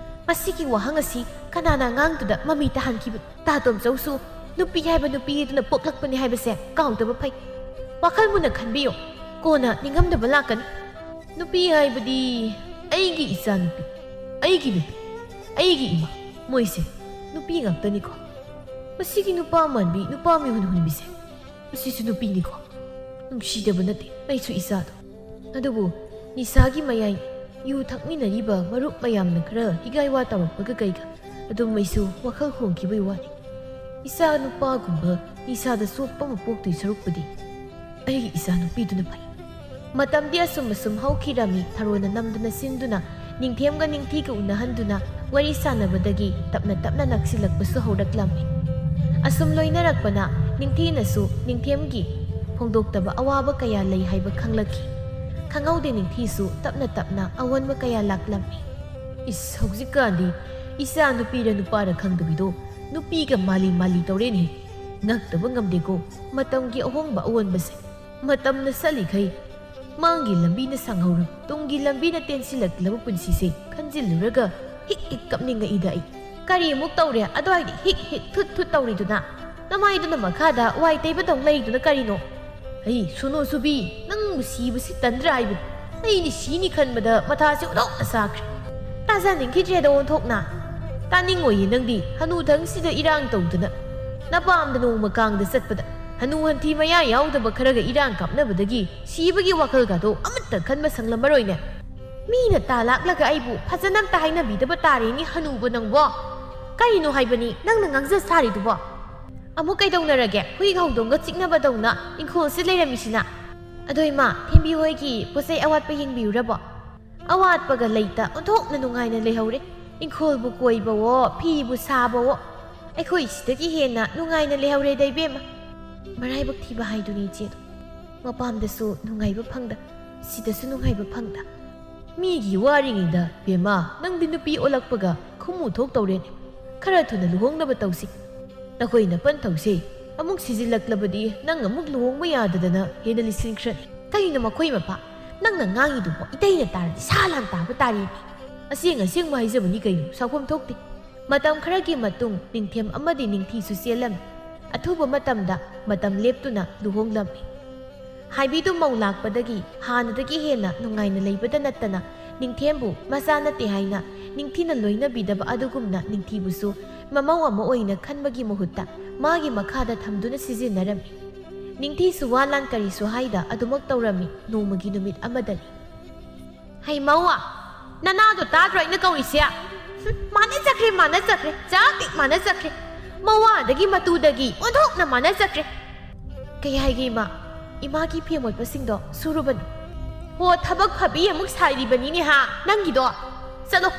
ꯃꯁꯤꯒꯤ ꯋꯥꯍꯪ ꯑꯁꯤ ꯀꯅꯥꯅ ꯑꯉꯥꯡꯗꯨꯗ ꯃꯃꯤ ꯇꯥꯍꯟꯈꯤꯕꯅꯣ? ꯇꯥ ꯇꯣꯝꯆꯧꯁꯨ ꯅꯨꯄꯤ ꯍꯥꯏꯕ ꯅꯨꯄꯤ ꯑꯗꯨꯅ ꯄꯣꯛꯂꯛꯄꯅꯤ ꯍꯥꯏꯕꯁꯦ ꯀꯥꯎꯗꯕ ꯐꯩ꯫ ꯋꯥꯈꯜ ꯃꯨꯟꯅ ꯈꯟꯕꯤꯌꯨ, ꯀꯣꯟꯅ ꯅꯤꯡꯉꯝꯗꯕ ꯂꯥꯛꯀꯅꯤ꯫ ꯅꯨꯄꯤ ꯍꯥꯏꯕꯗꯤ ꯑꯩꯒꯤ ꯏꯆꯥꯅꯨꯄꯤ, ꯑꯩꯒꯤ ꯅꯨꯄꯤ, ꯑꯩꯒꯤ ꯏꯃꯥ, ꯃꯣꯏꯁꯦ ꯅꯨꯄꯤ ꯉꯥꯛꯇꯅꯤꯀꯣ꯫ ꯃꯁꯤꯒꯤ ꯅꯨꯄꯥ ꯃꯥꯟꯕꯤ, ꯅꯨꯄꯥ ꯃꯤꯍꯨꯟ ꯍꯨꯟꯕꯤꯁꯦ, ꯃꯁꯤꯁꯨ ꯅꯨꯄꯤꯅꯤꯀꯣ꯫ ꯅꯨꯡꯁꯤꯗꯕ ꯅꯠꯇꯦ ꯑꯩꯁꯨ ꯏꯆꯥꯗꯣ꯫ ꯑꯗꯨꯕꯨ ꯅꯤꯁꯥꯒꯤ ꯃꯌꯥꯏ, ꯌꯨ ꯊꯛꯃꯤꯟꯅꯔꯤꯕ ꯃꯔꯨꯞ ꯃꯌꯥꯝꯅ ꯈꯔ ꯍꯤꯒꯥꯏ ꯋꯥ ꯇꯧꯔꯛꯄꯒ ꯀꯩꯒ ꯑꯗꯨꯝ ꯑꯩꯁꯨ ꯋꯥꯈꯜ ꯍꯣꯡꯈꯤꯕꯒꯤ ꯋꯥꯅꯤ꯫ ꯏꯆꯥ ꯅꯨꯄꯥꯒꯨꯝꯕ ꯅꯤꯁꯥꯗ ꯆꯣꯞꯄ ꯑꯃ ꯄꯣꯛꯇꯣꯏ ꯁꯔꯨꯛꯄꯨꯗꯤ ꯑꯩꯒꯤ ꯏꯆꯥ ꯅꯨꯄꯤꯗꯨꯅ ꯐꯩ꯫ ꯃꯇꯝꯗꯤ ꯑꯁꯨꯝ ꯑꯁꯨꯝ ꯍꯧꯈꯤꯔꯝꯃꯤ꯫ ꯊꯔꯣꯅ ꯅꯝꯗꯨꯅ ꯁꯤꯟꯗꯨꯅ ꯅꯤꯡꯊꯦꯝꯒ ꯅꯤꯡꯊꯤꯒ ꯎꯅꯍꯟꯗꯨꯅ ꯋꯥꯔꯤ ꯁꯥꯟꯅꯕꯗꯒꯤ ꯇꯞꯅ ꯇꯞꯅ ꯅꯛꯁꯤꯜꯂꯛꯄꯁꯨ ꯍꯧꯔꯛꯂꯝꯃꯤ꯫ ꯑꯁꯨꯝ ꯂꯣꯏꯅꯔꯛꯄꯅ ꯅꯤꯡꯊꯤꯅꯁꯨ ꯅꯤꯡꯊꯦꯝꯒꯤ ꯐꯣꯡꯗꯣꯛꯇꯕ ꯑꯋꯥꯕ ꯀꯌꯥ ꯂꯩ ꯍꯥꯏꯕ ꯈꯪꯂꯛꯈꯤ꯫ ꯈꯪꯍꯧꯗꯦ ꯅꯤꯡꯊꯤꯁꯨ ꯇꯞꯅ ꯇꯞꯅ ꯑꯑꯣꯟꯕ ꯀꯌꯥ ꯂꯥꯛꯂꯝꯃꯤ꯫ "ꯏꯁ, ꯍꯧꯖꯤꯛꯀꯥꯟꯗꯤ ꯏꯆꯥ ꯅꯨꯄꯤꯔ ꯅꯨꯄꯥꯔ ꯈꯪꯗꯕꯤꯗꯣ ꯅꯨꯄꯤꯒ ꯃꯥꯜꯂꯤ ꯃꯥꯜꯂꯤ ꯇꯧꯔꯦꯅꯦ꯫ ꯉꯛꯇꯕ ꯉꯝꯗꯦꯀꯣ ꯃꯇꯝꯒꯤ ꯑꯍꯣꯡꯕ ꯑꯑꯣꯟꯕꯁꯦ꯫ ꯃꯇꯝꯅ ꯁꯠꯂꯤꯈꯩ ꯃꯥꯡꯒꯤ ꯂꯝꯕꯤꯅ ꯁꯥꯡꯍꯧꯔ ꯇꯨꯡꯒꯤ ꯂꯝꯕꯤꯅ ꯇꯦꯟꯁꯤꯜꯂꯛꯂꯕ ꯄꯨꯟꯁꯤꯁꯦ ꯈꯟꯖꯤꯜꯂꯨꯔꯒ ꯍꯤꯛ ꯍꯤꯛ ꯀꯞꯅꯤꯡꯉꯛꯏꯗ ꯑꯩ꯫ ꯀꯔꯤ ꯑꯃꯨꯛ ꯇꯧꯔꯦ? ꯑꯗꯨꯋꯥꯏꯗꯤ ꯍꯤꯛ ꯍꯤꯛ ꯊꯨꯠ ꯊꯨꯠ ꯇꯧꯔꯤꯗꯨꯅ? ꯅꯃꯥꯏꯗꯨꯅ ꯃꯈꯥꯗ ꯋꯥꯏ ꯇꯩꯕꯗꯧ ꯂꯩꯔꯤꯗꯨꯅ ꯀꯔꯤꯅꯣ?" "ꯑꯩ ꯁꯣꯅꯣ ꯆꯨꯕꯤ, ꯅꯪꯕꯨ ꯁꯤꯕꯁꯤ ꯇꯟꯗ꯭ꯔꯥ ꯍꯥꯏꯕꯅꯤ꯫ ꯑꯩꯗꯤ ꯁꯤꯅꯤ ꯈꯟꯕꯗ ꯃꯊꯥꯁꯦ ꯑꯣꯟꯊꯣꯛꯅ ꯁꯥꯈ꯭ꯔꯦ꯫ ꯇꯥꯖꯅꯤꯡꯈꯤꯗ꯭ꯔꯦꯗ ꯑꯣꯟꯊꯣꯛꯅ꯫ ꯇꯥꯅꯤꯡꯉꯣꯏꯌꯦ ꯅꯪꯗꯤ ꯍꯅꯨꯊꯪꯁꯤꯗ ꯏꯔꯥꯡ ꯇꯧꯗꯅ꯫ ꯅꯄꯥꯝꯗ ꯅꯣꯡꯃ ꯀꯥꯡꯗ ꯆꯠꯄꯗ ꯍꯅꯨ ꯍꯟꯊꯤ ꯃꯌꯥ ꯌꯥꯎꯗꯕ ꯈꯔꯒ ꯏꯔꯥꯡ ꯀꯥꯞꯅꯕꯗꯒꯤ ꯁꯤꯕꯒꯤ ꯋꯥꯈꯜꯒꯗꯣ ꯑꯃꯠꯇ ꯈꯟꯕ ꯁꯪꯂꯝꯃꯔꯣꯏꯅꯦ꯫ ꯃꯤꯅ ꯇꯥ ꯂꯥꯛꯂꯒ ꯑꯩꯕꯨ ꯐꯖꯅ ꯑꯝꯇ ꯍꯥꯏꯅꯕꯤꯗꯕ ꯇꯥꯔꯦꯅꯦ ꯍꯅꯨꯕ ꯅꯪꯕꯣ꯫ ꯀꯔꯤꯅꯣ ꯍꯥꯏꯕꯅꯤ ꯅꯪꯅ ꯉꯥꯡꯖ ꯁꯥꯔꯤꯗꯨꯕꯣ? ꯑꯃꯨꯛ ꯀꯩꯗꯧꯅꯔꯒꯦ? ꯍꯨꯏꯒ ꯍꯧꯗꯣꯡꯒ ꯆꯤꯛꯅꯕꯗꯧꯅ ꯏꯪꯈꯣꯜꯁꯤ ꯂꯩꯔꯝꯃꯤꯁꯤꯅ?" "ꯑꯗꯣ ꯏꯃꯥ, ꯊꯦꯝꯕꯤ ꯍꯣꯏꯒꯤ ꯄꯣꯠ ꯆꯩ ꯑꯋꯥꯠꯄ ꯌꯦꯡꯕꯤꯔꯨꯔꯕꯣ?" "ꯑꯋꯥꯠꯄꯒ ꯂꯩꯇ ꯑꯣꯟꯊꯣꯛꯅ ꯅꯨꯡꯉꯥꯏꯅ ꯂꯩꯍꯧꯔꯦ꯫ ꯏꯪꯈꯣꯜꯕꯨ ꯀꯣꯏꯕꯋꯣ, ꯐꯤꯕꯨ ꯁꯥꯕꯋꯣ꯫ ꯑꯩꯈꯣꯏ ꯁꯤꯗꯒꯤ ꯍꯦꯟꯅ ꯅꯨꯡꯉꯥꯏꯅ ꯂꯩꯍꯧꯔꯦꯗ ꯏꯕꯦꯝꯃ꯫ ꯃꯔꯥꯏꯕꯛ ꯊꯤꯕ ꯍꯥꯏꯗꯨꯅꯤ ꯏꯆꯦꯗꯣ꯫ ꯃꯄꯥꯝꯗꯁꯨ ꯅꯨꯡꯉꯥꯏꯕ ꯐꯪꯗ, ꯁꯤꯗꯁꯨ ꯅꯨꯡꯉꯥꯏꯕ ꯐꯪꯗ꯫" "ꯃꯤꯒꯤ ꯋꯥꯔꯤꯉꯩꯗ ꯕꯦꯝꯃ, ꯅꯪꯗꯤ ꯅꯨꯄꯤ ꯑꯣꯜꯂꯛꯄꯒ ꯈꯨꯃꯨ ꯊꯣꯛ ꯇꯧꯔꯦꯅꯦ꯫ ꯈꯔ ꯊꯨꯅ ꯂꯨꯍꯣꯡꯅꯕ ꯇꯧꯁꯤ꯫ ꯅꯈꯣꯏ ꯅꯄꯟ ꯊꯧꯁꯦ ꯑꯃꯨꯛ ꯁꯤꯖꯤꯜꯂꯛꯂꯕꯗꯤ ꯅꯪ ꯑꯃꯨꯛ ꯂꯨꯍꯣꯡꯕ ꯌꯥꯗꯗꯅ ꯍꯦꯟꯅ ꯂꯤꯁꯤꯟꯈ꯭ꯔꯅꯤ꯫" "ꯀꯩꯅꯣ ꯃꯈꯣꯏ ꯃꯄꯥ? ꯅꯪꯅ ꯉꯥꯡꯉꯤꯗꯨꯕꯣ ꯏꯇꯩꯅ ꯇꯥꯔꯗꯤ ꯁꯥ ꯂꯥꯟ ꯇꯥꯕ ꯇꯥꯔꯦꯅꯦ꯫ ꯑꯁꯦꯡ ꯑꯁꯦꯡꯕ ꯍꯥꯏꯖꯕꯅꯤ ꯀꯩꯅꯣ, ꯁꯥꯎꯐꯝ ꯊꯣꯛꯇꯦ꯫" ꯃꯇꯝ ꯈꯔꯒꯤ ꯃꯇꯨꯡ ꯅꯤꯡꯊꯦꯝ ꯑꯃꯗꯤ ꯅꯤꯡꯊꯤꯁꯨ ꯆꯦꯜꯂꯝꯃꯤ꯫ ꯑꯊꯨꯕ ꯃꯇꯝꯗ ꯃꯇꯝ ꯂꯦꯞꯇꯨꯅ ꯂꯨꯍꯣꯡꯂꯝꯃꯤ꯫ ꯍꯥꯏꯕꯤꯗꯨ ꯃꯧ ꯂꯥꯛꯄꯗꯒꯤ ꯍꯥꯟꯅꯗꯒꯤ ꯍꯦꯟꯅ ꯅꯨꯡꯉꯥꯏꯅ ꯂꯩꯕꯗ ꯅꯠꯇꯅ ꯅꯤꯡꯊꯦꯝꯕꯨ ꯃꯆꯥ ꯅꯠꯇꯦ ꯍꯥꯏꯅ ꯅꯤꯡꯊꯤꯅ ꯂꯣꯏꯅꯕꯤꯗꯕ ꯑꯗꯨꯒꯨꯝꯅ ꯅꯤꯡꯊꯤꯕꯨꯁꯨ ꯃꯃꯧ ꯑꯃ ꯑꯣꯏꯅ ꯈꯟꯕꯒꯤ ꯃꯍꯨꯠꯇ ꯃꯥꯒꯤ ꯃꯈꯥꯗ ꯊꯝꯗꯨꯅ ꯁꯤꯖꯤꯟꯅꯔꯝꯃꯤ꯫ ꯅꯤꯡꯊꯤꯁꯨ ꯋꯥ ꯂꯥꯟ ꯀꯔꯤꯁꯨ ꯍꯥꯏꯗ ꯑꯗꯨꯃꯛ ꯇꯧꯔꯝꯃꯤ꯫ ꯅꯣꯡꯃꯒꯤ ꯅꯨꯃꯤꯠ ꯑꯃꯗꯅꯤ꯫ "ꯍꯩ ꯃꯧ, ꯅꯅꯥꯗꯣ ꯇꯥꯗ꯭ꯔꯣ ꯑꯩꯅ ꯀꯧꯔꯤꯁꯦ? ꯍꯨꯝ, ꯃꯥꯟꯅ ꯆꯠꯈ꯭ꯔꯦ, ꯃꯥꯟꯅ ꯆꯠꯈ꯭ꯔꯦ, ꯆꯞ ꯍꯦꯛ ꯃꯥꯟꯅ ꯆꯠꯈ꯭ꯔꯦ꯫ ꯃꯋꯥꯗꯒꯤ ꯃꯇꯨꯗꯒꯤ ꯑꯣꯟꯊꯣꯛꯅ ꯃꯥꯟꯅ ꯆꯠꯈ꯭ꯔꯦ꯫" "ꯀꯩ ꯍꯥꯏꯒꯦ ꯏꯃꯥ? ꯏꯃꯥꯒꯤ ꯐꯤ ꯑꯃꯣꯠꯄꯁꯤꯡꯗꯣ ꯁꯨꯔꯨꯕꯅꯤ꯫" ꯍꯣ, ꯊꯕꯛ ꯐꯕꯤ ꯑꯃꯨꯛ ꯁꯥꯔꯤꯕꯅꯤꯅꯦ ꯍꯥ, ꯅꯪꯒꯤꯗꯣ꯫ ꯆꯠꯂꯣ,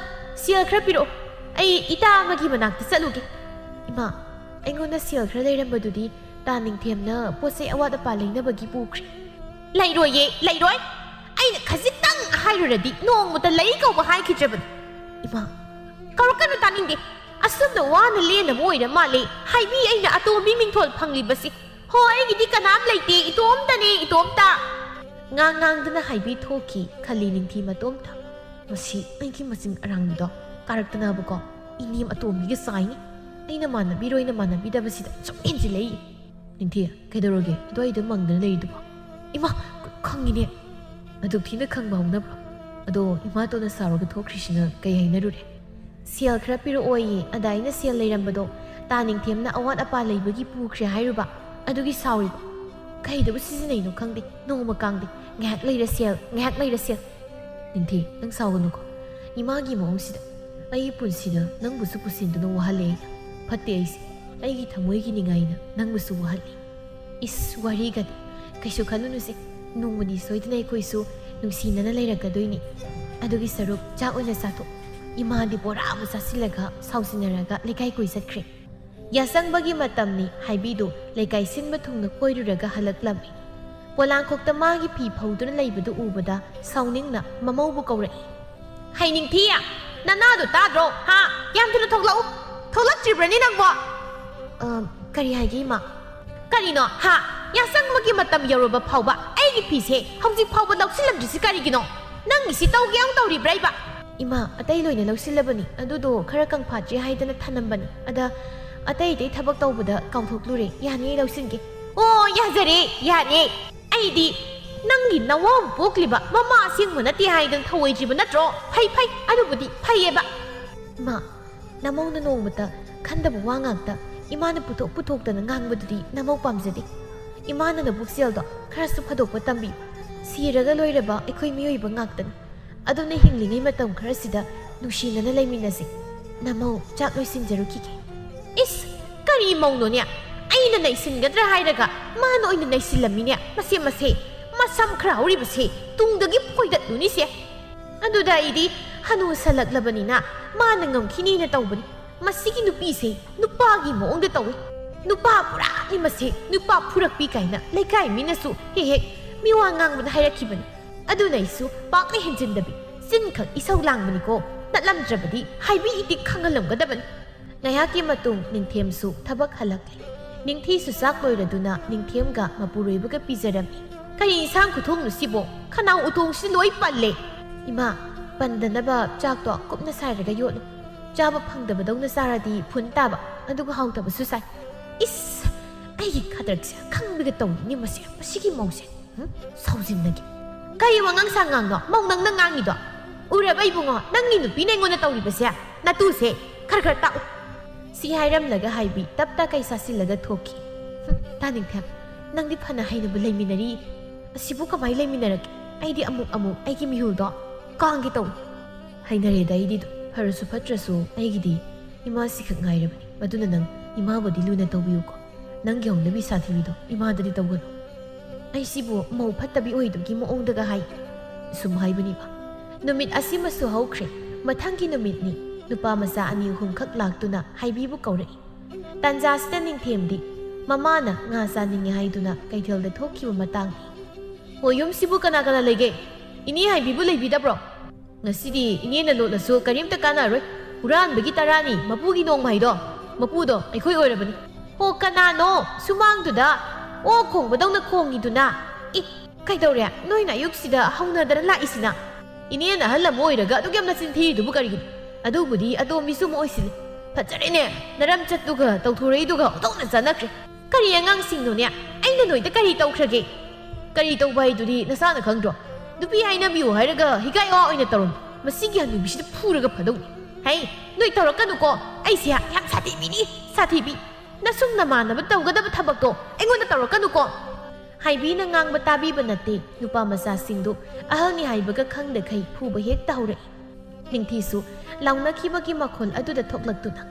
ꯁꯦꯜ ꯈꯔ ꯄꯤꯔꯛꯑꯣ, ꯑꯩ ꯏꯇꯥ ꯑꯃꯒꯤ ꯃꯅꯥꯛꯇ ꯆꯠꯂꯨꯒꯦ꯫ ꯏꯃꯥ, ꯑꯩꯉꯣꯟꯗ ꯁꯦꯜ ꯈꯔ ꯂꯩꯔꯝꯕꯗꯨꯗꯤ ꯇꯥ ꯅꯤꯡꯊꯦꯝꯅ ꯄꯣꯠ ꯆꯩ ꯑꯋꯥꯠ ꯑꯄꯥ ꯂꯩꯅꯕꯒꯤ ꯄꯨꯈ꯭ꯔꯦ꯫ ꯂꯩꯔꯣꯏꯌꯦ, ꯂꯩꯔꯣꯏ꯫ ꯑꯩꯅ ꯈꯖꯤꯛꯇꯪ ꯍꯥꯏꯔꯨꯔꯗꯤ ꯅꯣꯡꯃꯇ ꯂꯩ ꯀꯧꯕ ꯍꯥꯏꯈꯤꯗ꯭ꯔꯕꯅꯤ꯫ ꯏꯃꯥ, ꯀꯧꯔꯛꯀꯅꯨ, ꯇꯥꯅꯤꯡꯗꯦ꯫ ꯑꯁꯨꯝꯅ ꯋꯥꯅ ꯂꯦꯟꯅꯕ ꯑꯣꯏꯔ ꯃꯥꯜꯂꯦ ꯍꯥꯏꯕꯤ ꯑꯩꯅ ꯑꯇꯣꯝꯕꯤ ꯃꯤꯡꯊꯣꯜ ꯐꯪꯂꯤꯕꯁꯤ꯫ ꯍꯣ, ꯑꯩꯒꯤꯗꯤ ꯀꯅꯥꯝ ꯂꯩꯇꯦ, ꯏꯇꯣꯝꯇꯅꯦ, ꯏꯇꯣꯝꯇ꯫ ꯉꯥꯡ ꯉꯥꯡꯗꯨꯅ ꯍꯥꯏꯕꯤ ꯊꯣꯛꯈꯤ ꯈꯜꯂꯤ ꯅꯤꯡꯊꯤ ꯃꯇꯣꯝꯇ꯫ ꯃꯁꯤ ꯑꯩꯒꯤ ꯃꯆꯤꯟ ꯑꯔꯥꯡꯕꯤꯗꯣ ꯀꯥꯔꯛꯇꯅꯕꯀꯣ, ꯏꯅꯦꯝ ꯑꯇꯣꯝꯕꯤꯒ ꯆꯥꯏꯅꯤ꯫ ꯑꯩꯅ ꯃꯥꯟꯅꯕꯤꯔꯣꯏꯅ ꯃꯥꯟꯅꯕꯤꯗꯕꯁꯤꯗ ꯁꯨꯝ ꯍꯦꯟꯖꯤꯜꯂꯛꯏ꯫ ꯅꯤꯡꯊꯤ, ꯀꯩꯗꯧꯔꯒꯦ ꯑꯗꯨꯋꯥꯏꯗ ꯃꯪꯗꯅ ꯂꯩꯔꯤꯗꯨꯕꯣ? ꯏꯃꯥ, ꯈꯪꯉꯤꯅꯦ꯫ ꯑꯗꯨꯛ ꯊꯤꯅ ꯈꯪꯕ ꯍꯧꯅꯕ꯭ꯔꯣ? ꯑꯗꯣ ꯏꯃꯥꯇꯣꯟꯅ ꯁꯥꯎꯔꯒ ꯊꯣꯛꯈ꯭ꯔꯤꯁꯤꯅ ꯀꯩ ꯍꯥꯏꯅꯔꯨꯔꯦ? ꯁꯦꯜ ꯈꯔ ꯄꯤꯔꯛꯑꯣꯌꯦ, ꯑꯗ ꯑꯩꯅ ꯁꯦꯜ ꯂꯩꯔꯝꯕꯗꯣ ꯇꯥ ꯅꯤꯡꯊꯦꯝꯅ ꯑꯋꯥꯠ ꯑꯄꯥ ꯂꯩꯕꯒꯤ ꯄꯨꯈ꯭ꯔꯦ ꯍꯥꯏꯔꯨꯕ, ꯑꯗꯨꯒꯤ ꯁꯥꯎꯔꯤꯕ꯫ ꯀꯩꯗꯕꯨ ꯁꯤꯖꯤꯟꯅꯩꯅꯣ ꯈꯪꯗꯦ, ꯅꯣꯡꯃ ꯀꯥꯡꯗꯦ꯫ ꯉꯥꯏꯍꯥꯛ ꯂꯩꯔ ꯁꯦꯜ, ꯉꯥꯏꯍꯥꯛ ꯂꯩꯔ ꯁꯦꯜ꯫ ꯅꯤꯡꯊꯤ, ꯅꯪ ꯁꯥꯎꯒꯅꯨꯀꯣ꯫ ꯏꯃꯥꯒꯤ ꯃꯑꯣꯡꯁꯤꯗ ꯑꯩꯒꯤ ꯄꯨꯟꯁꯤꯗ ꯅꯪꯕꯨꯁꯨ ꯄꯨꯁꯤꯟꯗꯨꯅ ꯋꯥꯍꯜꯂꯦ ꯑꯩꯅ꯫ ꯐꯠꯇꯦ ꯑꯩꯁꯦ꯫ ꯑꯩꯒꯤ ꯊꯃꯣꯏꯒꯤ ꯅꯤꯡꯉꯥꯏꯅ ꯅꯪꯕꯨꯁꯨ ꯋꯥꯍꯜꯂꯤ꯫ ꯏꯁ, ꯋꯥꯔꯤꯒꯗꯤ꯫ ꯀꯩꯁꯨ ꯈꯜꯂꯨꯅꯨꯁꯦ꯫ ꯅꯣꯡꯃꯗꯤ ꯁꯣꯏꯗꯅ ꯑꯩꯈꯣꯏꯁꯨ ꯅꯨꯡꯁꯤꯅꯅ ꯂꯩꯔꯛꯀꯗꯣꯏꯅꯤ꯫ ꯑꯗꯨꯒꯤ ꯁꯔꯨꯛ ꯆꯥꯛ ꯑꯣꯏꯅ ꯆꯥꯊꯣꯛ꯫ ꯏꯃꯥꯗꯤ ꯕꯣꯔꯥ ꯑꯃ ꯆꯥꯁꯤꯜꯂꯒ ꯁꯥꯎꯁꯤꯟꯅꯔꯒ ꯂꯩꯀꯥꯏ ꯀꯣꯏ ꯆꯠꯈ꯭ꯔꯦ꯫ ꯌꯥꯆꯪꯕꯒꯤ ꯃꯇꯝꯅꯤ ꯍꯥꯏꯕꯤꯗꯨ ꯂꯩꯀꯥꯏ ꯁꯤꯟꯕ ꯊꯨꯡꯅ ꯀꯣꯏꯔꯨꯔꯒ ꯍꯜꯂꯛꯂꯝꯃꯤ꯫ ꯄꯣꯂꯥꯡꯈꯣꯛꯇ ꯃꯥꯒꯤ ꯐꯤ ꯐꯧꯗꯨꯅ ꯂꯩꯕꯗꯨ ꯎꯕꯗ ꯁꯥꯎꯅꯤꯡꯅ ꯃꯃꯧꯕꯨ ꯀꯧꯔꯛꯏ꯫ "ꯍꯩ ꯅꯤꯡꯊꯤ, ꯅꯅꯥꯗꯣ ꯇꯥꯗ꯭ꯔꯣ? ꯍꯥ? ꯌꯥꯝ ꯊꯨꯅ ꯊꯣꯛꯂꯛꯎ꯫ ꯊꯣꯛꯂꯛꯇ꯭ꯔꯤꯕ꯭ꯔꯅꯤ ꯅꯪꯕꯣ?" "ꯑ, ꯀꯔꯤ ꯍꯥꯏꯒꯦ, ꯏꯃꯥ?" "ꯀꯔꯤꯅꯣ, ꯍꯥ? ꯌꯥꯆꯪꯕꯒꯤ ꯃꯇꯝ ꯌꯧꯔꯕ ꯐꯥꯎꯕ ꯑꯩꯒꯤ ꯐꯤꯁꯦ ꯍꯧꯖꯤꯛ ꯐꯥꯎꯕ ꯂꯧꯁꯤꯜꯂꯝꯗ꯭ꯔꯤꯁꯤ ꯀꯔꯤꯒꯤꯅꯣ? ꯅꯪꯒꯤꯁꯤ ꯇꯧꯒꯦ ꯌꯥꯎꯅ ꯇꯧꯔꯤꯕ꯭ꯔꯥ ꯏꯕ?" "ꯏꯃꯥ, ꯑꯇꯩ ꯂꯣꯏꯅ ꯂꯧꯁꯤꯜꯂꯕꯅꯤ, ꯑꯗꯨꯗꯣ ꯈꯔ ꯀꯪꯐꯥꯠꯇ꯭ꯔꯤ ꯍꯥꯏꯗꯅ ꯊꯅꯝꯕꯅꯤ꯫ ꯑꯗ ꯑꯇꯩ ꯑꯇꯩ ꯊꯕꯛ ꯇꯧꯕꯗ ꯀꯥꯎꯊꯣꯛꯂꯨꯔꯦ꯫ ꯌꯥꯅꯤ, ꯑꯩ ꯂꯧꯁꯤꯟꯒꯦ꯫" "ꯑꯣ, ꯌꯥꯖꯔꯦ, ꯌꯥꯅꯤ꯫ ꯑꯩꯗꯤ ꯅꯪꯒꯤ ꯅꯋꯥ ꯄꯣꯛꯂꯤꯕ ꯃꯃꯥ ꯑꯁꯦꯡꯕ ꯅꯠꯇꯦ ꯍꯥꯏꯗꯅ ꯊꯧꯑꯣꯏꯗ꯭ꯔꯤꯕ ꯅꯠꯇ꯭ꯔꯣ? ꯐꯩ, ꯐꯩ, ꯑꯗꯨꯕꯨꯗꯤ ꯐꯩꯌꯦꯕ꯫" "ꯏꯃꯥ, ꯅꯃꯧꯅ ꯅꯣꯡꯃꯇ ꯈꯟꯗꯕ ꯋꯥ ꯉꯥꯛꯇ ꯏꯃꯥꯅ ꯄꯨꯊꯣꯛ ꯄꯨꯊꯣꯛꯇꯅ ꯉꯥꯡꯕꯗꯨꯗꯤ ꯅꯃꯧ ꯄꯥꯝꯖꯗꯦ꯫ ꯏꯃꯥꯅ ꯅꯕꯨꯛꯆꯦꯜꯗꯣ ꯈꯔꯁꯨ ꯐꯥꯗꯣꯛꯄ ꯇꯝꯕꯤꯌꯨ꯫ ꯁꯤꯔꯒ ꯂꯣꯏꯔꯕ ꯑꯩꯈꯣꯏ ꯃꯤꯑꯣꯏꯕ ꯉꯥꯛꯇꯅꯤ꯫ ꯑꯗꯨꯅ ꯍꯤꯡꯂꯤꯉꯩ ꯃꯇꯝ ꯈꯔꯁꯤꯗ ꯅꯨꯡꯁꯤꯅꯅ ꯂꯩꯃꯤꯟꯅꯁꯤ꯫ ꯅꯃꯧ ꯆꯥꯛ ꯂꯣꯏꯁꯤꯟꯖꯔꯨꯈꯤꯒꯦ꯫" "ꯏꯁ, ꯀꯔꯤ ꯃꯧꯅꯣꯅꯦ? ꯑꯩꯅ ꯅꯩꯁꯤꯟꯒꯗ꯭ꯔꯥ ꯍꯥꯏꯔꯒ ꯃꯥꯅ ꯑꯣꯏꯅ ꯅꯩꯁꯤꯜꯂꯝꯃꯤꯅꯦ꯫ ꯃꯁꯦ, ꯃꯁꯦ, ꯃꯁꯝ ꯈꯔ ꯍꯧꯔꯤꯕꯁꯦ ꯇꯨꯡꯗꯒꯤ ꯐꯣꯏꯗꯠꯂꯨꯅꯤꯁꯦ꯫ ꯑꯗꯨꯗ ꯑꯩꯗꯤ ꯍꯅꯨꯁꯜꯂꯛꯂꯕꯅꯤꯅ ꯃꯥꯅ ꯉꯝꯈꯤꯅꯤꯅ ꯇꯧꯕꯅꯤ꯫ ꯃꯁꯤꯒꯤ ꯅꯨꯄꯤꯁꯦ ꯅꯨꯄꯥꯒꯤ ꯃꯑꯣꯡꯗ ꯇꯧꯏ꯫ ꯅꯨꯄꯥ ꯄꯨꯔꯥꯅꯤ ꯃꯁꯤ, ꯅꯨꯄꯥ ꯐꯨꯔꯛꯄꯤ ꯀꯥꯏꯅ ꯂꯩꯀꯥꯏ ꯃꯤꯅꯁꯨ ꯍꯦꯛ ꯍꯦꯛ ꯃꯤꯋꯥ ꯉꯥꯡꯕꯗ ꯍꯥꯏꯔꯛꯈꯤꯕꯅꯤ꯫ ꯑꯗꯨꯅ ꯑꯩꯁꯨ ꯄꯥꯛꯅ ꯍꯦꯟꯖꯤꯟꯗꯕꯤ, ꯆꯤꯟꯈꯛ ꯏꯁꯧ ꯂꯥꯡꯕꯅꯤꯀꯣ꯫ ꯅꯠꯂꯝꯗ꯭ꯔꯕꯗꯤ ꯍꯥꯏꯕꯤ ꯏꯇꯤꯛ ꯈꯪꯍꯜꯂꯝꯒꯗꯕꯅꯤ꯫ ꯉꯥꯏꯍꯥꯛꯀꯤ ꯃꯇꯨꯡ ꯅꯤꯡꯊꯦꯝꯁꯨ ꯊꯕꯛ ꯍꯜꯂꯛꯂꯦ꯫ ꯅꯤꯡꯊꯤꯁꯨ ꯆꯥꯛ ꯂꯣꯏꯔꯗꯨꯅ ꯅꯤꯡꯊꯦꯝꯒ ꯃꯄꯨꯔꯣꯏꯕꯒ ꯄꯤꯖꯔꯝꯃꯤ꯫ "ꯀꯔꯤ ꯏꯟꯁꯥꯡ ꯈꯨꯊꯣꯡꯅꯣ ꯁꯤꯕꯣ? ꯈꯅꯥꯎ ꯎꯇꯣꯡꯁꯤ ꯂꯣꯏ ꯄꯜꯂꯦ꯫ ꯏꯃꯥ, ꯄꯟꯗꯅꯕ ꯆꯥꯛꯇꯣ ꯀꯨꯞꯅ ꯁꯥꯏꯔꯒ ꯌꯣꯠꯂꯨ꯫ ꯆꯥꯕ ꯐꯪꯗꯕꯗꯧꯅ ꯆꯥꯔꯗꯤ ꯐꯨꯟ ꯇꯥꯕ, ꯑꯗꯨꯒ ꯍꯥꯎꯇꯕꯁꯨ ꯁꯥꯏ꯫ ꯏꯁ, ꯑꯩꯒꯤ ꯈꯗ꯭ꯔꯛꯁꯦ ꯈꯪꯕꯤꯒ ꯇꯧꯔꯤꯅꯦ ꯃꯁꯦ, ꯃꯁꯤꯒꯤ ꯃꯧꯁꯦ꯫ ꯍꯨꯝ? ꯁꯥꯎꯖꯤꯟꯅꯒꯦ꯫ ꯀꯔꯤ ꯋꯥꯉꯥꯡ ꯁꯉꯥꯡꯅꯣ ꯃꯧ ꯅꯪꯅ ꯉꯥꯡꯉꯤꯗꯣ? ꯎꯔꯕ ꯏꯕꯨꯡꯉꯣ, ꯅꯪꯒꯤ ꯅꯨꯄꯤꯅ ꯑꯩꯉꯣꯟꯗ ꯇꯧꯔꯤꯕꯁꯦ? ꯅꯇꯨꯁꯦ ꯈꯔ ꯈꯔ ꯇꯥꯛꯎ꯫" ꯁꯤ ꯍꯥꯏꯔꯝꯂꯒ ꯍꯥꯏꯕꯤ ꯇꯞ ꯇꯥ ꯀꯩ ꯆꯥꯁꯤꯜꯂꯒ ꯊꯣꯛꯈꯤ꯫ "ꯍꯨꯝ, ꯇꯥ ꯅꯤꯡꯊꯦꯝ, ꯅꯪꯗꯤ ꯐꯅ ꯍꯩꯅꯕ ꯂꯩꯃꯤꯟꯅꯔꯤ꯫ ꯑꯁꯤꯕꯨ ꯀꯃꯥꯏ ꯂꯩꯃꯤꯟꯅꯔꯛꯀꯦ? ꯑꯩꯗꯤ ꯑꯃꯨꯛ ꯑꯃꯨꯛ ꯑꯩꯒꯤ ꯃꯤꯍꯨꯜꯗꯣ ꯀꯥꯡꯒꯦ ꯇꯧꯏ꯫" "ꯍꯩꯅꯔꯦꯗ ꯑꯩꯗꯤ ꯑꯗꯨꯝ꯫ ꯐꯔꯁꯨ ꯐꯠꯇ꯭ꯔꯁꯨ ꯑꯩꯒꯤꯗꯤ ꯏꯃꯥꯁꯤ ꯈꯛ ꯉꯥꯏꯔꯕꯅꯤ꯫ ꯃꯗꯨꯅ ꯅꯪ ꯏꯃꯥꯕꯨꯗꯤ ꯂꯨꯅ ꯇꯧꯕꯤꯌꯨꯀꯣ꯫ ꯅꯪꯒꯤ ꯍꯧꯅꯕꯤ ꯁꯥꯊꯤꯕꯤꯗꯣ ꯏꯃꯥꯗꯗꯤ ꯇꯧꯒꯅꯨ꯫" ꯑꯩꯁꯤꯕꯨ ꯃꯧ ꯐꯠꯇꯕꯤ ꯑꯣꯏꯗꯨꯒꯤ ꯃꯑꯣꯡꯗꯒ ꯍꯥꯏ꯫ ꯁꯨꯝ ꯍꯥꯏꯕꯅꯤꯕ꯫ ꯅꯨꯃꯤꯠ ꯑꯁꯤꯃꯁꯨ ꯍꯧꯈ꯭ꯔꯦ꯫ ꯃꯊꯪꯒꯤ ꯅꯨꯃꯤꯠꯅꯤ꯫ ꯅꯨꯄꯥ ꯃꯆꯥ ꯑꯅꯤ ꯑꯍꯨꯝꯈꯛ ꯂꯥꯛꯇꯨꯅ ꯍꯥꯏꯕꯤꯕꯨ ꯀꯧꯔꯛꯏ꯫ ꯇꯥꯟꯖꯥꯁꯤꯗ ꯅꯤꯡꯊꯦꯝꯗꯤ ꯃꯃꯥꯅ ꯉꯥ ꯆꯥꯅꯤꯡꯉꯦ ꯍꯥꯏꯗꯨꯅ ꯀꯩꯊꯦꯜꯗ ꯊꯣꯛꯈꯤꯕ ꯃꯇꯥꯡꯅꯤ꯫ "ꯍꯣ, ꯌꯨꯝꯁꯤꯕꯨ ꯀꯅꯥ ꯀꯅꯥ ꯂꯩꯒꯦ? ꯏꯅꯦ ꯍꯥꯏꯕꯤꯕꯨ ꯂꯩꯕꯤꯗꯕ꯭ꯔꯣ?" "ꯉꯁꯤꯗꯤ ꯏꯅꯦꯅ ꯂꯣꯠꯂꯁꯨ ꯀꯔꯤꯝꯇ ꯀꯥꯟꯅꯔꯣꯏ꯫ ꯍꯨꯔꯥꯟꯕꯒꯤ ꯇꯔꯥꯅꯤ, ꯃꯄꯨꯒꯤ ꯅꯣꯡꯃ ꯍꯥꯏꯗꯣ, ꯃꯄꯨꯗꯣ ꯑꯩꯈꯣꯏ ꯑꯣꯏꯔꯕꯅꯤ꯫" "ꯍꯣ, ꯀꯅꯥꯅꯣ ꯁꯨꯃꯥꯡꯗꯨꯗ ꯑꯣꯛ ꯈꯣꯡꯕꯗꯧꯅ ꯈꯣꯡꯉꯤꯗꯨꯅ? ꯏ, ꯀꯩꯗꯧꯔꯦ? ꯅꯣꯏꯅ ꯑꯌꯨꯛꯁꯤꯗ ꯍꯧꯅꯗꯅ ꯂꯥꯛꯏꯁꯤꯅ? ꯏꯅꯦꯅ ꯑꯍꯜ ꯑꯃ ꯑꯣꯏꯔꯒ ꯑꯗꯨꯛ ꯌꯥꯝꯅ ꯆꯤꯟ ꯊꯤꯔꯤꯗꯨꯕꯨ ꯀꯔꯤꯒꯤꯅꯣ? ꯑꯗꯨꯕꯨꯗꯤ ꯑꯇꯣꯝꯕꯤꯁꯨ ꯑꯃ ꯑꯣꯏꯁꯤꯜꯂꯤ꯫ ꯐꯖꯔꯦꯅꯦ, ꯅꯔꯝꯆꯠꯇꯨꯒ ꯇꯧꯊꯣꯔꯛꯏꯗꯨꯒ ꯑꯣꯟꯊꯣꯛꯅ ꯆꯥꯟꯅꯈ꯭ꯔꯦ꯫ ꯀꯔꯤ ꯑꯉꯥꯡꯁꯤꯡꯅꯣꯅꯦ? ꯑꯩꯅ ꯅꯣꯏꯗ ꯀꯔꯤ ꯇꯧꯈ꯭ꯔꯒꯦ?" "ꯀꯔꯤ ꯇꯧꯕ ꯍꯥꯏꯗꯨꯗꯤ ꯅꯁꯥꯅ ꯈꯪꯗ꯭ꯔꯣ? ꯅꯨꯄꯤ ꯍꯥꯏꯅꯕꯤꯌꯨ ꯍꯥꯏꯔꯒ ꯍꯤꯒꯥꯏ ꯋꯥ ꯑꯣꯏꯅ ꯇꯧꯔꯝꯃꯤ꯫ ꯃꯁꯤꯒꯤ ꯍꯅꯨꯕꯤꯁꯤꯗ ꯐꯨꯔꯒ ꯐꯗꯧꯅꯤ꯫" "ꯍꯩ, ꯅꯣꯏ ꯇꯧꯔꯛꯀꯅꯨꯀꯣ꯫ ꯑꯩꯁꯦ ꯌꯥꯝ ꯁꯥꯊꯤꯕꯤꯅꯤ, ꯁꯥꯊꯤꯕꯤ꯫ ꯅꯁꯨꯡ ꯅꯃꯥꯟꯅꯕ ꯇꯧꯒꯗꯕ ꯊꯕꯛꯇꯣ ꯑꯩꯉꯣꯟꯗ ꯇꯧꯔꯛꯀꯅꯨꯀꯣ꯫" ꯍꯥꯏꯕꯤꯅ ꯉꯥꯡꯕ ꯇꯥꯕꯤꯕ ꯅꯠꯇꯦ꯫ ꯅꯨꯄꯥ ꯃꯆꯥꯁꯤꯡꯗꯨ ꯑꯍꯜꯅꯤ ꯍꯥꯏꯕꯒ ꯈꯪꯗꯈꯩ ꯐꯨꯕ ꯍꯦꯛꯇ ꯍꯧꯔꯛꯏ꯫ ꯅꯤꯡꯊꯤꯁꯨ ꯂꯥꯎꯅꯈꯤꯕꯒꯤ ꯃꯈꯣꯜ ꯑꯗꯨꯗ ꯊꯣꯛꯂꯛꯇꯨꯅ,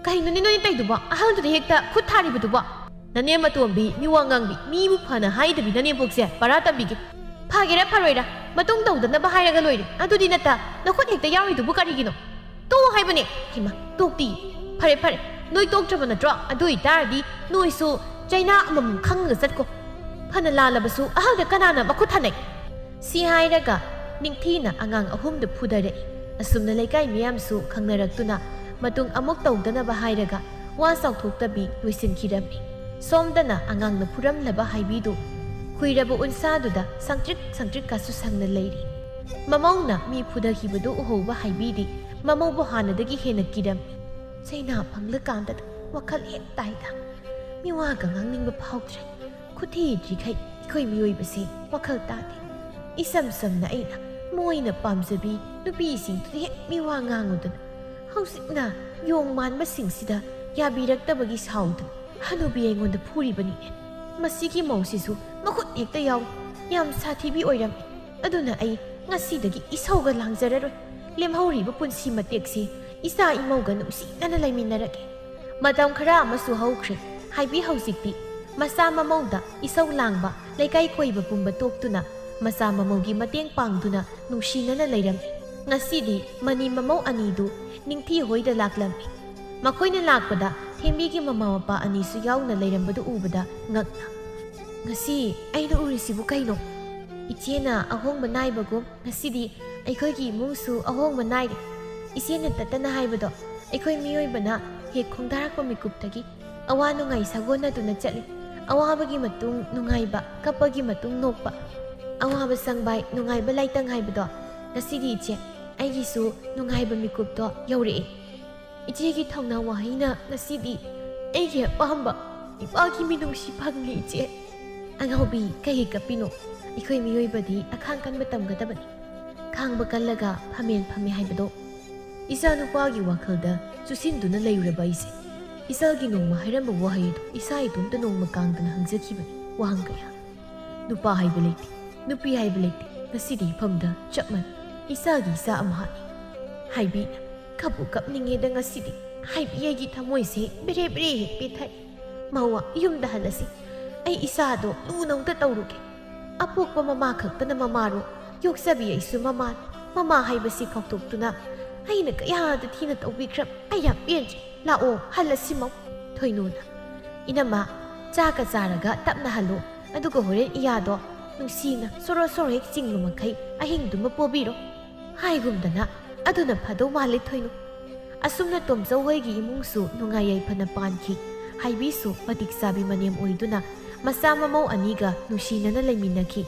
"ꯀꯩꯅꯣꯅꯦ ꯅꯣꯏꯅ ꯇꯧꯏꯗꯨꯕꯣ? ꯑꯍꯜꯗꯨꯗ ꯍꯦꯛꯇ ꯈꯨꯠ ꯊꯥꯔꯤꯕꯗꯨꯕꯣ?" ꯅꯅꯦꯝ ꯑꯇꯣꯝꯕꯤ, ꯃꯤꯋꯥ ꯉꯥꯡꯕꯤ, ꯃꯤꯕꯨ ꯐꯅ ꯍꯥꯏꯗꯕꯤ ꯅꯅꯦꯝꯄꯣꯛꯁꯦ ꯄꯔꯥ ꯇꯝꯕꯤꯒꯦ꯫ ꯐꯒꯦꯔꯥ ꯐꯔꯣꯏꯔꯥ ꯃꯇꯨꯡ ꯇꯧꯗꯅꯕ ꯍꯥꯏꯔꯒ ꯂꯣꯏꯔꯦ꯫ ꯑꯗꯨꯗꯤ ꯅꯠꯇ ꯅꯈꯨꯠ ꯍꯦꯛꯇ ꯌꯥꯎꯔꯤꯗꯨꯕꯨ ꯀꯔꯤꯒꯤꯅꯣ? ꯇꯣꯛꯑꯣ ꯍꯥꯏꯕꯅꯦ꯫ ꯍꯩꯃꯥ, ꯇꯣꯛꯇꯤ꯫ ꯐꯔꯦ ꯐꯔꯦ, ꯅꯣꯏ ꯇꯣꯛꯇ꯭ꯔꯕ ꯅꯠꯇ꯭ꯔꯣ? ꯑꯗꯨ ꯑꯣꯏꯇꯥꯔꯗꯤ ꯅꯣꯏꯁꯨ ꯆꯩꯅꯥ ꯑꯃꯃꯝ ꯈꯪꯉꯒ ꯆꯠꯀꯣ꯫ ꯐꯅ ꯂꯥꯜꯂꯕꯁꯨ ꯑꯍꯜꯗ ꯀꯅꯥꯅ ꯃꯈꯨꯠ ꯊꯥꯅꯩ? ꯁꯤ ꯍꯥꯏꯔꯒ ꯅꯤꯡꯊꯤꯅ ꯑꯉꯥꯡ ꯑꯍꯨꯝꯗꯨ ꯐꯨꯗꯔꯛꯏ꯫ ꯑꯁꯨꯝꯅ ꯂꯩꯀꯥꯏ ꯃꯤꯌꯥꯝꯁꯨ ꯈꯪꯅꯔꯛꯇꯨꯅ ꯃꯇꯨꯡ ꯑꯃꯨꯛ ꯇꯧꯗꯅꯕ ꯍꯥꯏꯔꯒ ꯋꯥ ꯆꯥꯎꯊꯣꯛꯇꯕꯤ ꯂꯣꯏꯁꯤꯟꯈꯤꯔꯝꯃꯤ꯫ ꯁꯣꯝꯗꯅ ꯑꯉꯥꯡꯅ ꯐꯨꯔꯝꯂꯕ ꯍꯥꯏꯕꯤꯗꯨ ꯈꯨꯏꯔꯕ ꯎꯟꯁꯥꯗꯨꯗ ꯁꯪꯇ꯭ꯔꯤꯛ ꯁꯪꯇ꯭ꯔꯤꯛꯀꯁꯨ ꯁꯪꯅ ꯂꯩꯔꯤ꯫ ꯃꯃꯧꯅ ꯃꯤ ꯐꯨꯗꯈꯤꯕꯗꯨ ꯎꯍꯧꯕ ꯍꯥꯏꯕꯤꯗꯤ ꯃꯃꯧꯕꯨ ꯍꯥꯟꯅꯗꯒꯤ ꯍꯦꯟꯅ ꯀꯤꯔꯝꯃꯤ꯫ ꯆꯩꯅꯥ ꯐꯪꯂꯀꯥꯟꯗꯗ ꯋꯥꯈꯜ ꯍꯦꯛ ꯇꯥꯏꯗ꯫ ꯃꯤꯋꯥꯒ ꯉꯥꯡꯅꯤꯡꯕ ꯐꯥꯎꯗ꯭ꯔꯦ꯫ ꯈꯨꯊꯤꯗ꯭ꯔꯤꯈꯩ ꯑꯩꯈꯣꯏ ꯃꯤꯑꯣꯏꯕꯁꯦ ꯋꯥꯈꯜ ꯇꯥꯗꯦ꯫ ꯏꯁꯝ ꯁꯝꯅ ꯑꯩꯅ ꯃꯣꯏꯅ ꯄꯥꯝꯖꯕꯤ ꯅꯨꯄꯤꯁꯤꯡꯗꯨꯗ ꯍꯦꯛ ꯃꯤꯋꯥ ꯉꯥꯡꯉꯨꯗꯅ, ꯍꯧꯖꯤꯛꯅ ꯌꯣꯡ ꯃꯥꯟꯕꯁꯤꯡꯁꯤꯗ ꯌꯥꯕꯤꯔꯛꯇꯕꯒꯤ ꯁꯥꯎꯗꯅ ꯍꯅꯨꯕꯤ ꯑꯩꯉꯣꯟꯗ ꯐꯨꯔꯤꯕꯅꯤꯅꯦ꯫ ꯃꯁꯤꯒꯤ ꯃꯧꯁꯤꯁꯨ ꯃꯈꯨꯠ ꯍꯦꯛꯇ ꯌꯥꯎꯏ꯫ ꯌꯥꯝ ꯁꯥꯊꯤꯕꯤ ꯑꯣꯏꯔꯝꯃꯤ꯫ ꯑꯗꯨꯅ ꯑꯩ ꯉꯁꯤꯗꯒꯤ ꯏꯁꯧꯒ ꯂꯥꯡꯖꯔꯔꯣꯏ꯫ ꯂꯦꯝꯍꯧꯔꯤꯕ ꯄꯨꯟꯁꯤ ꯃꯇꯦꯛꯁꯤ ꯏꯆꯥ ꯏꯃꯧꯒ ꯅꯨꯡꯁꯤꯅꯅ ꯂꯩꯃꯤꯟꯅꯔꯒꯦ꯫ ꯃꯇꯝ ꯈꯔ ꯑꯃꯁꯨ ꯍꯧꯈ꯭ꯔꯦ꯫ ꯍꯥꯏꯕꯤ ꯍꯧꯖꯤꯛꯇꯤ ꯃꯆꯥ ꯃꯃꯧꯗ ꯏꯁꯧ ꯂꯥꯡꯕ, ꯂꯩꯀꯥꯏ ꯀꯣꯏꯕ ꯄꯨꯝꯕ ꯇꯣꯛꯇꯨꯅ ꯃꯆꯥ ꯃꯃꯧꯒꯤ ꯃꯇꯦꯡ ꯄꯥꯡꯗꯨꯅ ꯅꯨꯡꯁꯤꯅꯅ ꯂꯩꯔꯝꯃꯤ꯫ ꯉꯁꯤꯗꯤ ꯃꯅꯤ ꯃꯃꯧ ꯑꯅꯤꯗꯨ ꯅꯤꯡꯊꯤ ꯍꯣꯏꯗ ꯂꯥꯛꯂꯝꯃꯤ꯫ ꯃꯈꯣꯏꯅ ꯂꯥꯛꯄꯗ ꯊꯦꯝꯕꯤꯒꯤ ꯃꯃꯥ ꯃꯄꯥ ꯑꯅꯤꯁꯨ ꯌꯥꯎꯅ ꯂꯩꯔꯝꯕꯗꯨ ꯎꯕꯗ ꯉꯛꯅ, "ꯉꯁꯤ ꯑꯩꯅ ꯎꯔꯤꯁꯤꯕꯨ ꯀꯩꯅꯣ?" ꯏꯆꯦꯅ ꯑꯍꯣꯡꯕ ꯅꯥꯏꯕꯒꯨꯝ ꯉꯁꯤꯗꯤ ꯑꯩꯈꯣꯏꯒꯤ ꯏꯃꯨꯡꯁꯨ ꯑꯍꯣꯡꯕ ꯅꯥꯏꯔꯦ꯫ ꯏꯆꯦꯅ ꯇꯠꯇꯅ ꯍꯥꯏꯕꯗꯣ, ꯑꯩꯈꯣꯏ ꯃꯤꯑꯣꯏꯕꯅ ꯍꯦꯛ ꯈꯣꯡꯗꯥꯔꯛꯄ ꯃꯤꯀꯨꯞꯇꯒꯤ ꯑꯋꯥ ꯅꯨꯡꯉꯥꯏ ꯁꯥꯒꯣꯟꯅꯗꯨꯅ ꯆꯠꯂꯤ꯫ ꯑꯋꯥꯕꯒꯤ ꯃꯇꯨꯡ ꯅꯨꯡꯉꯥꯏꯕ, ꯀꯞꯄꯒꯤ ꯃꯇꯨꯡ ꯅꯣꯛꯄ꯫ ꯑꯋꯥꯕ ꯁꯪꯕꯥꯏ, ꯅꯨꯡꯉꯥꯏꯕ ꯂꯥꯏꯇꯪ ꯍꯥꯏꯕꯗꯣ, ꯉꯁꯤꯗꯤ ꯏꯆꯦ, ꯑꯩꯒꯤꯁꯨ ꯅꯨꯡꯉꯥꯏꯕ ꯃꯤꯀꯨꯞꯇꯣ ꯌꯧꯔꯛꯑꯦ꯫ ꯏꯆꯦꯒꯤ ꯊꯧꯅꯥ ꯋꯥꯍꯩꯅ ꯉꯁꯤꯗꯤ ꯑꯩꯒꯤ ꯑꯄꯥꯝꯕ ꯏꯄꯥꯒꯤ ꯃꯤꯅꯨꯡꯁꯤ ꯐꯪꯂꯦ, ꯏꯆꯦ꯫ ꯑꯉꯥꯎꯕꯤ, ꯀꯩꯒꯤ ꯀꯞꯄꯤꯅꯣ? ꯑꯩꯈꯣꯏ ꯃꯤꯑꯣꯏꯕꯗꯤ ꯑꯈꯥꯡ ꯀꯟꯕ ꯇꯝꯒꯗꯕꯅꯤ꯫ ꯈꯥꯡꯕ ꯀꯜꯂꯒ ꯐꯝꯃꯦꯟ ꯐꯝꯃꯦ ꯍꯥꯏꯕꯗꯣ꯫ ꯏꯆꯥ ꯅꯨꯄꯥꯒꯤ ꯋꯥꯈꯜꯗ ꯆꯨꯁꯤꯟꯗꯨꯅ ꯂꯩꯔꯨꯔꯕ ꯑꯩꯁꯦ ꯏꯆꯜꯒꯤ ꯅꯣꯡꯃ ꯍꯥꯏꯔꯝꯕ ꯋꯥꯍꯩ ꯑꯗꯨ ꯏꯁꯥ ꯏꯇꯣꯝꯇ ꯅꯣꯡꯃ ꯀꯥꯡꯗꯅ ꯍꯪꯖꯈꯤꯕꯅꯤ꯫ ꯋꯥꯍꯪ ꯀꯌꯥ꯫ ꯅꯨꯄꯥ ꯍꯥꯏꯕ ꯂꯩꯇꯦ, ꯅꯨꯄꯤ ꯍꯥꯏꯕ ꯂꯩꯇꯦ꯫ ꯉꯁꯤꯗꯤ ꯏꯐꯝꯗ ꯆꯞ ꯃꯥꯟꯅꯩ꯫ ꯏꯆꯥꯒꯤ ꯏꯆꯥ ꯑꯃꯍꯥꯠꯅꯤ꯫ ꯍꯥꯏꯕꯤ, ꯀꯞꯄꯨ ꯀꯞꯅꯤꯡꯉꯦꯗ ꯉꯁꯤꯗꯤ꯫ ꯍꯥꯏꯕꯤ, ꯑꯩꯒꯤ ꯊꯃꯣꯏꯁꯦ ꯕꯦꯔꯦ ꯕꯦꯔꯦ ꯍꯦꯛ ꯄꯦꯊꯥꯏ꯫ "ꯃꯧꯋꯥ, ꯌꯨꯝꯗ ꯍꯜꯂꯁꯤ꯫ ꯑꯩ ꯏꯆꯥꯗꯣ ꯂꯨꯅ ꯑꯝꯇ ꯇꯧꯔꯨꯒꯦ꯫ ꯑꯄꯣꯛꯄ ꯃꯃꯥ ꯈꯛꯇꯅ ꯃꯃꯥꯔꯣ? ꯌꯣꯛꯆꯕꯤ ꯑꯩꯁꯨ ꯃꯃꯥꯅꯤ꯫ ꯃꯃꯥ ꯍꯥꯏꯕꯁꯤ ꯀꯥꯎꯊꯣꯛꯇꯨꯅ ꯑꯩꯅ ꯀꯌꯥꯗ ꯊꯤꯅ ꯇꯧꯕꯤꯈ꯭ꯔꯕ꯫ ꯑꯩ ꯌꯥꯝ ꯄꯦꯟꯗ꯭ꯔꯦ꯫ ꯂꯥꯛꯑꯣ, ꯍꯜꯂꯁꯤ ꯃꯧ꯫" ꯊꯣꯏꯅꯨꯅ, "ꯏꯅꯝꯃ, ꯆꯥꯛꯀ ꯆꯥꯔꯒ ꯇꯞꯅ ꯍꯜꯂꯣ꯫ ꯑꯗꯨꯒ ꯍꯣꯔꯦꯟ ꯏꯌꯥꯗꯣ ꯅꯨꯡꯁꯤꯅ ꯁꯣꯔꯣ ꯁꯣꯔꯣ ꯍꯦꯛ ꯆꯤꯡꯂꯨ ꯃꯈꯩ ꯑꯍꯤꯡꯗꯨꯃ ꯄꯣꯕꯤꯔꯣ" ꯍꯥꯏꯒꯨꯝꯗꯅ ꯑꯗꯨꯅ ꯐꯗꯧ ꯃꯥꯜꯂꯦ ꯊꯣꯏꯅꯨ꯫ ꯑꯁꯨꯝꯅ ꯇꯣꯝꯆꯧ ꯍꯣꯏꯒꯤ ꯏꯃꯨꯡꯁꯨ ꯅꯨꯡꯉꯥꯏ ꯌꯥꯏꯐꯅ ꯄꯥꯟꯈꯤ꯫ ꯍꯥꯏꯕꯤꯁꯨ ꯃꯇꯤꯛ ꯆꯥꯕꯤ ꯃꯅꯦꯝ ꯑꯣꯏꯗꯨꯅ ꯃꯆꯥ ꯃꯃꯧ ꯑꯅꯤꯒ ꯅꯨꯡꯁꯤꯅꯅ ꯂꯩꯃꯤꯟꯅꯈꯤ꯫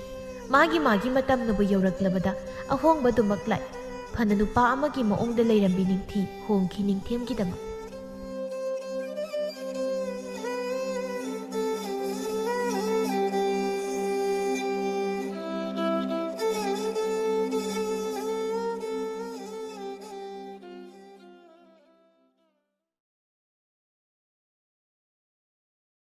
ꯃꯥꯒꯤ ꯃꯥꯒꯤ ꯃꯇꯝꯅꯕꯨ ꯌꯧꯔꯛꯂꯕꯗ ꯑꯍꯣꯡꯕ ꯑꯗꯨꯃꯛ ꯂꯥꯛꯏ꯫ ꯐꯅ ꯅꯨꯄꯥ ꯑꯃꯒꯤ ꯃꯑꯣꯡꯗ ꯂꯩꯔꯝꯕꯤ ꯅꯤꯡꯊꯤ ꯍꯣꯡꯈꯤ ꯅꯤꯡꯊꯦꯝꯒꯤꯗꯃꯛ꯫